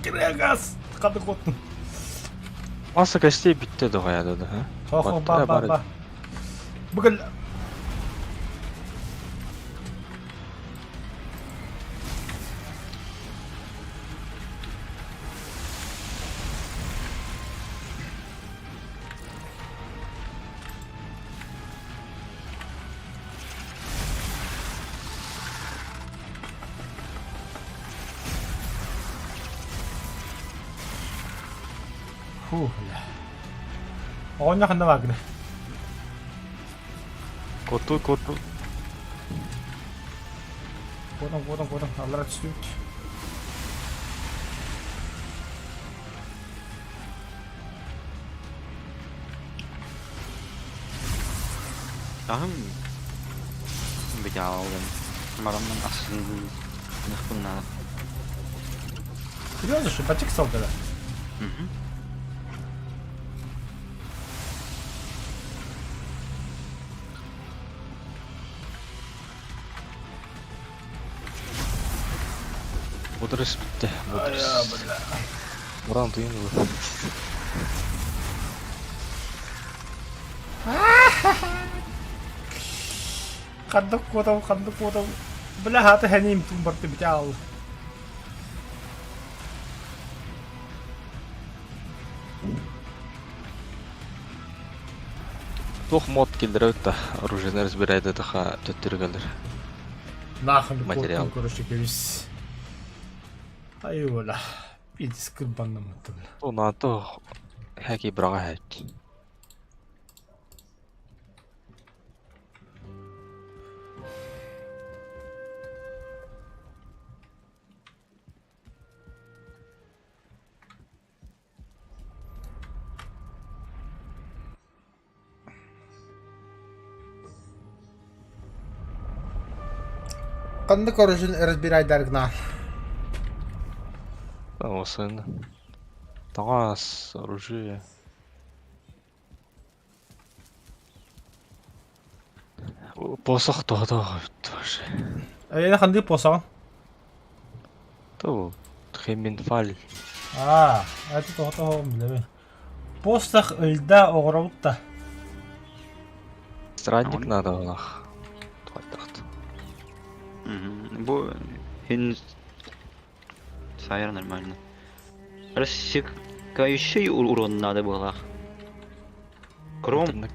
Крегас! Хаты куоттун. Масса костей бүттэ доҕайада да, ха? Хо-хо, ба, ба, ба. Бу кэл... Фу, бля. Оҕонньор ханна бааргына? Куоттуу, куоттуу. Куотан, куотан, куотан. Аллара түстүбүт. Аһым битаалын мараммын ахсынныахпын наада. Серьезно, что пачек стал тогда? Мгм. Мудрыс бүттэ, мудрыс. Уран туйун ылы. Ханнык куотам, ханнык куотам. Бля, хата хэним тум барты битал. Туох мод киллэрэ да оружиены разбирает таха төттөрү кэлэр. Нахуй Материал. куоттум, короче, кэбис. Айыола. Пиздец кырбаннаммыттым. То НАТО хэки браға хэт. Ханнык оружин разбирайдаргна. Осын. Таҥас, оружие. Посох тоҕо тоже. Эйэ ханнык посоҕун? То Хеминфаль. Аа, это тоҕо билэбин. Посох ылда оҕоробут да. Странник надо олох. Туайтахт. Бу хин сайар нормально. Рассекающий урон надо было. Кром.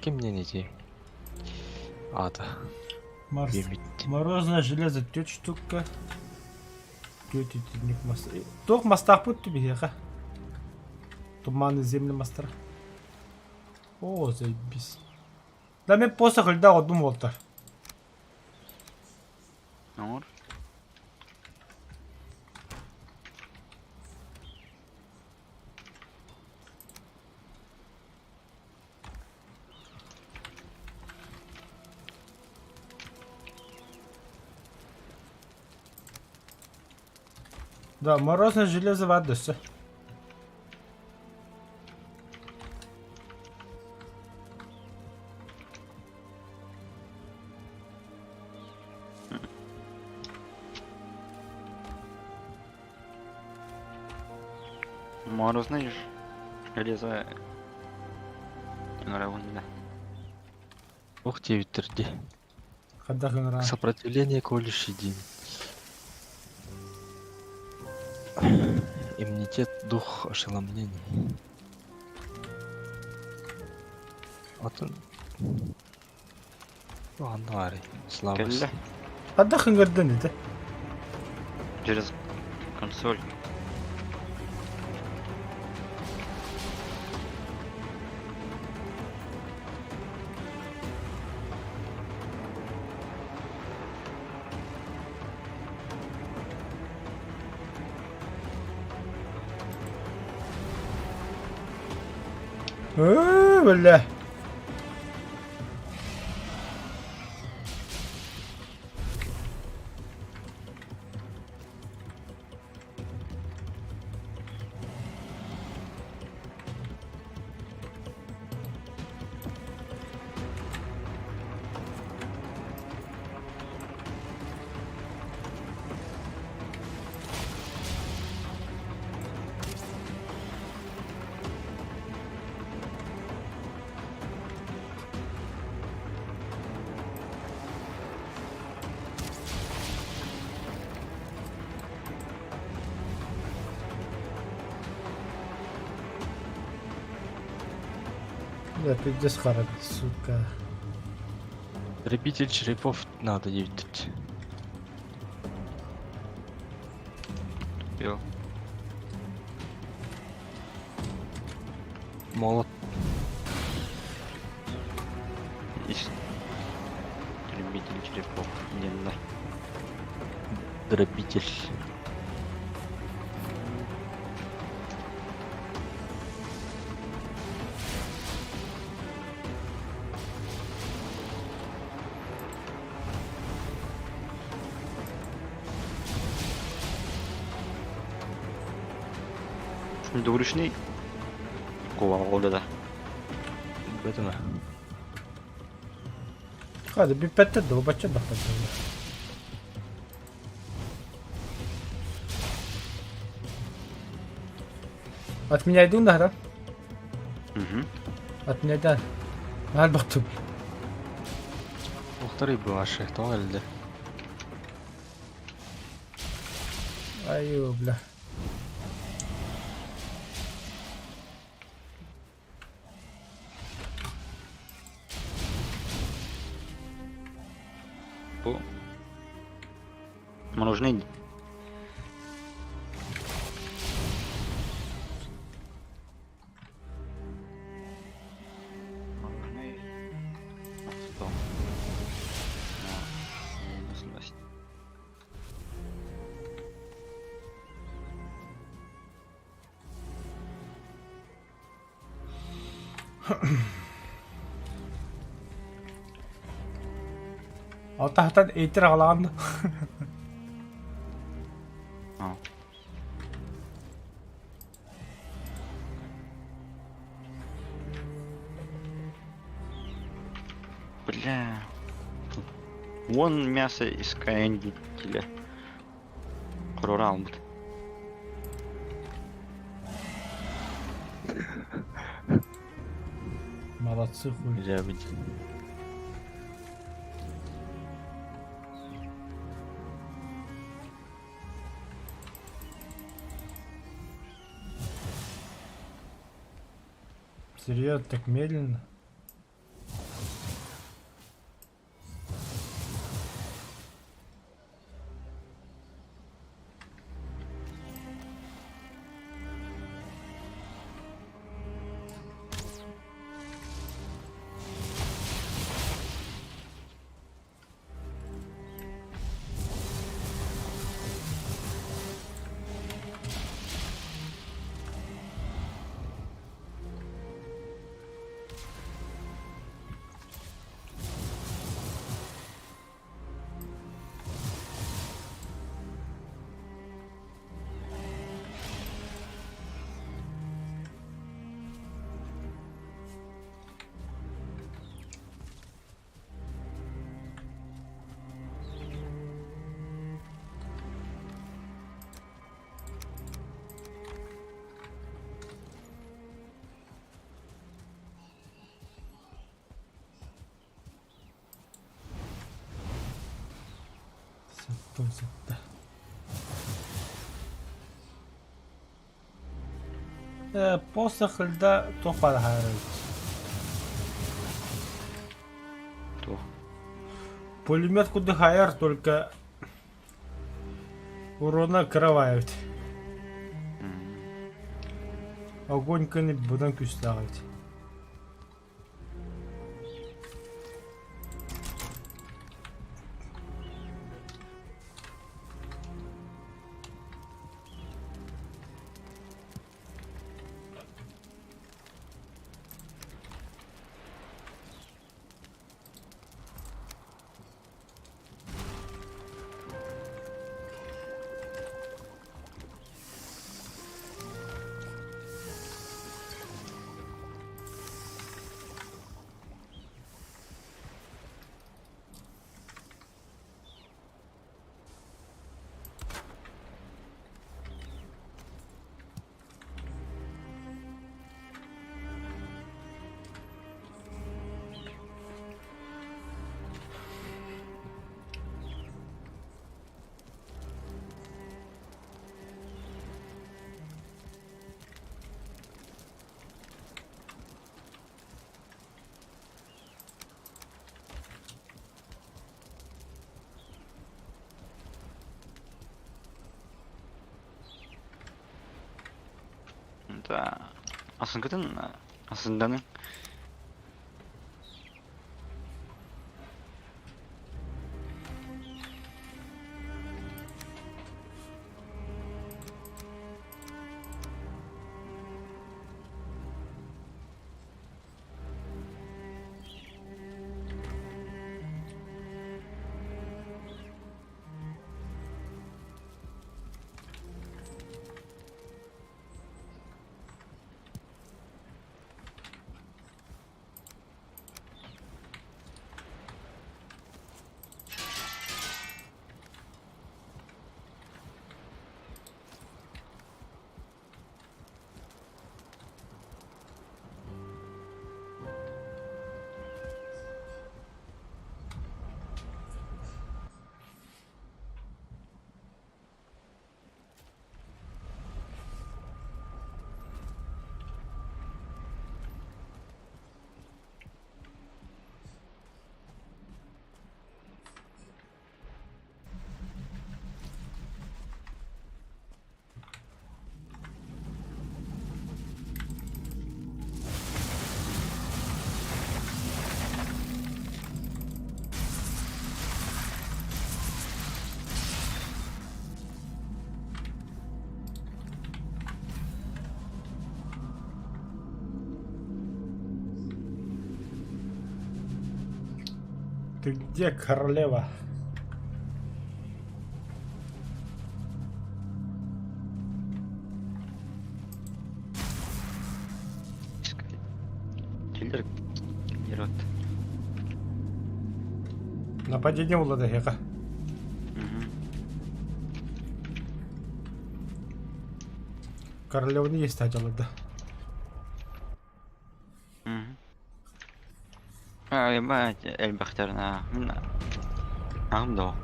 Ким мне не идти? Ата. Морозное железо түөрт штука. Түөрт итинник мас. Туох мастаахпыт түбүһиэхэ. Туманный земли мастара. О, заебись. Да мен посох льда одум болтар. Оҥор. Да, морозное железо баар дөссө. Морозный железо ыҥырабын да. Ух диэбиттэр дии. Хайдах ыҥыраан. Сопротивление колющий день. Иммунитет, дух, ошеломление. Атын... Аннары, слабость. Кэллэ. Хайдах ыҥырдын ити? Через консоль. Ээ, бля. Бля, пиздец харат, сука. Дробитель черепов надо диэбиттэр. Йо. Молот. Истребитель черепов. Диэн да. Дробитель. Двуручный кувалда да. Бэтимэ. Хады бүппэттэр да бачча баппаттар. Отменяйдың да хара? Угу. Отменяйдан. Наар бахтым. Охтар башы, тоҕо элдэ. Айыы, бля. Бу Мороженое. Мороженое. 100. На 80. Алтаһтан эйтер аҕалаҕын А. Бля. Вон мясо из каэндителя. Куруралбыт. Молодцы хуй. Дьэ, Серьезно, так медленно? Сыттым сытта. Э, посох льда туох баар аһаарабыт. Туох. Пулемет курдук хайар, только урона кыра эбит. Огонь күнү быдан күүстээх эбит. Да. Асынгытын асынданың. Ты где, королева? Киллер киллер Нападение было да Королеваны есть да. Элбэхтэрин мин аҕам да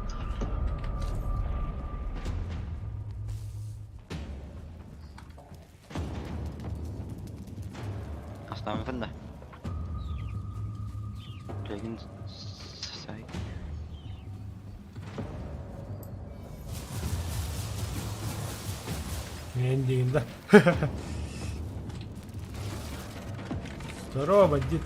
Астаабытын да Билигин сай Мен диигин да. Здорово, бандит.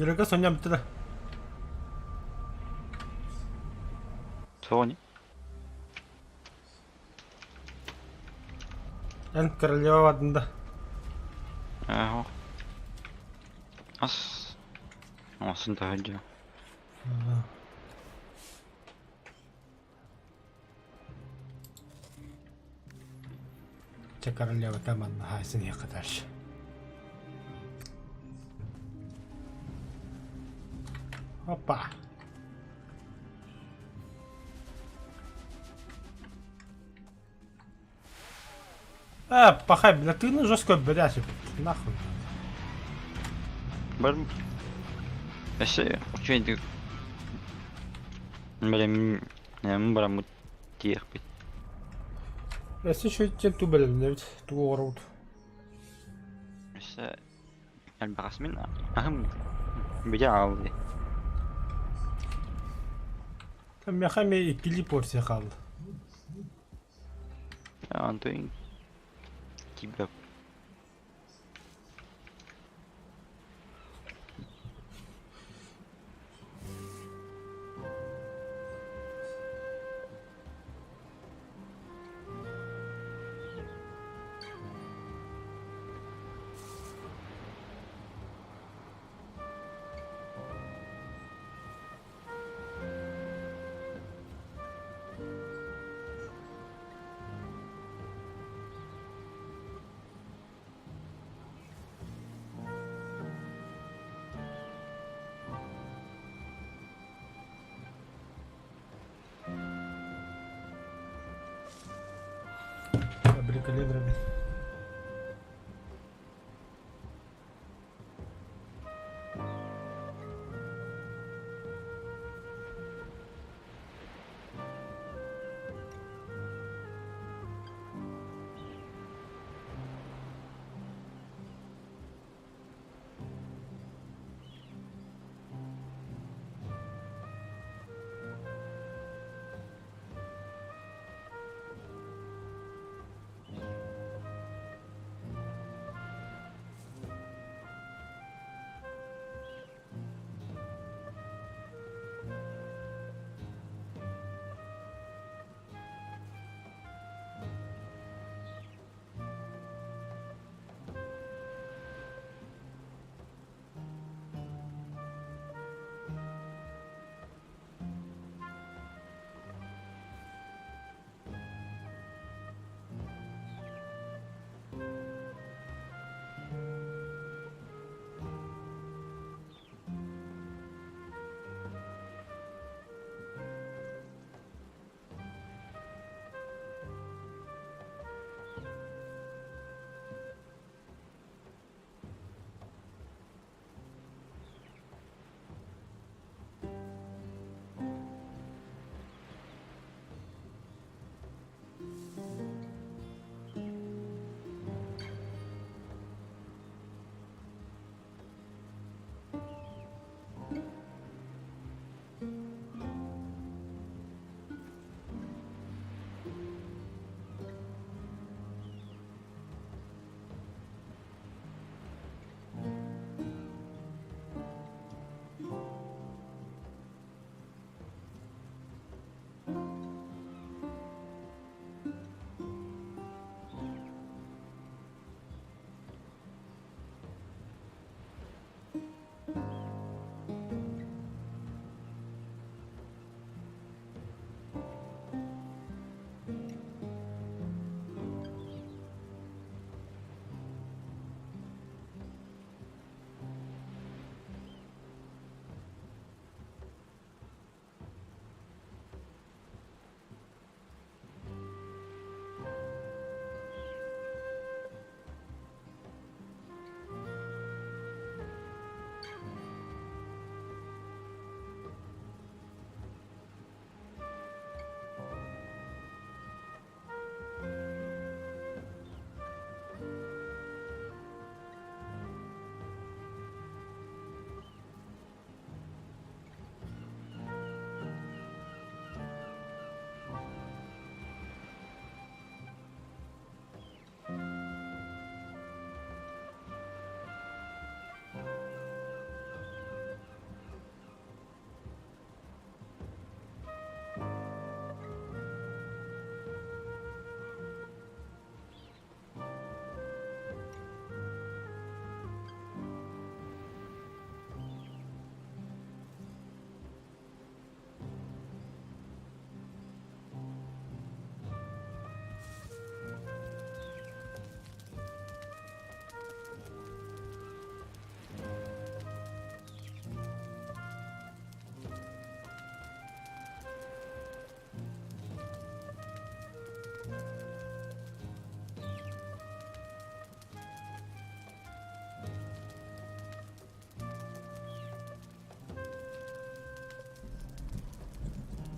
Грека сонньон бүттэ да? Тоҕо Эн королева бардын да? Ээ Ас оҥостон таһырдьа. Чэ королевата манна хаайсын иһиэххэ дальше. Опа! Э, пахай, бля, тыыны жестко бэрээсип. Нахуй. Бар Өссө үчүгэйдик бэлэм бараммыт тиэхпит. Өссө үчүгэйдик ту бэлэмнэбит, тугу оҥоробут. Өссө элбэҕэс мин аһым бүтэ аҕаллы. Миэхэ эмиэ иккилии порция хаалла. Антон тебя Абрикаледра.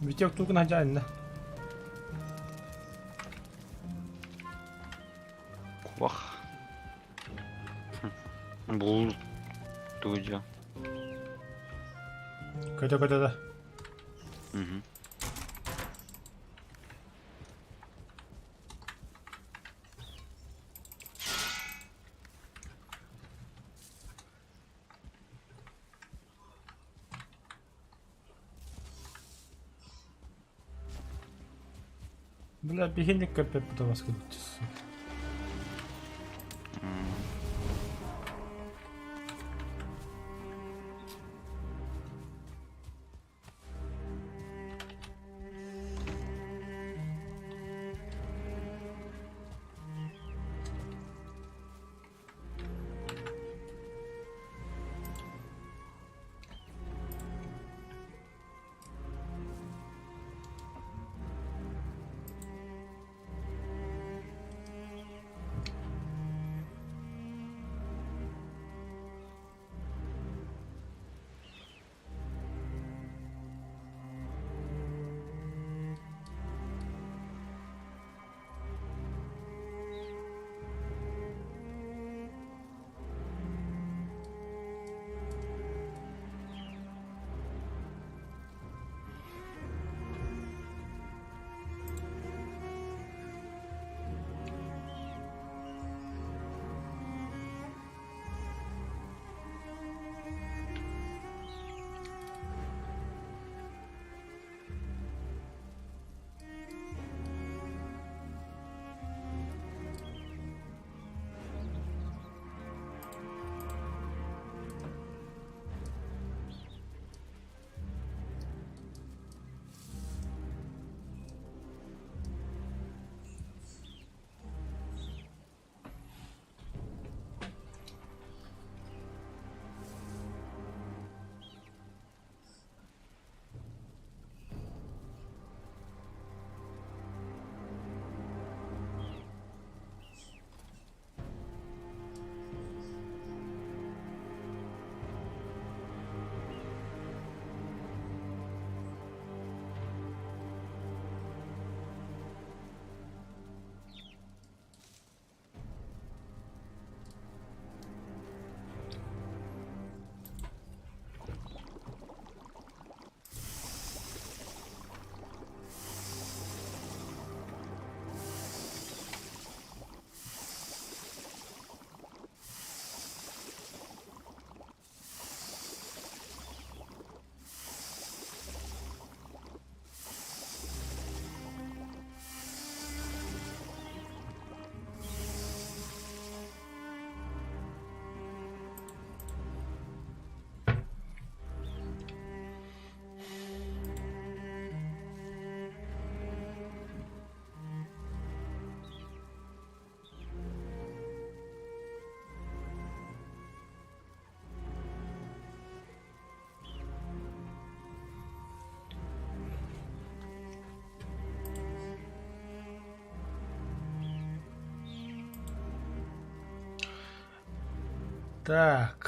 Витек тугун хадьаанна. Кубах. Бул тудьа. Көтө-көтө да. Мгм. Бля, биһинник көрбөппүт абас кэлбитис. Так.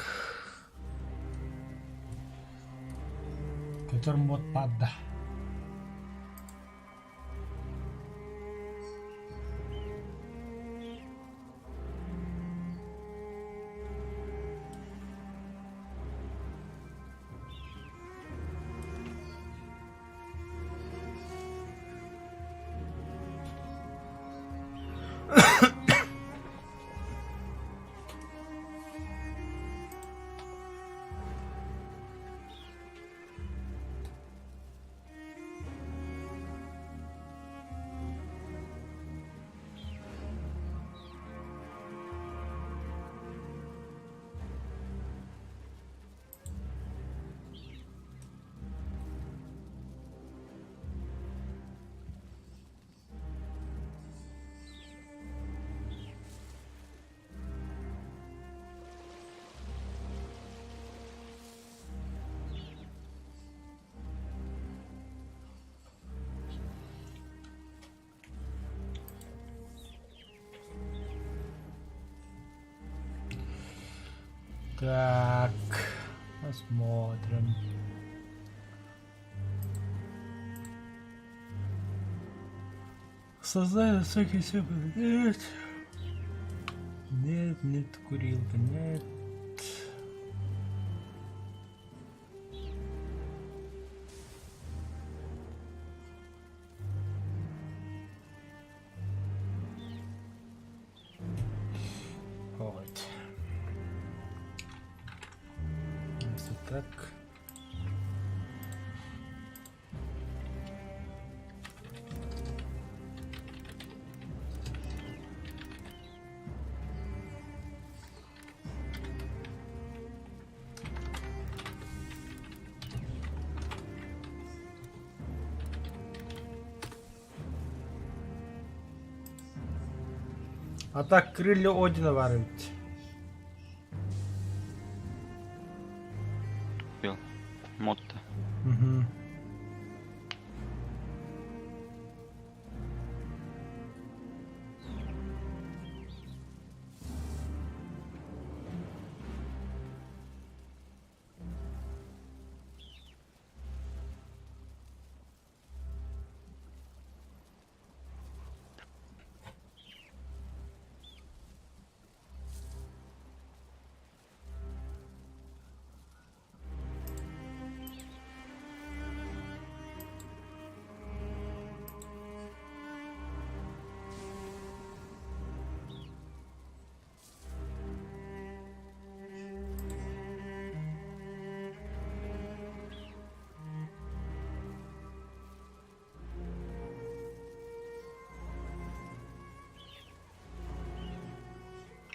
Көтөр мод падда. Так, посмотрим. Создай высокий Нет. Нет, нет, курилка, нет. Вот. Если так. А так крылья Одина баар эбит. Мод-то. Мгм.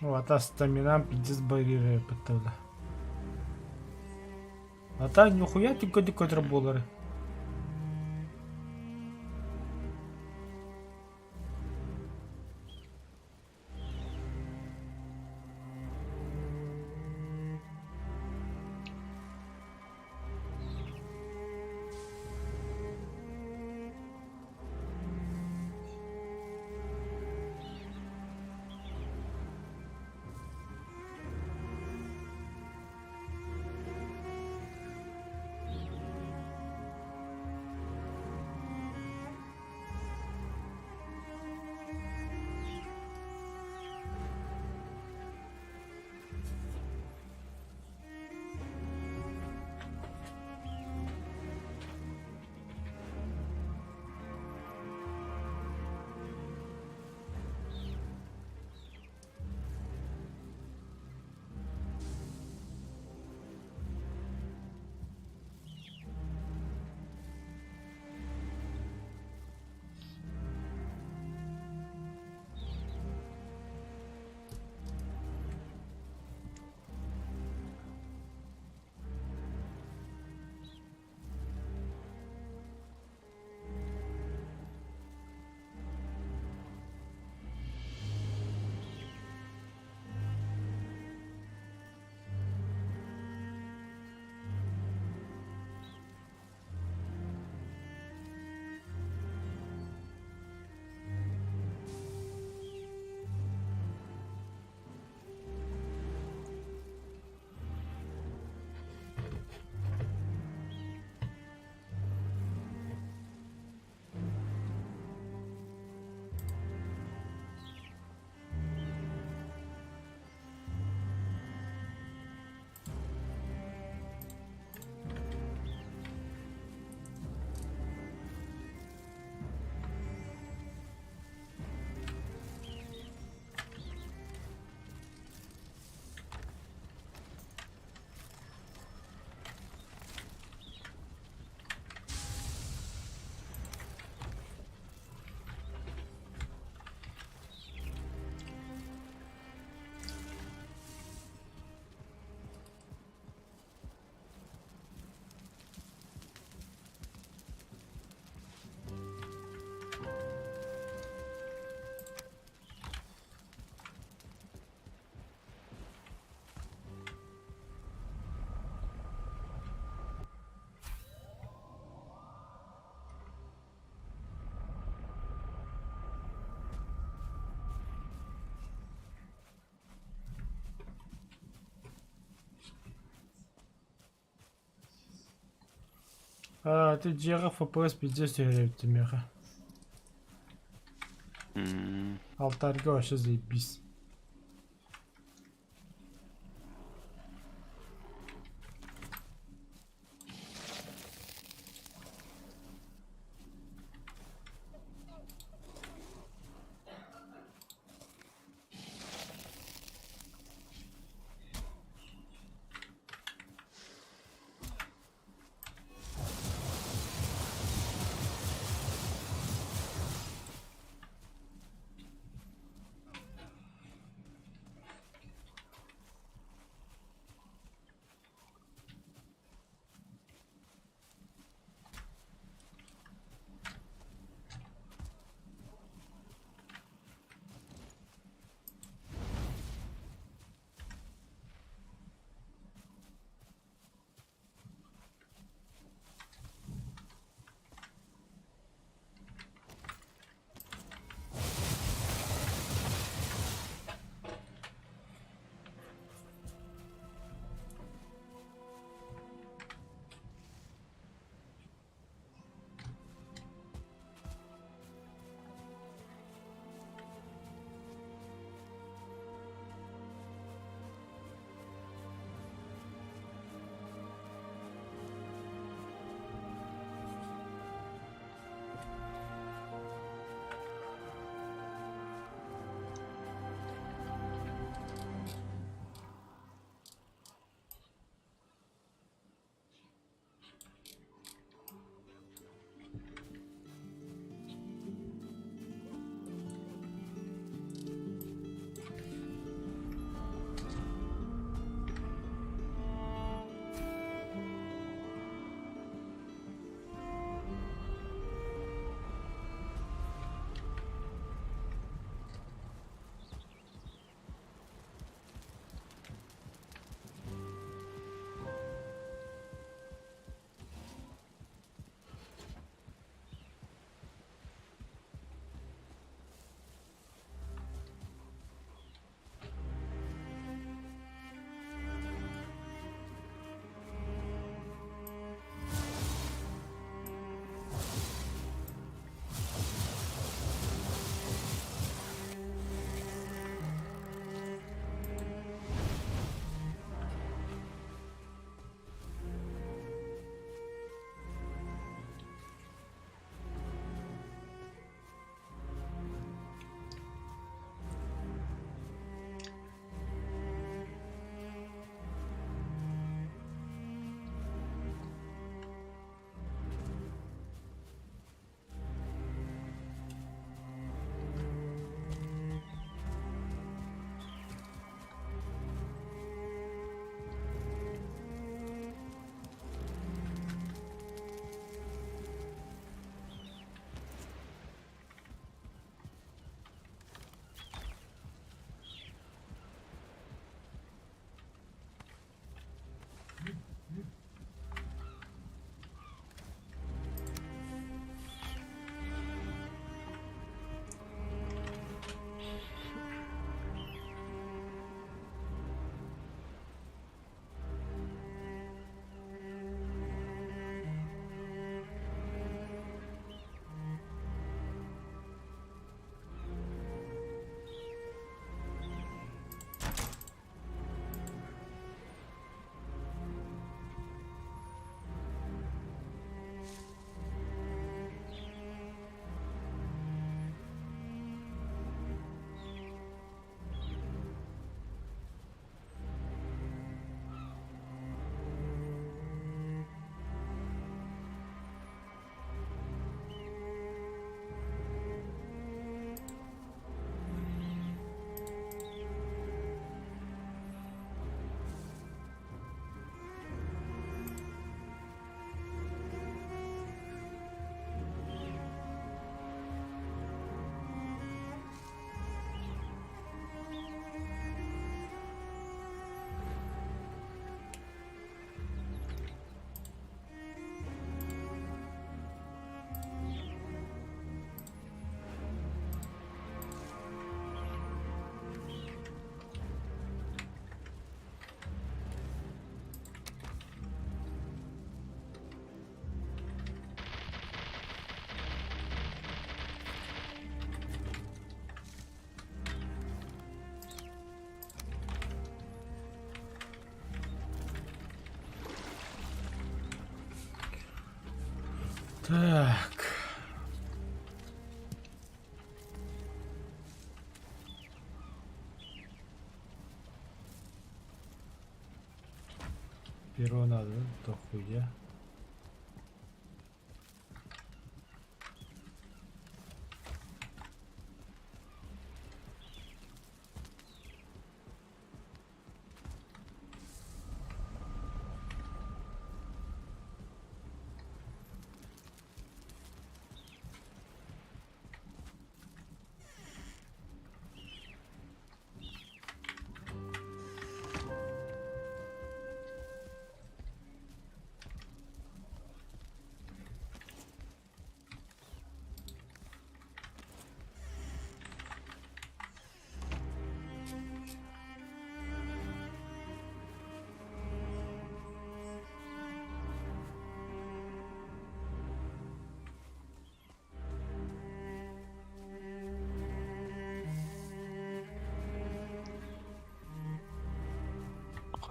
Ата стаминам пиздец барьеры быттылар. Ата нихуя ты көтөр буолар. А, ты дьиэҕэ FPS пиздец түһэр эбит миэхэ. Алтарьга вообще заебись. Так. Перо надо, да хуя.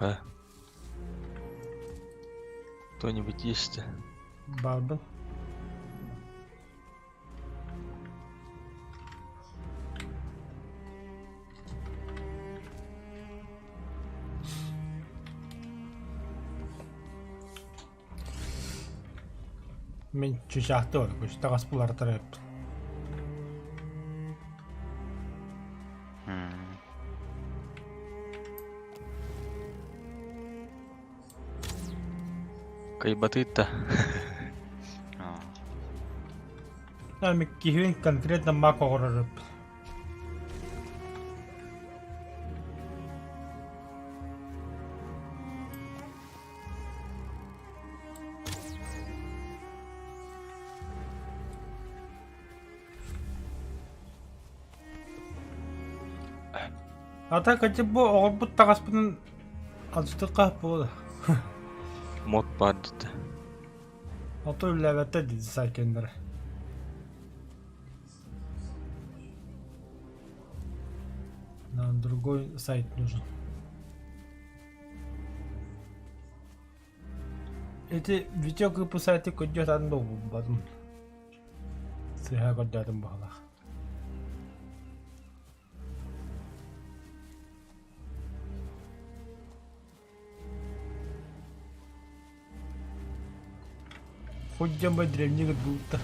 Ха. Кто-нибудь есть? Баарбын. Мин чычаахты бар, таҕас булартар эппит. Кайбатыытта. Ами киһибин конкретно мак оҕорор эппит. А так эти бу оҕорбут таҕаспытын алдьатыахха буолуо. Мод баар дии. Ото үллээбэттэр дии дизайнердара. Нам другой сайт нужен. Ити видео клипы сайты көрдүө долгуйбатым. Сыыһа көрдөөтүм быһыылаах. Хоть дьон древний будто.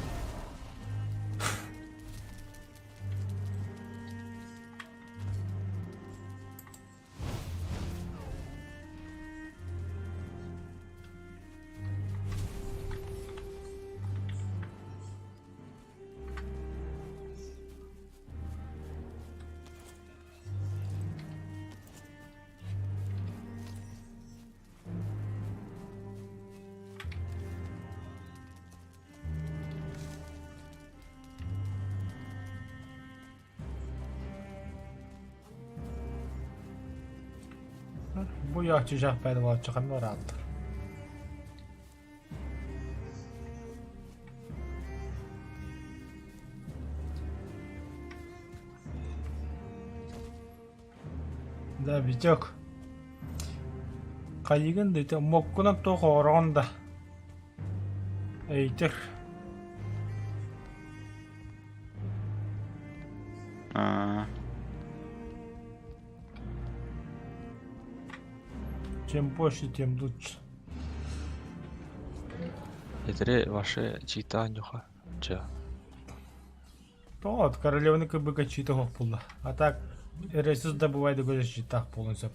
Бу яаччыжаах бэйдэ ханна ырааттар. Да, Витек. Хайыгын да ити моккунан туох оҕороҕун да. Эйтер. Аа. Чем больше, тем лучше. Этери ваши чита нюха. Ча. То от королевны кыбыка чита буолла. А так ресурс добывай да читах полностью.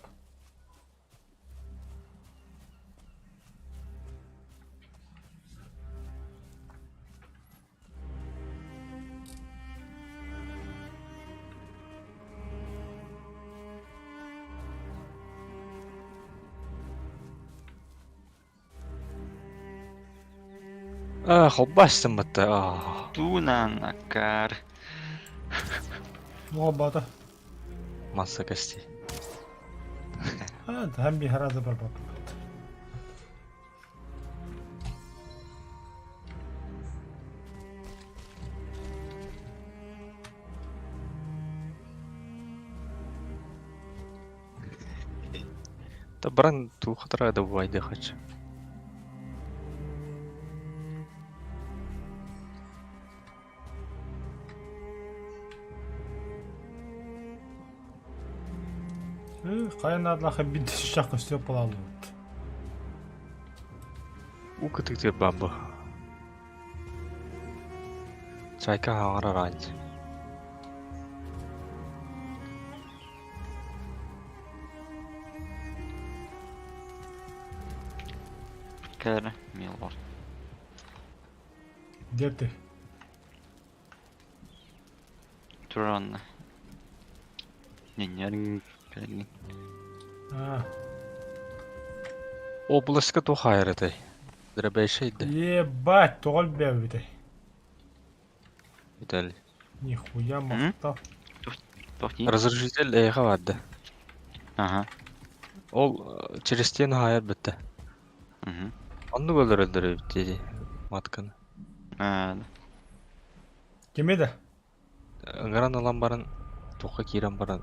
Аа, холбоостон бата. Аа. Туунан аккаар. Оҕо Масса кости. А, там би хараза барбат. Та баран туу хатара добывай хочу. Хайа наадалаах биир шах көстүөх буолаллыбыт. Уу кытыытыгар баар бу. Чайка хаҥар араанчы. Кэлэрэ, милорд. Где ты? Туран. Не, не, А, Областка туох хаайар этэй? Дробящий да. Ебать, тоҕо элбээбитэй. Виталий. Нихуя махтал. Туох дии? Разрушитель эйиэхэ баар да. Ага. Ол через стену хаайар бүттэ. Угу. Оннук өлөрөллөр эбит дии матканы. А, Кими да? Ыҥыран ылан баран туохха киирэн баран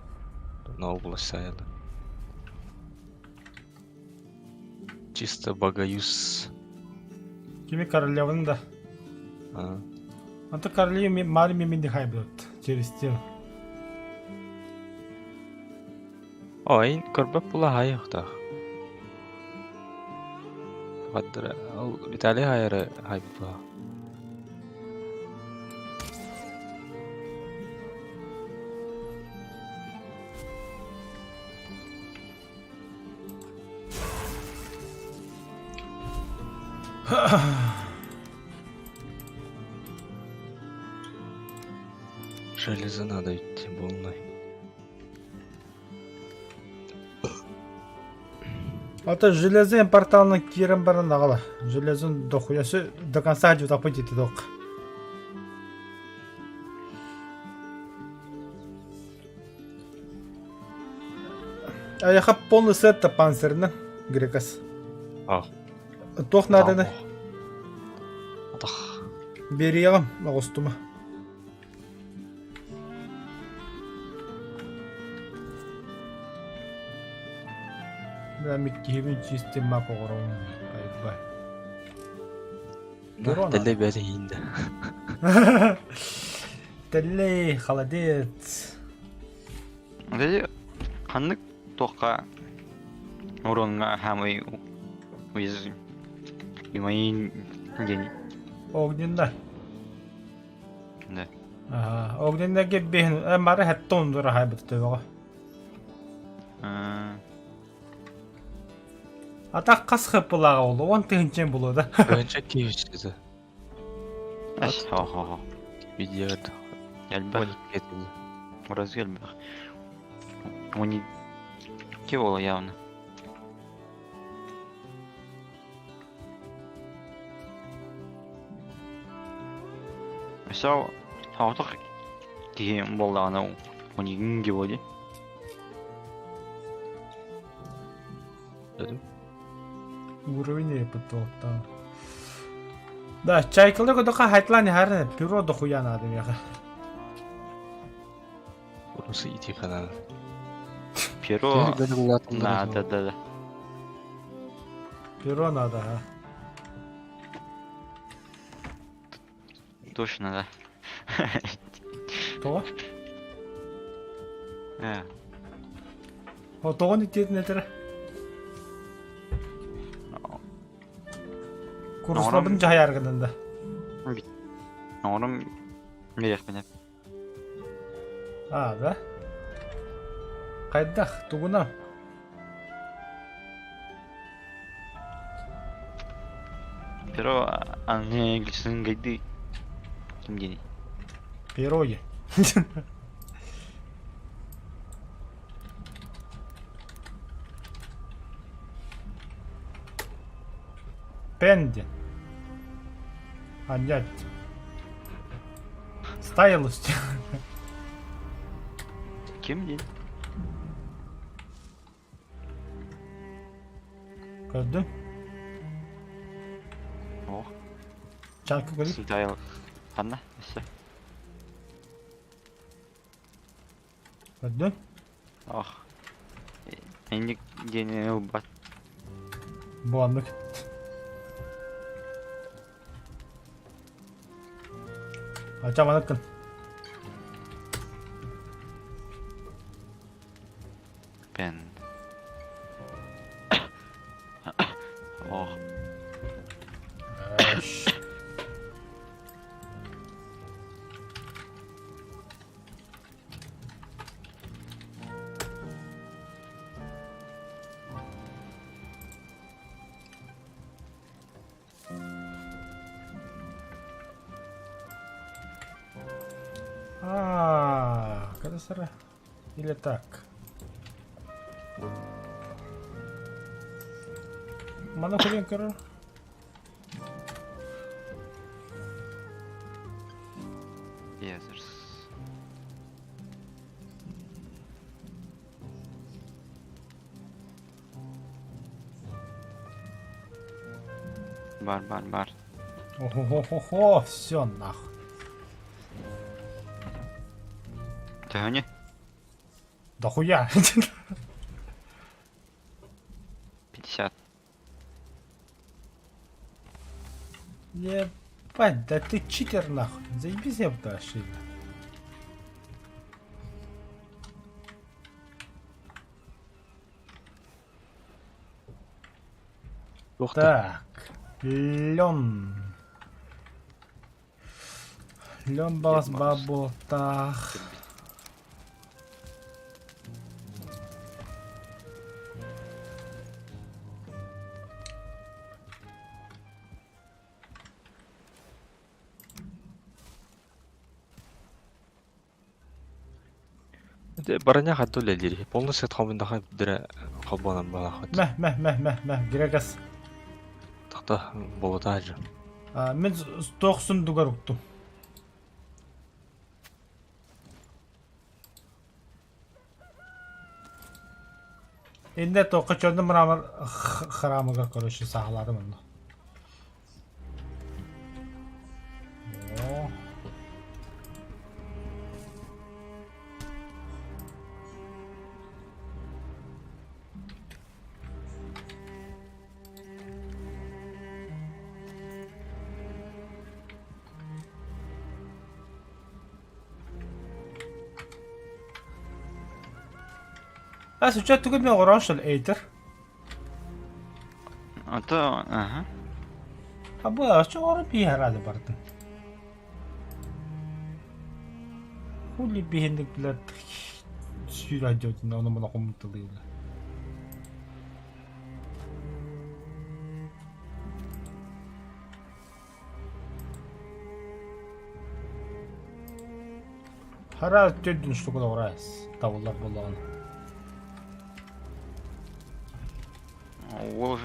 на область сайылы. Чисто богоюз. Кими королеваны да? А, Антон королева Мари мимин хайбыт. Через стену. Ой, көрбөт була хайыахтаах. Хаддара, ол Виталий хайары хайбыта. Железо надо идти больной. Ата железин порталынан киирэн баран аҕала. Железин дохуясы до конца дьутаппыт ити док. Айаха полный сет панцирный грекас. А. Туох нааданы Атах. биэриэҕим оҕустума. Бля, миккиһибин чистим мап оҕорон айбай. На, тэллэй бэйэтэ иһиинде. Тэллэй, холодец. Деді ханнык туохха уронҥа хаамый уязвимый день. Огненна. Да. Ага, огненна геббиһин мары хэтте ондура хайбыт төбөҕө. Атах хас хыппылааҕа буолуо, уон тыһыынча буолуо да. Тыһыынча киһи Эс, хо-хо-хо. Видео Элбэх. Разве элбэх. Он буола явно. Өссө соҕотох киһи буоллаҕына он икки буолуо дии. Уровень потолка. Да, чайкалар көтөххө хайтлаан иһэр пюро дохуя надо миэхэ. Урусы ити канал. Перо надо, да, да. Перо надо, а. Точно, да. Тоҕо? Э, О, тоҕо итиэтин этэрэ? Курслабын дьаһайаргынан да. Оҥорум биэриэхпин А, да? Хайдах, тугунан? Перо английскин гайды ким диэний? Пироги. Пенди. А, нет. Стайлус. Ким диэн? Көрдүм. Ох, Чаркы көрүп. Стайл. Ханна? Өссө. Көрдүм. Ох. Инник диэни ылбат. Бу аннык. Ача маныккын. Weapon. Ох. А, когда Или так. Мана хрен көрөр. Безерс. Бар, бар, бар. Охо-хо-хо, все нахуй. Төһөнү? Да хуя. 50. Ебать, да ты читер нахуй. Заебись я вообще. Туох да Так. Лен. Лен бас бабутах. Броня хатта үлэлиир. Полностью хомундаха дырэ холбонон буолаахыт. Мэ, мэ, мэ, мэ, мэ, Грегас. Тахта болотаажы. А, мен тоқсын дугар уктум. Инде тоққа черный мрамор храмыгар, короче, саҕалаатым онно. О. А сейчас тугу мен оранжел эйтер. А то, ага. А бу ачы оры биһарады бардым. Хули биһиндик блядь сүүрэ ону муна хомуталыйла. Хара төрдүн штука орайс. Тавылар болған. Ол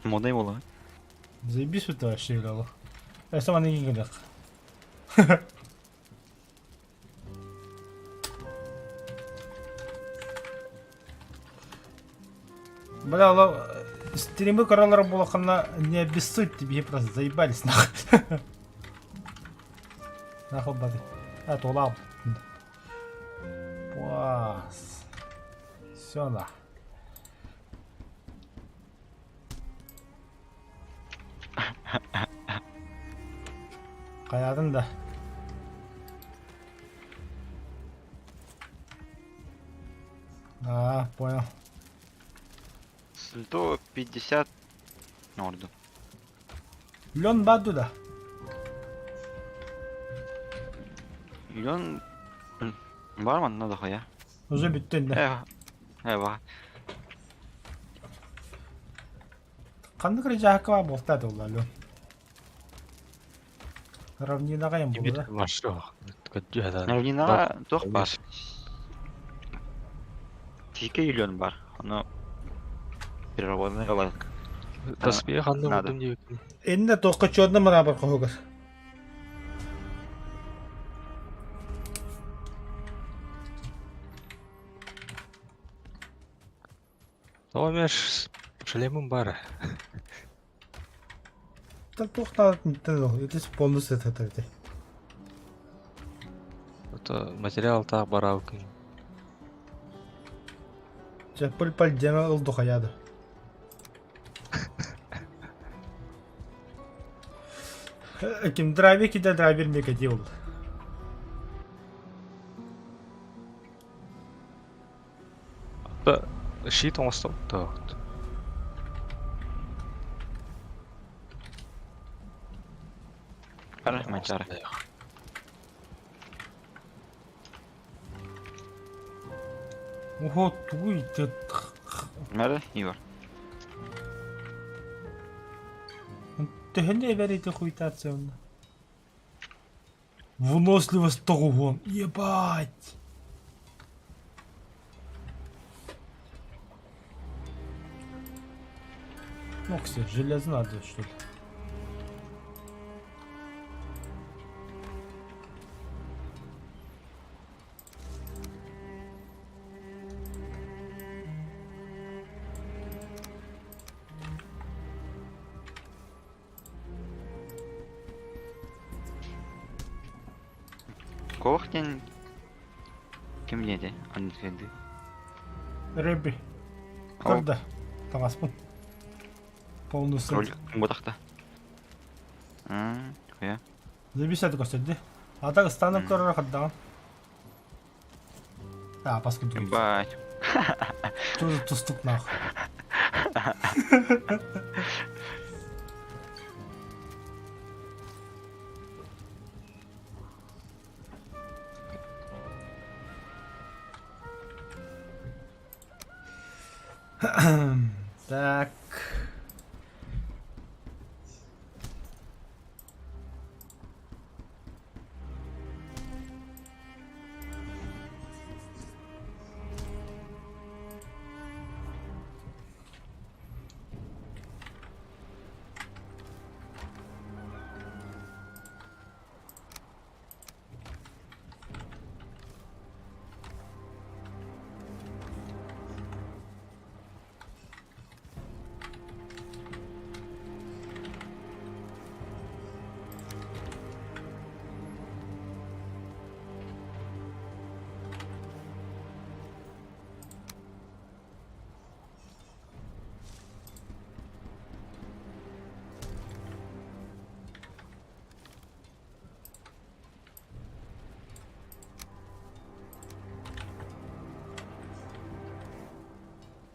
Модай бола. Заебись это вообще играло. Я сама не гигадах. Бля, ла, стримы кораллар булахана не обессудьте, тебе просто заебались нахуй. Нахуй бады. А, то лап. Пас. Все на. Хайадын да. А, понял. 150 орду. Лен баду да. Лен бар манна дохуя. Уже бүттүн да. Э, э, Ханнык режаакка буолта буолла Лен. Равнинаҕа эм буолла да. Маршрут. Көддү Равнинаҕа туох баар? Тике миллион бар. Ону переработанный ылар. Таспия ханна Надо. будум диэбиккин. Иннэ туохха черный мрамор хоһугар. Тоҕо эмэ шлемым баар. Та туох наадатын ити полностью это Это материал таах бараабыккын. Чэ пыль-паль дьэҥэ ыл духайаады. Ким драйвер киде драйвер мекети ол. Да, щит оҥостубуттаах. Хара, мачара. Ого, тугуй ты. Мәрі, Егор. Төһөнү эбэр ити хуйтация онно? Выносливость тоҕуһуон. Ебать! Окси, железо надо, что ли? Кох диэн ким диэти андыгы Рэбби. Ол Көрдө. Таҥаспын. Полный сет. кролик ботахта. Хуя. Заебись это көстөрдү. А так станып көрөр хаддаҕын. А, паскы Ебать. Тоже тустук нахуй. Так.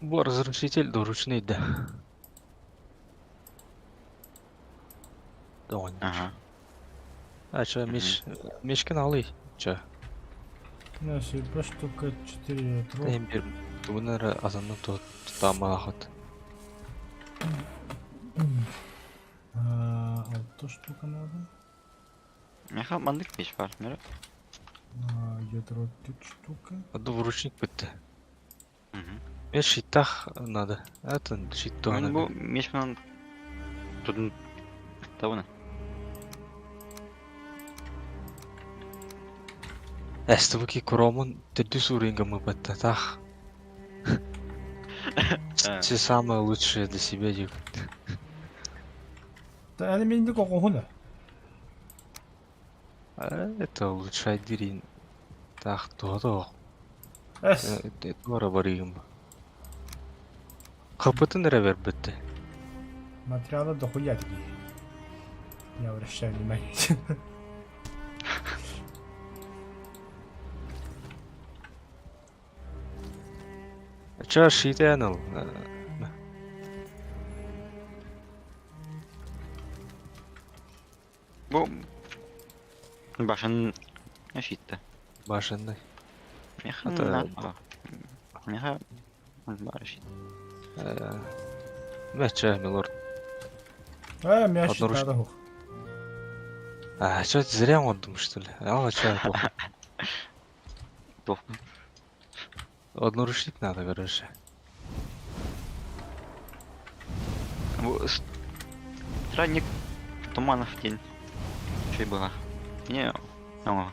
Бу разрушитель двуручный да. Доҕон. Ага. А чё, меш... Мешкин алый. Чё? Значит, штука 4 ядро. Эм бир тугунара азанны тутамаахыт. А, алта штука надо. Меха мандык пеш бар. Мәрі. А, ядро тут штука. Двуручник бітті. Мгм. Мен щитах надо. Это щит Мен туһана. бу меш менен тудун табына. Эстубуки куромун төрдүс уровеньга мы баттатах. Все самое лучшее для себя делают. Да, это мен де коқоғына. Это улучшает дирин. Так, туһата Эс. Туара барыгым. Капытын эрэ бербитти. Материалы дохуя такие. Не обращаю внимания. Ча шитэнэл. Бу башын шитті. Башындай. Меха Ата- Меха бар шит. Мэ ча милорд. А, мяч Одну надо хух. А, чё зря он думаешь, что ли? А, чё, плохо. Плохо. Одноручник надо, короче. Бу странник туманов день. Чей была. Не, о,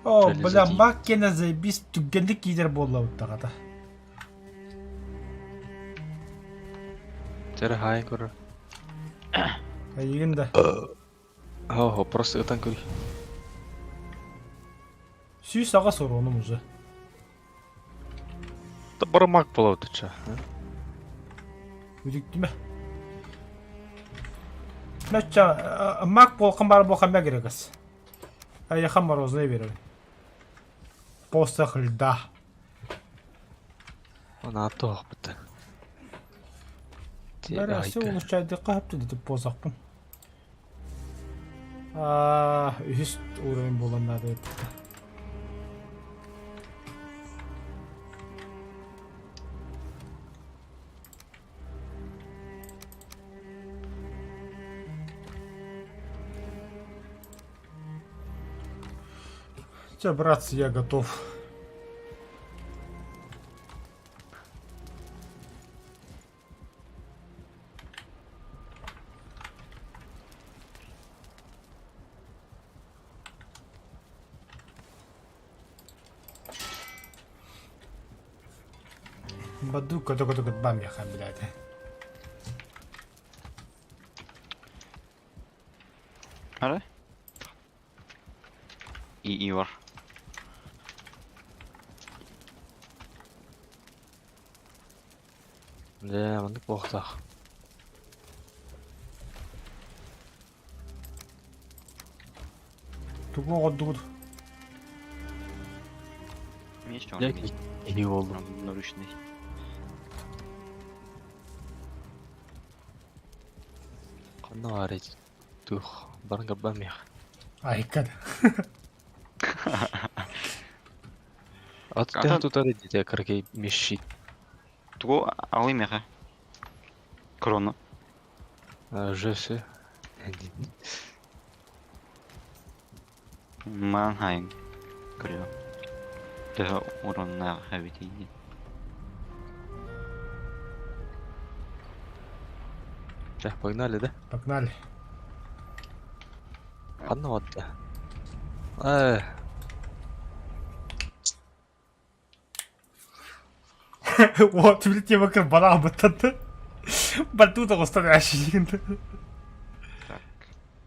О, Железо бля, дии. Маккена заебись түггенdik кидер болла уттағата. Тері хай көрі. Айгын да. Ого, просто ытан көрі. Сүйіс аға сороным уже. Да бармак болады ча. Үдіктіме. Мәчча, мак болқан бар болқан мә керекіз. Аяқан морозный беремін. Посох льда. Онаатта оһохпут. Бары өссө улуччайдыкка хөптү дитип буолсахпын. Аа, үһүс уровень буолан наада эппитэ. Все, братцы, я готов. Баду көтө-көтө бам яхан, блядь. Ара? И бар. Дьэ, маннык буолуохтаах. Тугу оҕордугут? Меч Дьэ, киһи буоллум. Наручный. Ханна баарый? Туох, баран габбам миэх. Айкад. Ат Ата- тутар дите кыракый мешит. Тугу алый меха. Крону. Уже все. Манхайм. Көрүө. Төһө уроннаах эбитий диэн. Чэ, погнали, да? Погнали. Ханна барда? Э, Вот, билетте бакыр бара быттанды. Бартута останы ашигин. Так.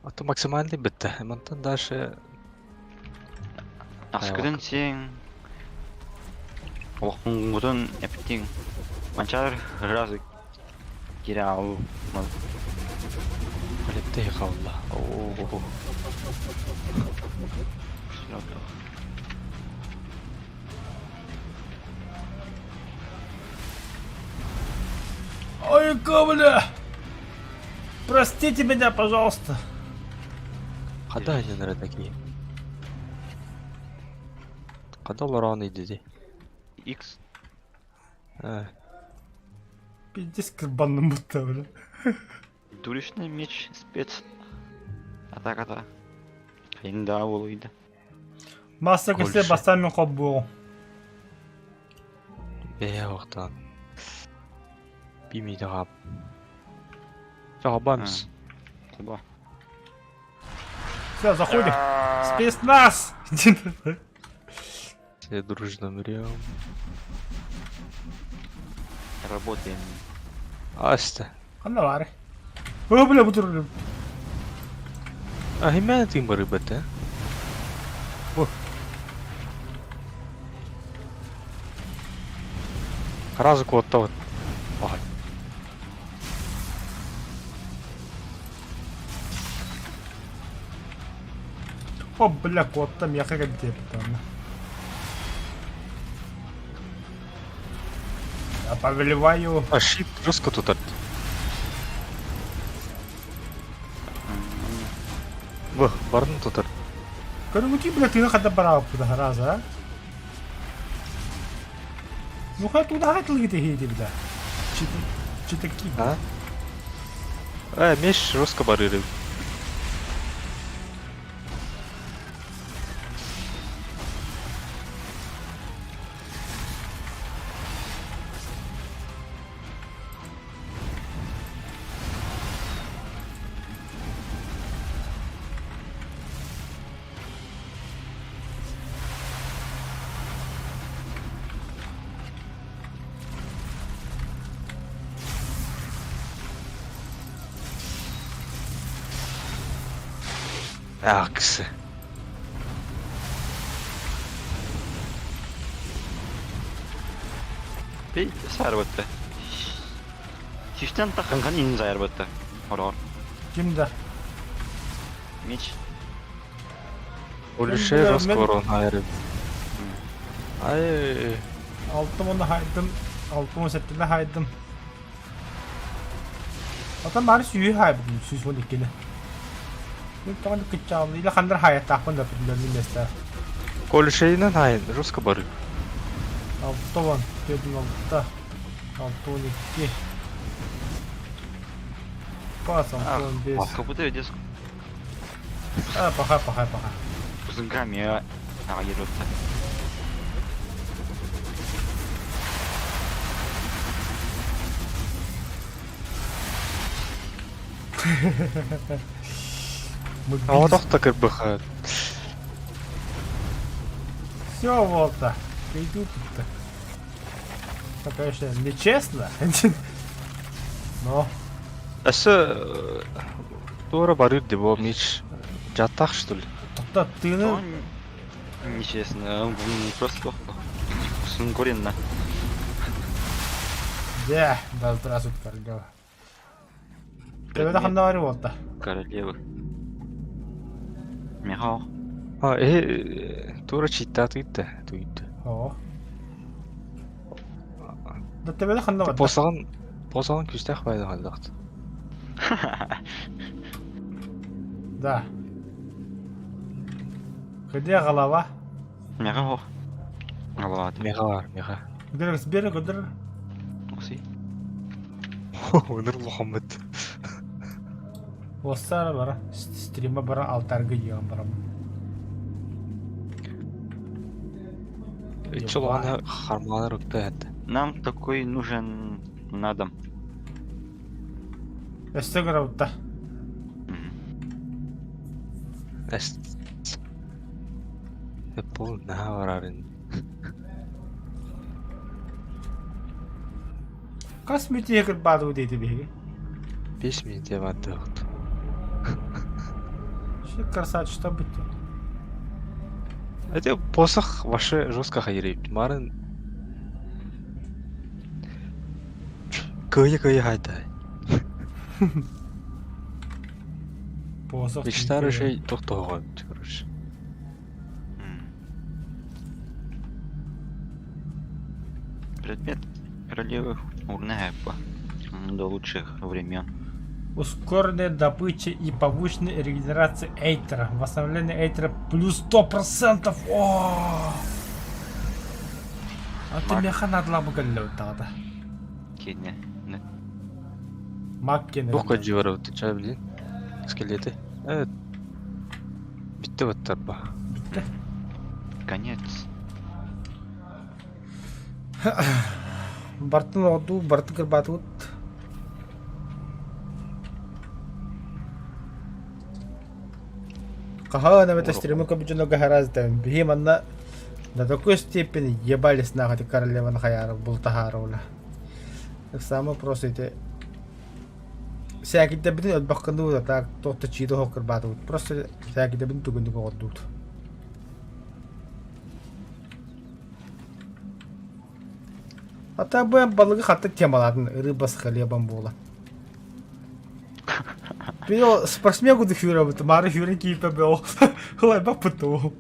а то максимальный бітті. Мантан дальше Аскытын сиэн олохпуҥҥутун эптиҥ Манчаар ыраас киирэ аҕал Халепте қалла. О, Ой, бля! Простите меня, пожалуйста. Қада айнанара такие? Қада олар иди? X Э, Пиздец кырбанным будто, бля. Дуришный меч спец атаката Хайында болуйда Масса кесе Больше. бастан мен қоп буоҕум. бэйэ оқтан. Бимейді қап. Жағабамыз. Куба Все, заходим. Спецназ! Все дружно мрем. Работаем Аста. Ханна баар. О, бля, бутыр. А химя тим барыбыт, О. Сразу куда-то вот. Ай. О, бля, куоттам, я как там. Я повелеваю. А щит жестко тут. Б, барын тут. Көрүҥүтүй, бля, тыына хата барааппыта хараза, а? Ну хай туда хатылгы тихийди, бля. Читаки. А? Э, меч жестко барыры. Аксы. Бей саарбатта Систен тахынхан ин саарбатта Хороор Ким да? Меч Улише Мен- жестко урон айры. Ай, Алтым оны хайдым. Алтын сэттэлэ хаайдым. Отон баары сүүһү хаайбытым, 112-ни. Мин тоҕо кыччааллы, или хандар хаайаттаахпын да определенный место. Колешейынан хаайын, жестко барыы. 6 10, 46, 6 12. Пас, 6 15. Как будто здесь А, паха, паха, паха. кузынгами аҕайырытта. Оҕотох да кырбыха. Все, вот-то. Иду тут-то. Это, конечно, нечестно, но... Өссө туора барыыр дии бу Мич дьаттаах что ли? Тоқта тыыны... Нечестно, просто плохо. Сунгоринна. Да, да, здравствуй, королева. Төбөтө ханна бары буолта? Королева. Михаил. А, туора читтаатыйда, туйда. Оо. Да төбөтө ханна барда? Посаҕын посаҕын күүстээх баайда хайдахт. Да. Где голова? Михаил. Голова. Меха бар, меха. Где сбер, где? Оси. Өнөр Мухаммед. Оссара бара, стрима бара алтарга йыган барам. Иччолоҕун хармаанар укта этэ. Нам такой нужен на дом. Өссө гырабытта. Эс. Эппол наһаа барарын. Хас мүтиһэ кырбаатыбыт диэти биһиги? 5 минут бардыгыт. Что красавчик быть? Это посох ваше жестко хайрейт. Марын кыйы-кыйы хайдай. Посох. Мечтары шей тохтоҕон, короче. Предмет королевы Урнепа до лучших времен. Ускоренная добыча и повышенная регенерация эйтера. Восстановление эйтера плюс 100%. О! А ты меха надла бы Кене. Мак кене. Туох көрдьүөр чай блин. Скелеты. Битте баттарба. Битте. Конец. Бартын оду, бартын кырбатыбыт. Хаһан эбэтэ стримы көбүтүн гораздо биһи манна до такой степени ебались нахуй королеваны хаяры бултаһаарыла. Самый просто эти сээкидэбитин өлбөххүнүү так туох да чииди оһох кырбаатыбыт. Просто сээкидэбин түгүнүк оҕордубут. А та бу балыгы хатта темалаатын рыба с хлебом буола. Бил спортсмен куду хюрабыт, мары хюрен киипе бил. Хлеба пыту.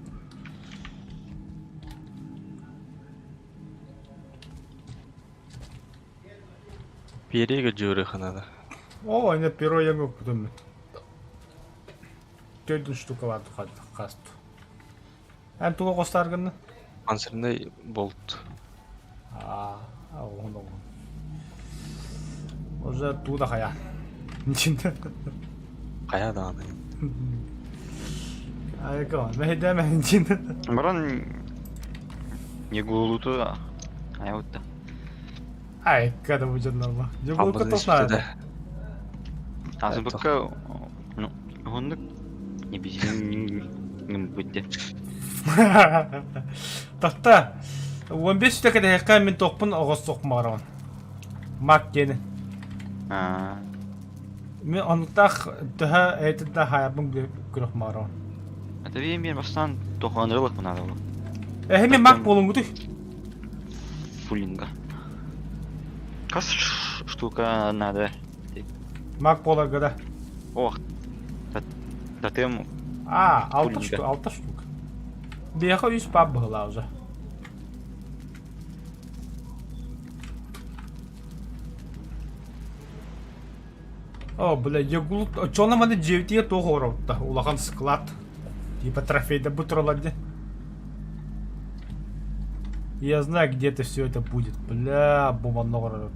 Перега дьүөрү надо. О, аны перо я кутум. Төрдүн штукаларды хасту. Эн туга костаргын? Панцирный болт. А, оҕун оҕун. Уже туда хая. Хайа даҕаны. Айка, мэһдэ мэһин. Баран не гулуту, а вот да. Айка да бу дьоннорма. Дьугулка Амбазын тосна. испитэ. А зубка, ну, оннук не бизин будде. Тахта. 15 сүтэ кэтэһэххэ мин тохпун оҕоссуох маҕараҕын. Мак диэни. А, Мин оннуктаах төһө эйтинтэ хаайарбын көрөх маҕараҕын. это мен бастан тохонрылык надо было. Эһи мин мак буолуҥгутуй. Фулинга. Кас штука надо. Мак буоларга да. Ох. Тотем А, алта Фулинга. штука, алта штука. Биэхэ үс пап быһылаа уже. О, бля, Ягул, оччоҕуна маны дьиэбитигэр туох оҥоробут Улахан склад. Типа трофейда бу туралар дии. Я знаю, где это все это будет. Бля, бу манна оҥоробут.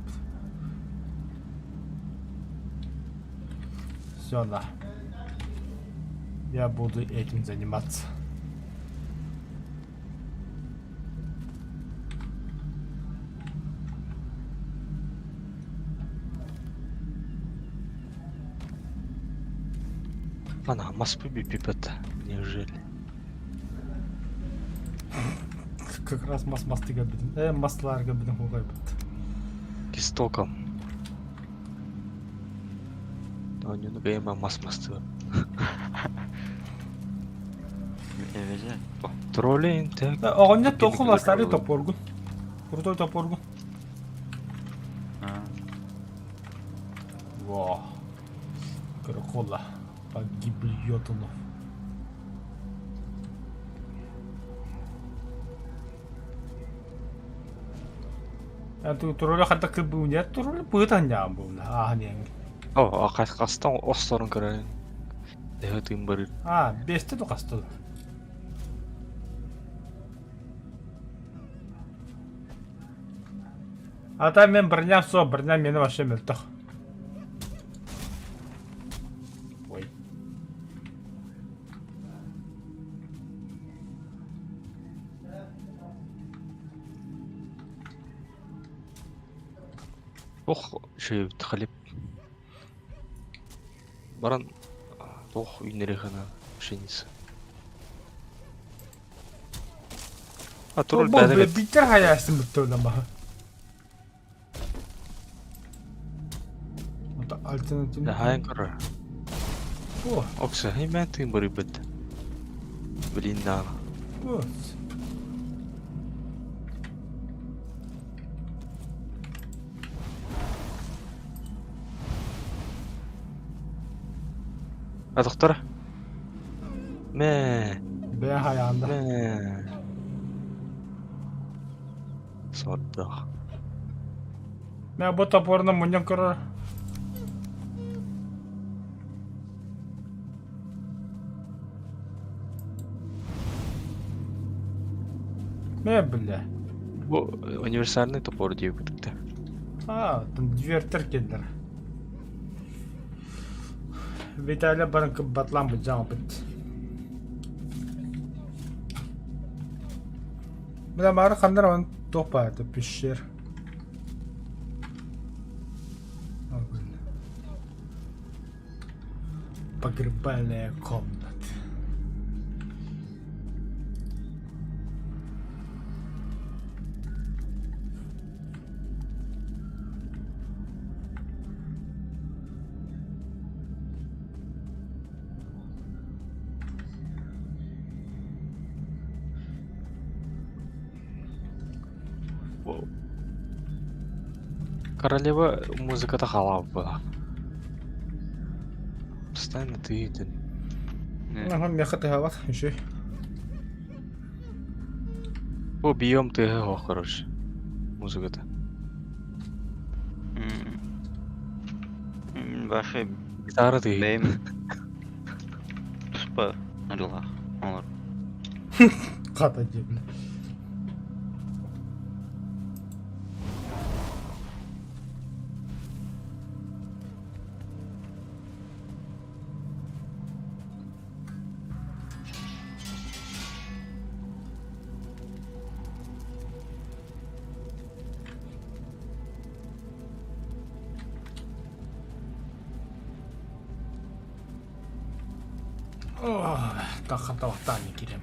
Все, на. Я буду этим заниматься. Ана, маспы бүппүт. Неужели? Как раз мас мастыга бүтүн. Масларга бүтүн хугайбыт. К истокам. Оонньууну бэйэм мас мастыга. Эвезе. Троллинг так. Оҕонньор туоххун ластаары топпоргун. Крутой топпоргун. Во. Крокола. Погибли йотунов. Тролля хатта кыбыуня, тролля пытаньяан буuna, ааһан О, хастан осторун көрөн. Дэхэ тыын барыр. А, бесте ду хаста. А там мен броня со, броня мені вообще мөлтөх. Ой. Ох, шөй халип. Баран тох үйнерехана пшеница. А тролль Бу бәдәгә битер хаясын бүттө маха. Это альтернативный. хайын көрөр. О, Окса, хеймэн тыын барыбыт. Блин, да. о. А доктор? Мэ, Бэ хаянда. мэ. Сордох. Мэ бу топорна муньян көрөр. Мэ бля. Бу универсальный топор диye битте. А, там двертер кедер. Виталий баран батлан бу жаң бит. Бля мары хандар он топа это пещер. Погребальная комната. Королева музыката халав была. Постоянно ты ты. Ага, меха ты гават, еще. О, биом ты го короче. Музыката. Башы Гитара ты. бэйм туспа арылах. Олар. Ката дебли. Тахата вахтани кирем.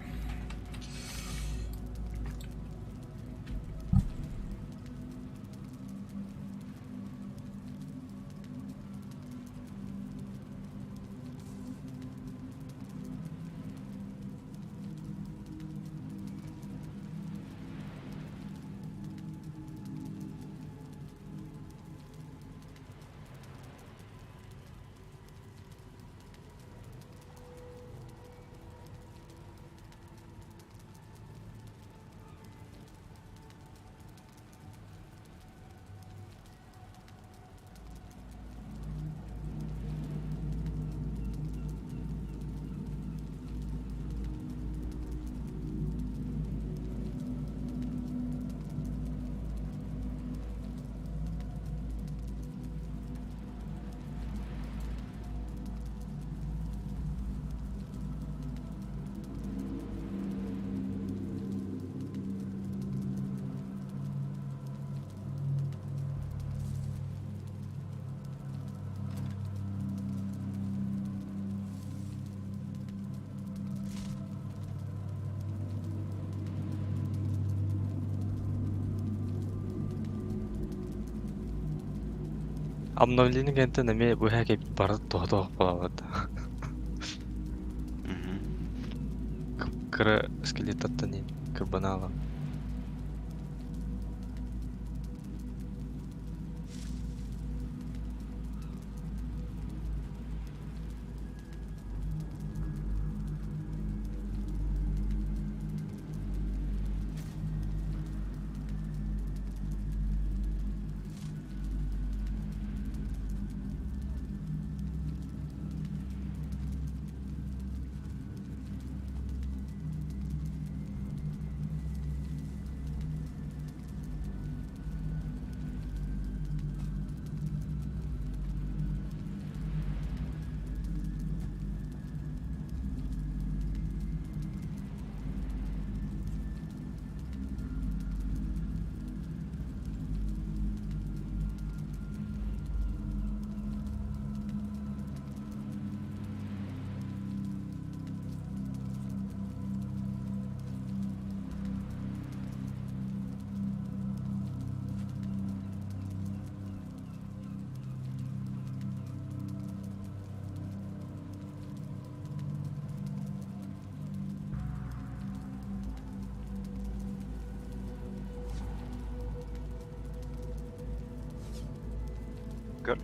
Обновление кэнтэн эмиэ быһа кэп бары тоһотоох буолабыт. Кыра скелеттаттан кырбанаалам. Көр.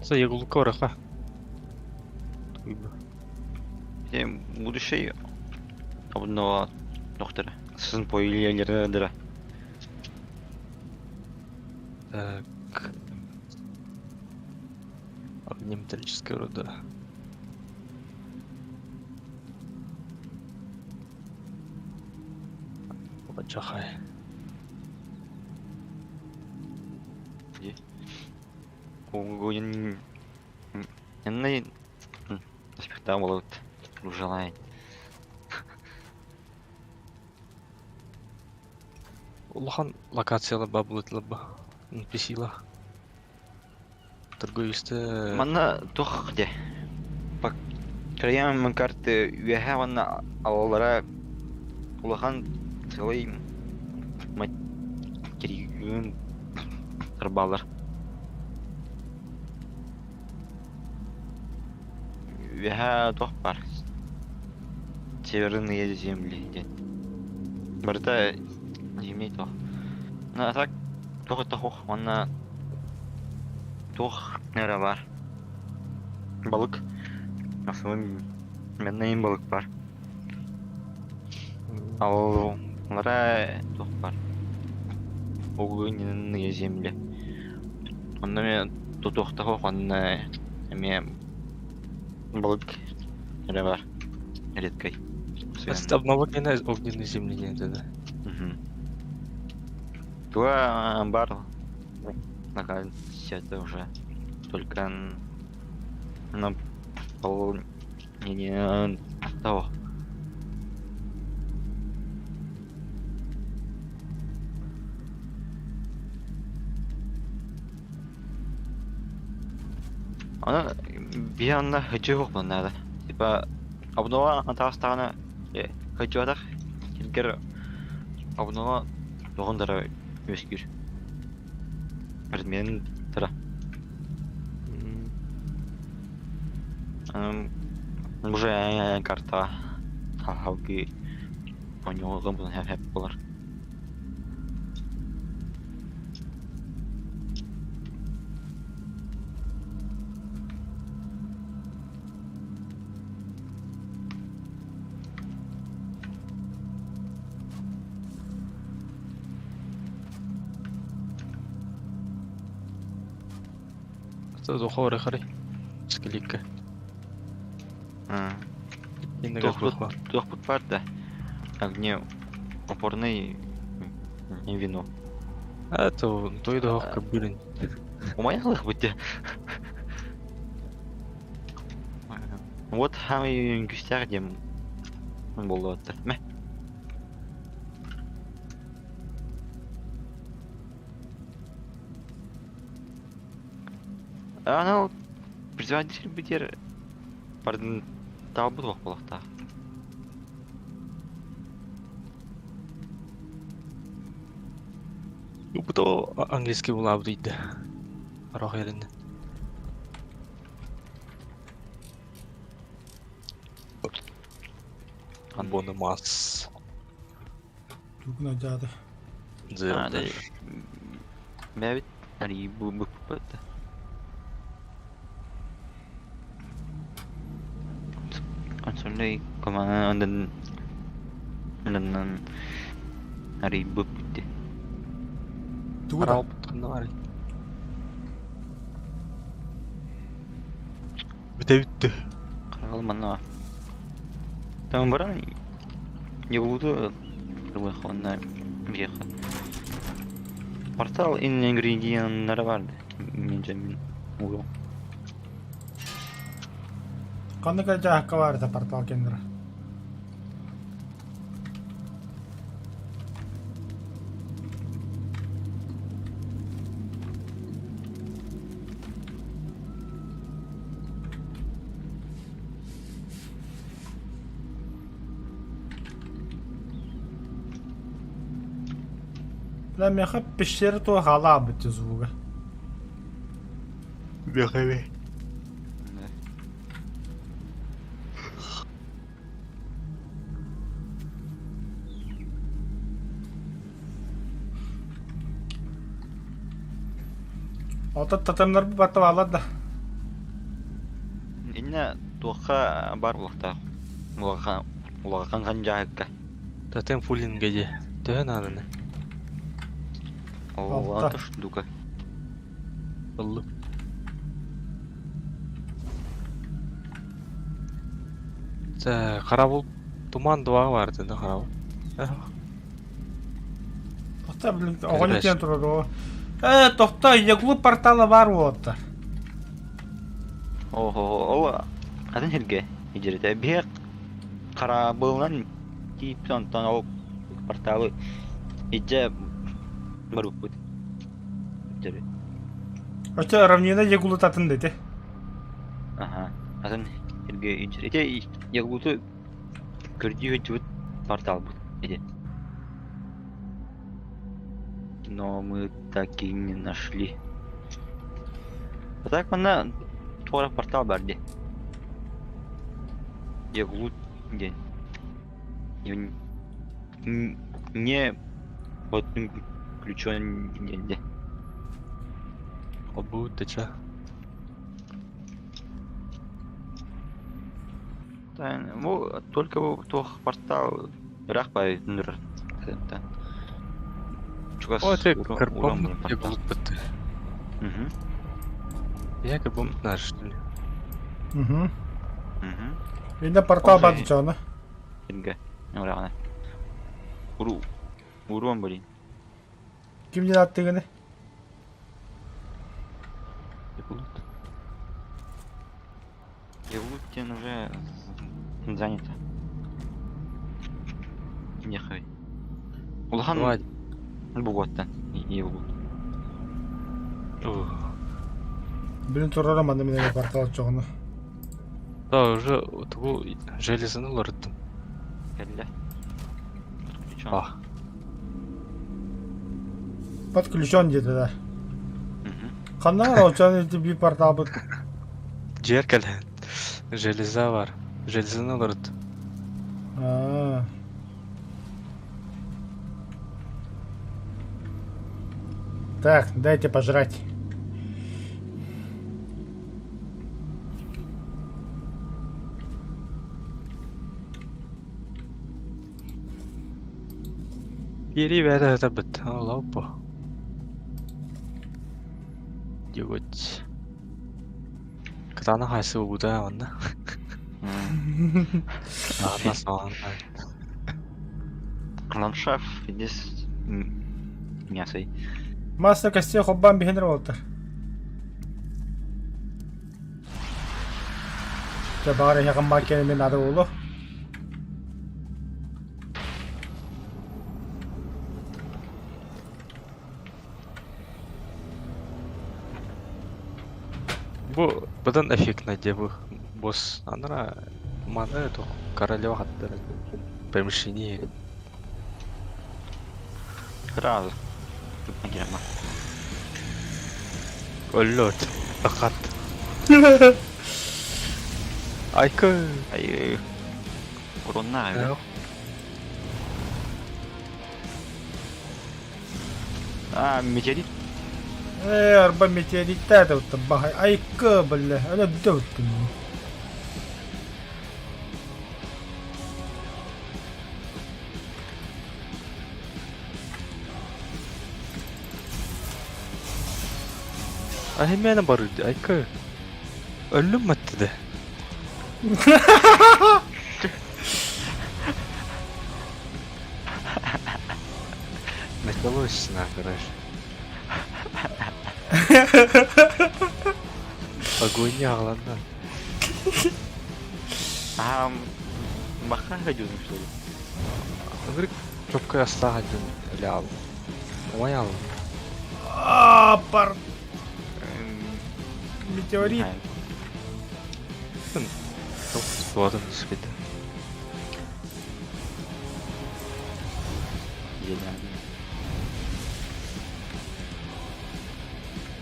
Ягулка ораха. Будущий обнова доктора. Сын по Илья Так. Огнеметаллическая руда. Чахай. Огонь. Спектакль желает. Улахан локациялар бабылытылар NPC-лар. Торговисты. Манна тух де. По краям карты үөһэ манна алалара улахан целый материгын тарбалар. Үөһэ туох бар. Северные земли ден. Барыта земли туох. На так туох тохох манна туох нэрэ бар. Балык. Асылым меннейм балык бар. Ал олара туох бар. Огненные земли. Онно мен тутуохтахох онно эмиэ балык эрэ бар. Редкой. Обновление огненной земли нет, да. Туа бар. Это уже только на наполнение того. Она бианна хочу надо. Типа обнова антастана хочу атах килгер обнова тоғындара өскүр. Предмен тара. Уже карта халки оньоҕун бун хэп болар. Духовый хары. Скелика. Туох бар да. Огне опорный вино. А то той дохка блин. Умаялых бутте. Вот хамы күстәр дем болду. Мә. Анау предводитель битер бардын табы туох болақта. Убто английский булабы дейді. Орох иһилиннэ. Буону мас. Тугуна дьаады. А, да. Бэбит ари бу бу бу Консольный команда онон онон ари бу бутте. Тугу да? Ханна барый? Бүтэ бүттү. Карал манна. Там баран Ягуду онна биэхэ. Портал ингредиеннара барды. Мен мин угу. Ханнык дьаһакка баар этэ портал кэннэрэ? Бля, миэхэ пещера туох халаабыт звуга. Бэхэбэ. Оттон тотемнар барта бааллар да. Иннэ туохха бар буолуохтаах. Улахан улахан хандьаһыкка. Тотем фулинга дии. Төһө нааданы? Ол Алта. ата штука. Ыллым. Чэ, харабыл туман дуаҕа баар этэ да харабыл. Тохто, блин, оҕону тиэн турар оо. Э, тохто, Яглу портала баар уолаттар. Ого, ол атын сиргэ идэрэтэ. Биһиэх хараабылынан тиийбит онтон ол порталы илдьэ барбыппыт. Дьэри. Оччо равнина Ягулутатын да ити. Аха, атын сиргэ илдьэр. Ити Ягулуту көрдүү сылдьыбыт порталбыт ити. Но мы так и не нашли. А так манна туора портал бар дии. Ягулут диэн. Не вот включен диэн дии. Обут ты чё? Бу только бу туох портал ыраах баайы түннүрэр. Чугас О, ты уран карбом портал. Ягулут бытты. Мгм. Я карбом наш, что ли? Угу. Мгм. Инде портал Ол бар же- чоно. Сиргэ. Ураҕана. Уру. Уруон блин. Ким диэн аттыгыны? Ягулут. Ягулут диэн уже занято. Нехай. Улахан Давай. бугуоттан Ягулут. Ух. Блин, турара манна мине портал чоҕуна. Да, уже тугу железаны уларыттым. Кэллэ. Подключен. А. Подключен где-то, да. Мгм. Ханна очон ити би портал бут. Дьиэр кэлэн. Железа бар. Железаны уларыттым. А. Так, дайте пожрать. Киирии бэйэтэ сытарбыт. Олоппо. Дьигут. Кытаанах хайсы буолбута манна. М. Аана саҕалаан. Ландшафт здесь мясой. Масса костей хоббан биһинер буолтар. Чэ, баҕар эһиэхэ маккены мин наада буолуо. Бу быдан эффектно дии бу босс анара маны туох королева хаттара помещение Сразу. Герма. Өллөт. Акат. Айкы. Ай, уронна эбит. А, метеорит. Ээ, арба метеориттаа да баһай. Айкы, бля, өлөддө уттум. Ахимена барыды. Айкы. Өллүм маттыды. Началось на, короче. Огонь ағланды. А, баха ходил, что ли? Говорит, чопка астаға ден лял. Ой ал. А, пар... Не Метеорит. знаю. Суатын түспеді. Еле.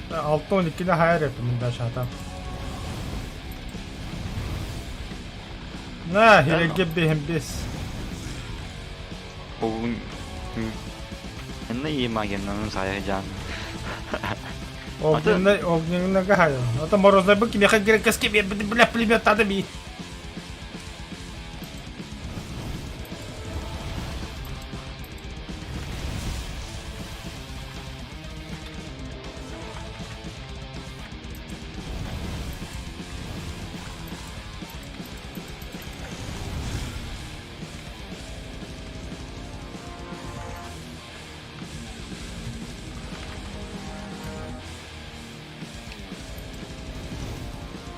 6-12-ni hayal ettim bunda şahtan. На, хилеге бихим бис. Ол Энне имагеннан саяжан. Огненный, огненный гаю. Это морозный бык, меха грекоски, бля, племет надо би.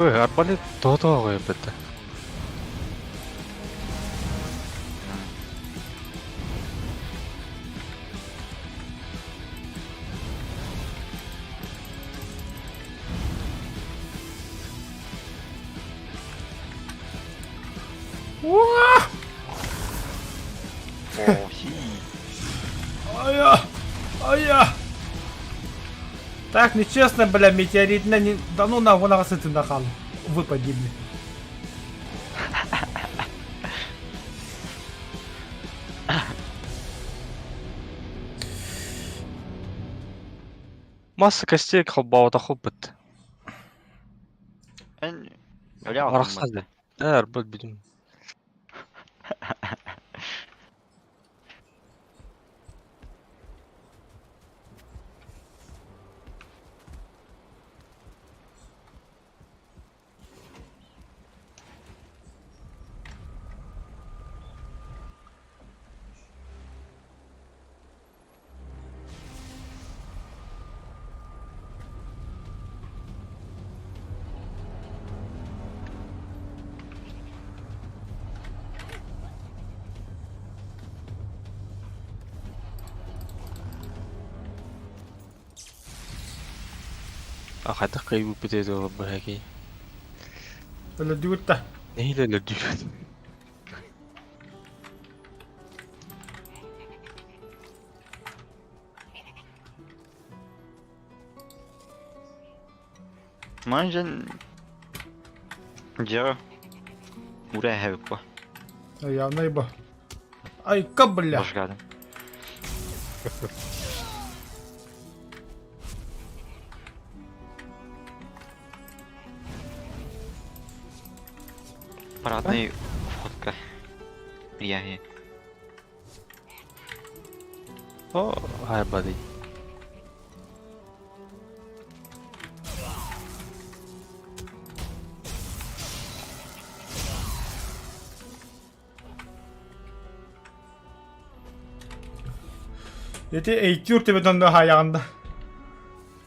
Ой, арбалет то-то ғой бітті. Уа! О, си. Ая! Ая! Так, нечестно, бля, метеорит на не... Да ну нахуй на ты нахал. Вы погибли. Масса костей холбауда холбыт. Эн Өле Арақсады. Да, арбалет бидім. А қайда қайып бітеді ол бәкей. Öyle düğütte. Neyle öyle düğüt? Манжен Жа. Ура хэвпа. Явно ибо. Айка, бля. Башкадым. Парадный входка. Я. О, арбалет. Эти эйтюр тебе донды хаягында.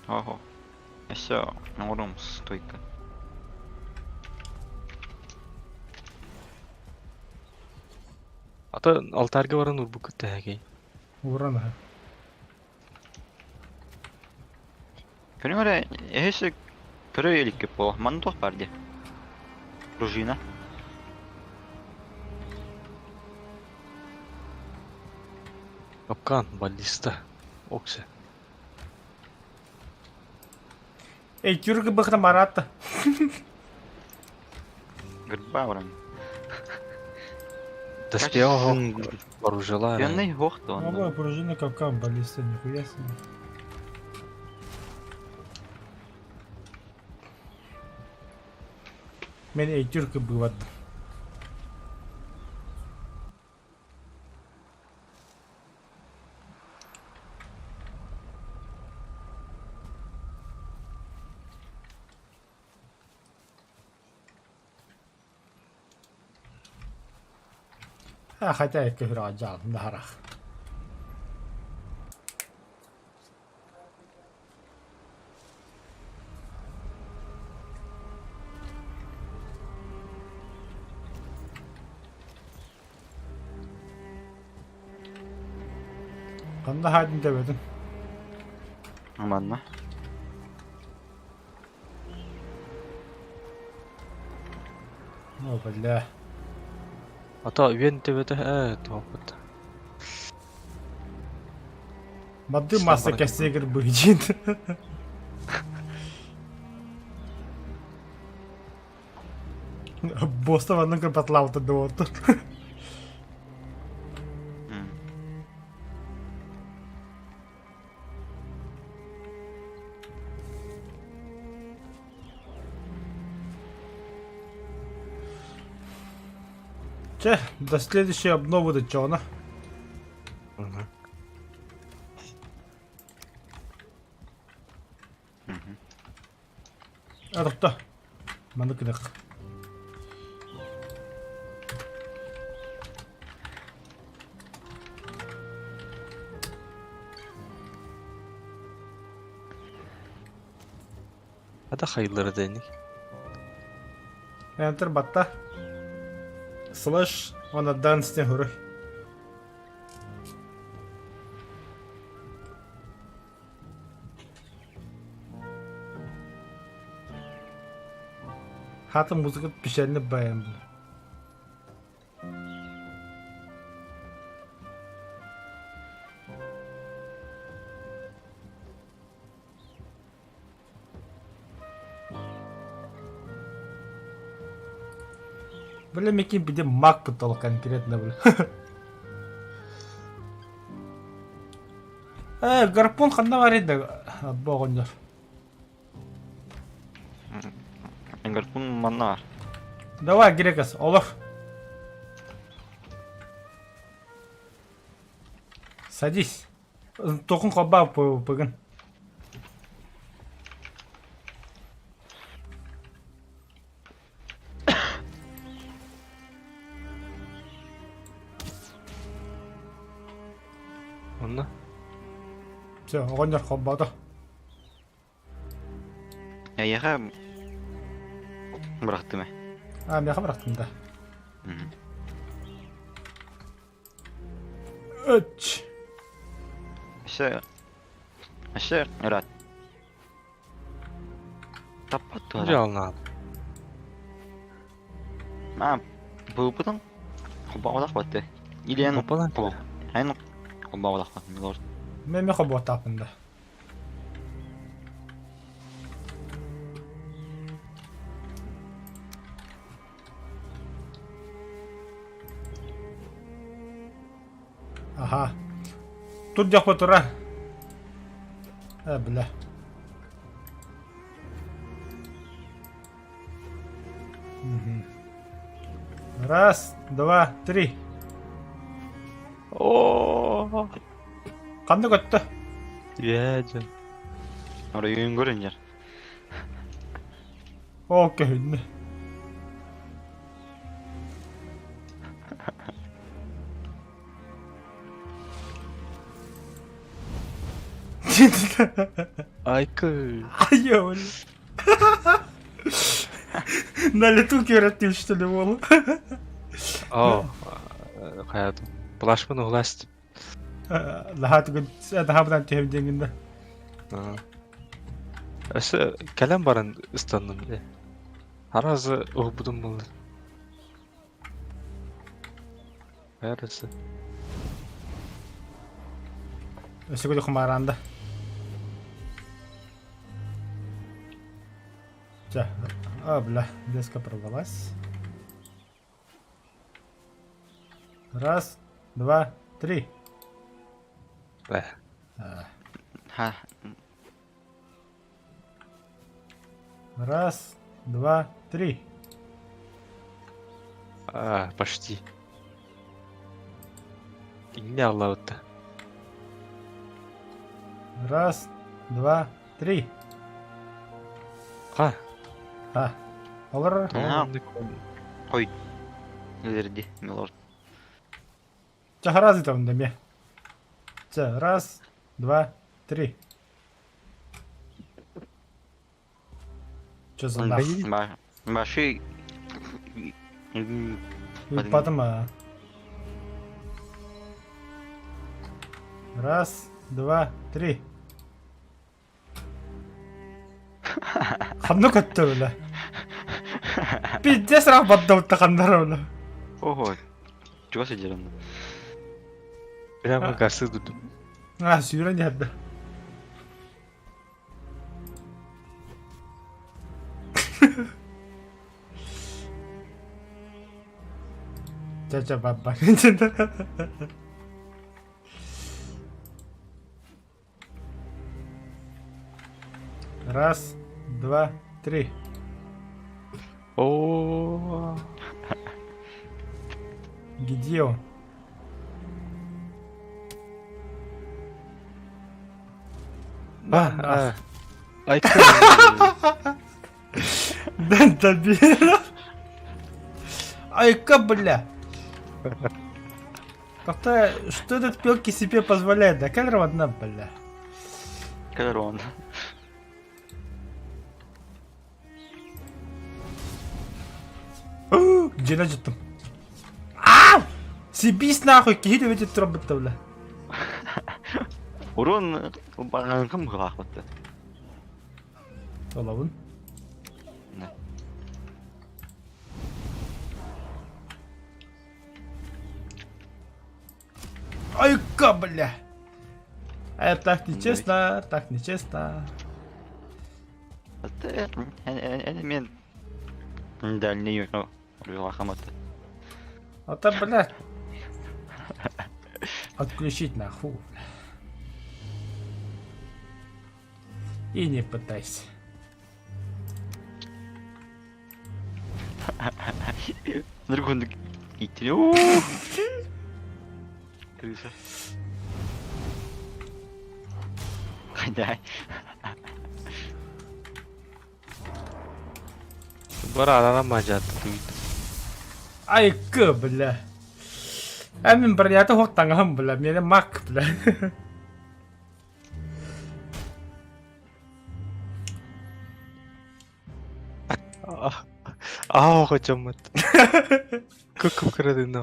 Ого. Все, норм стойка. Ата алтарга баран урбу күтті әкей. Уран. Көрүңөрө эһиси көрө эликке бо. Ман туох бар ди. Пружина. Капкан, баллиста. Оксе. Эй, тюргы быхна маратта. Гырба баран. Доспех оружила. Пенный хох то Новая он. пружина капкан баллиста, нихуя себе. Мен эй, тюркы быват. А, хотя и кыһыраҕа наһарах. Ханна хаадын төбөтүн? Манна. О, бля. Ата үөн төбөтө ээ туохпут. Мады масса кэссиэгэр быһыдьин. Боста маннык кырбатлаабыта дуоту. Чэ, до следующей обновы до чона. Арта. Маннык гынык. Хата хайыллара дэник. Enter батта. Слэш, он advance не хөрөх. Хата музыка печально баян бля. Бля, мекин биде маг потолок конкретно, бля. Э, гарпун ханна бар еді, боғындар. Гарпун манна бар. Давай, Грекас, олох. Садись. Тоқын қоба бүгін. Онно? Все, оҕонньор холбоото. Эйиэхэ бырахтым ээ. А, миэхэ бырахтым да. Үч. Өссө өссө ыраат. Таппат туһа. Дьалнаат. Аа, быыппытын холбооботох батты. Илиэн Опалан. Эн холбооботохпун милорд. Мен миэхэ буотааппын да. Аха. Тут дьохпо тура. Э, бля. Раз, два, три. Оо. Ханна көттө? Үө дьон. Оройуун көрүннэр. Оо, көһүннэ. Айкы. Айа, На лету кереттим, что ли, уолу? Оо. Хайатым. Плашмын угласть. Наһаа түгэн наһаа түһэм диэҥҥин да. Өссө кэлэн баран ыстанным дии. Аразы уһубутум буолла. Хайарысы. Өссө көтө хумааранда. Чэ, а, бля, леска порвалась. Раз, два, три. Бэ. А. Ха. Раз, два, три. А, почти. Инне аллабытта. Раз, два, три. Ха. А. Олор. Ага. Ой. Өлөрдү, милорд. Чэ, раз там да Чэ, раз, два, три. Че за нах? Баши... Ыыппатым аа. Раз, два, три. Ханна көттө бile. Пиздец раз баддабытта ханнара бile. Ого. Чугас сылдьарын. Прямо гасы дудум. А, сүүрэн иһэрдэ. Чэ-чэ бабба. Раз, два, три. О, Где он? А, а. Да, добил. Айка, бля. Как-то, что этот пелки себе позволяет? Да камера одна, бля. Кэлэр Дьиэ дьыттым. Аа! Сибис нахуй, киһи төбөтү турбутта бля. Урон барҕаҥкым быһылаахпытты. Олабын. Айка, бля! Э, так нечестно, так нечестно. Мен дальний хаматы. А то, бля, отключить нахуй. И не пытайся. Нұргүндік иттен. Крыса. Қайда? Бара арана мажатты туйт. Айка, бля. Ә мин бронята хуктаҥаһым, бля, миэнэ мак, бля. Аа хочоммут. Көкүп кырадын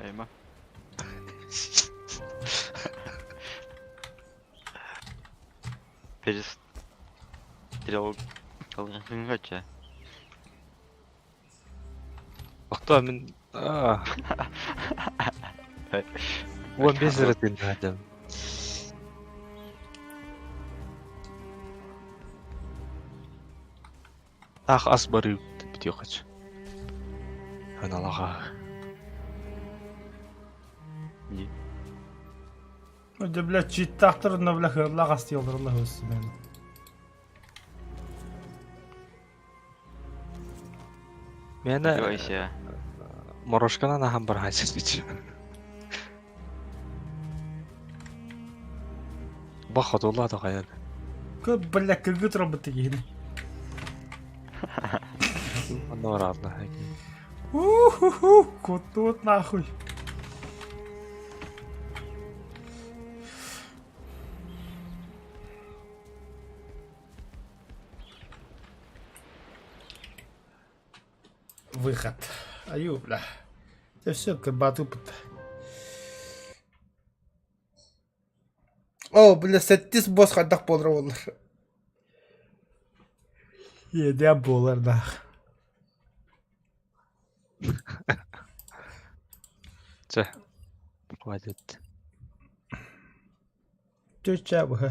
Эйма. Перестрел кылгача. Охто мин аа. Уон бес ырытын адам. Ах ас барып битиохач. Аналага. Дьэ, бля, читтаахтар бля, хырлаах астыалларына хөөссүмэн. Мена морошканан ахан бархайсыз бич. Бах хотулла да каян. Көп, бля, кыргы турабыт киһини. Анна У-ху-ху, кутут нахуй. Выход. Аю, бля. Это все, кабату О, бля, сэттис босс хайдах буолар буоллар. Иэдээн буолар даах. Чэ. Хватит. Чэ, быһа.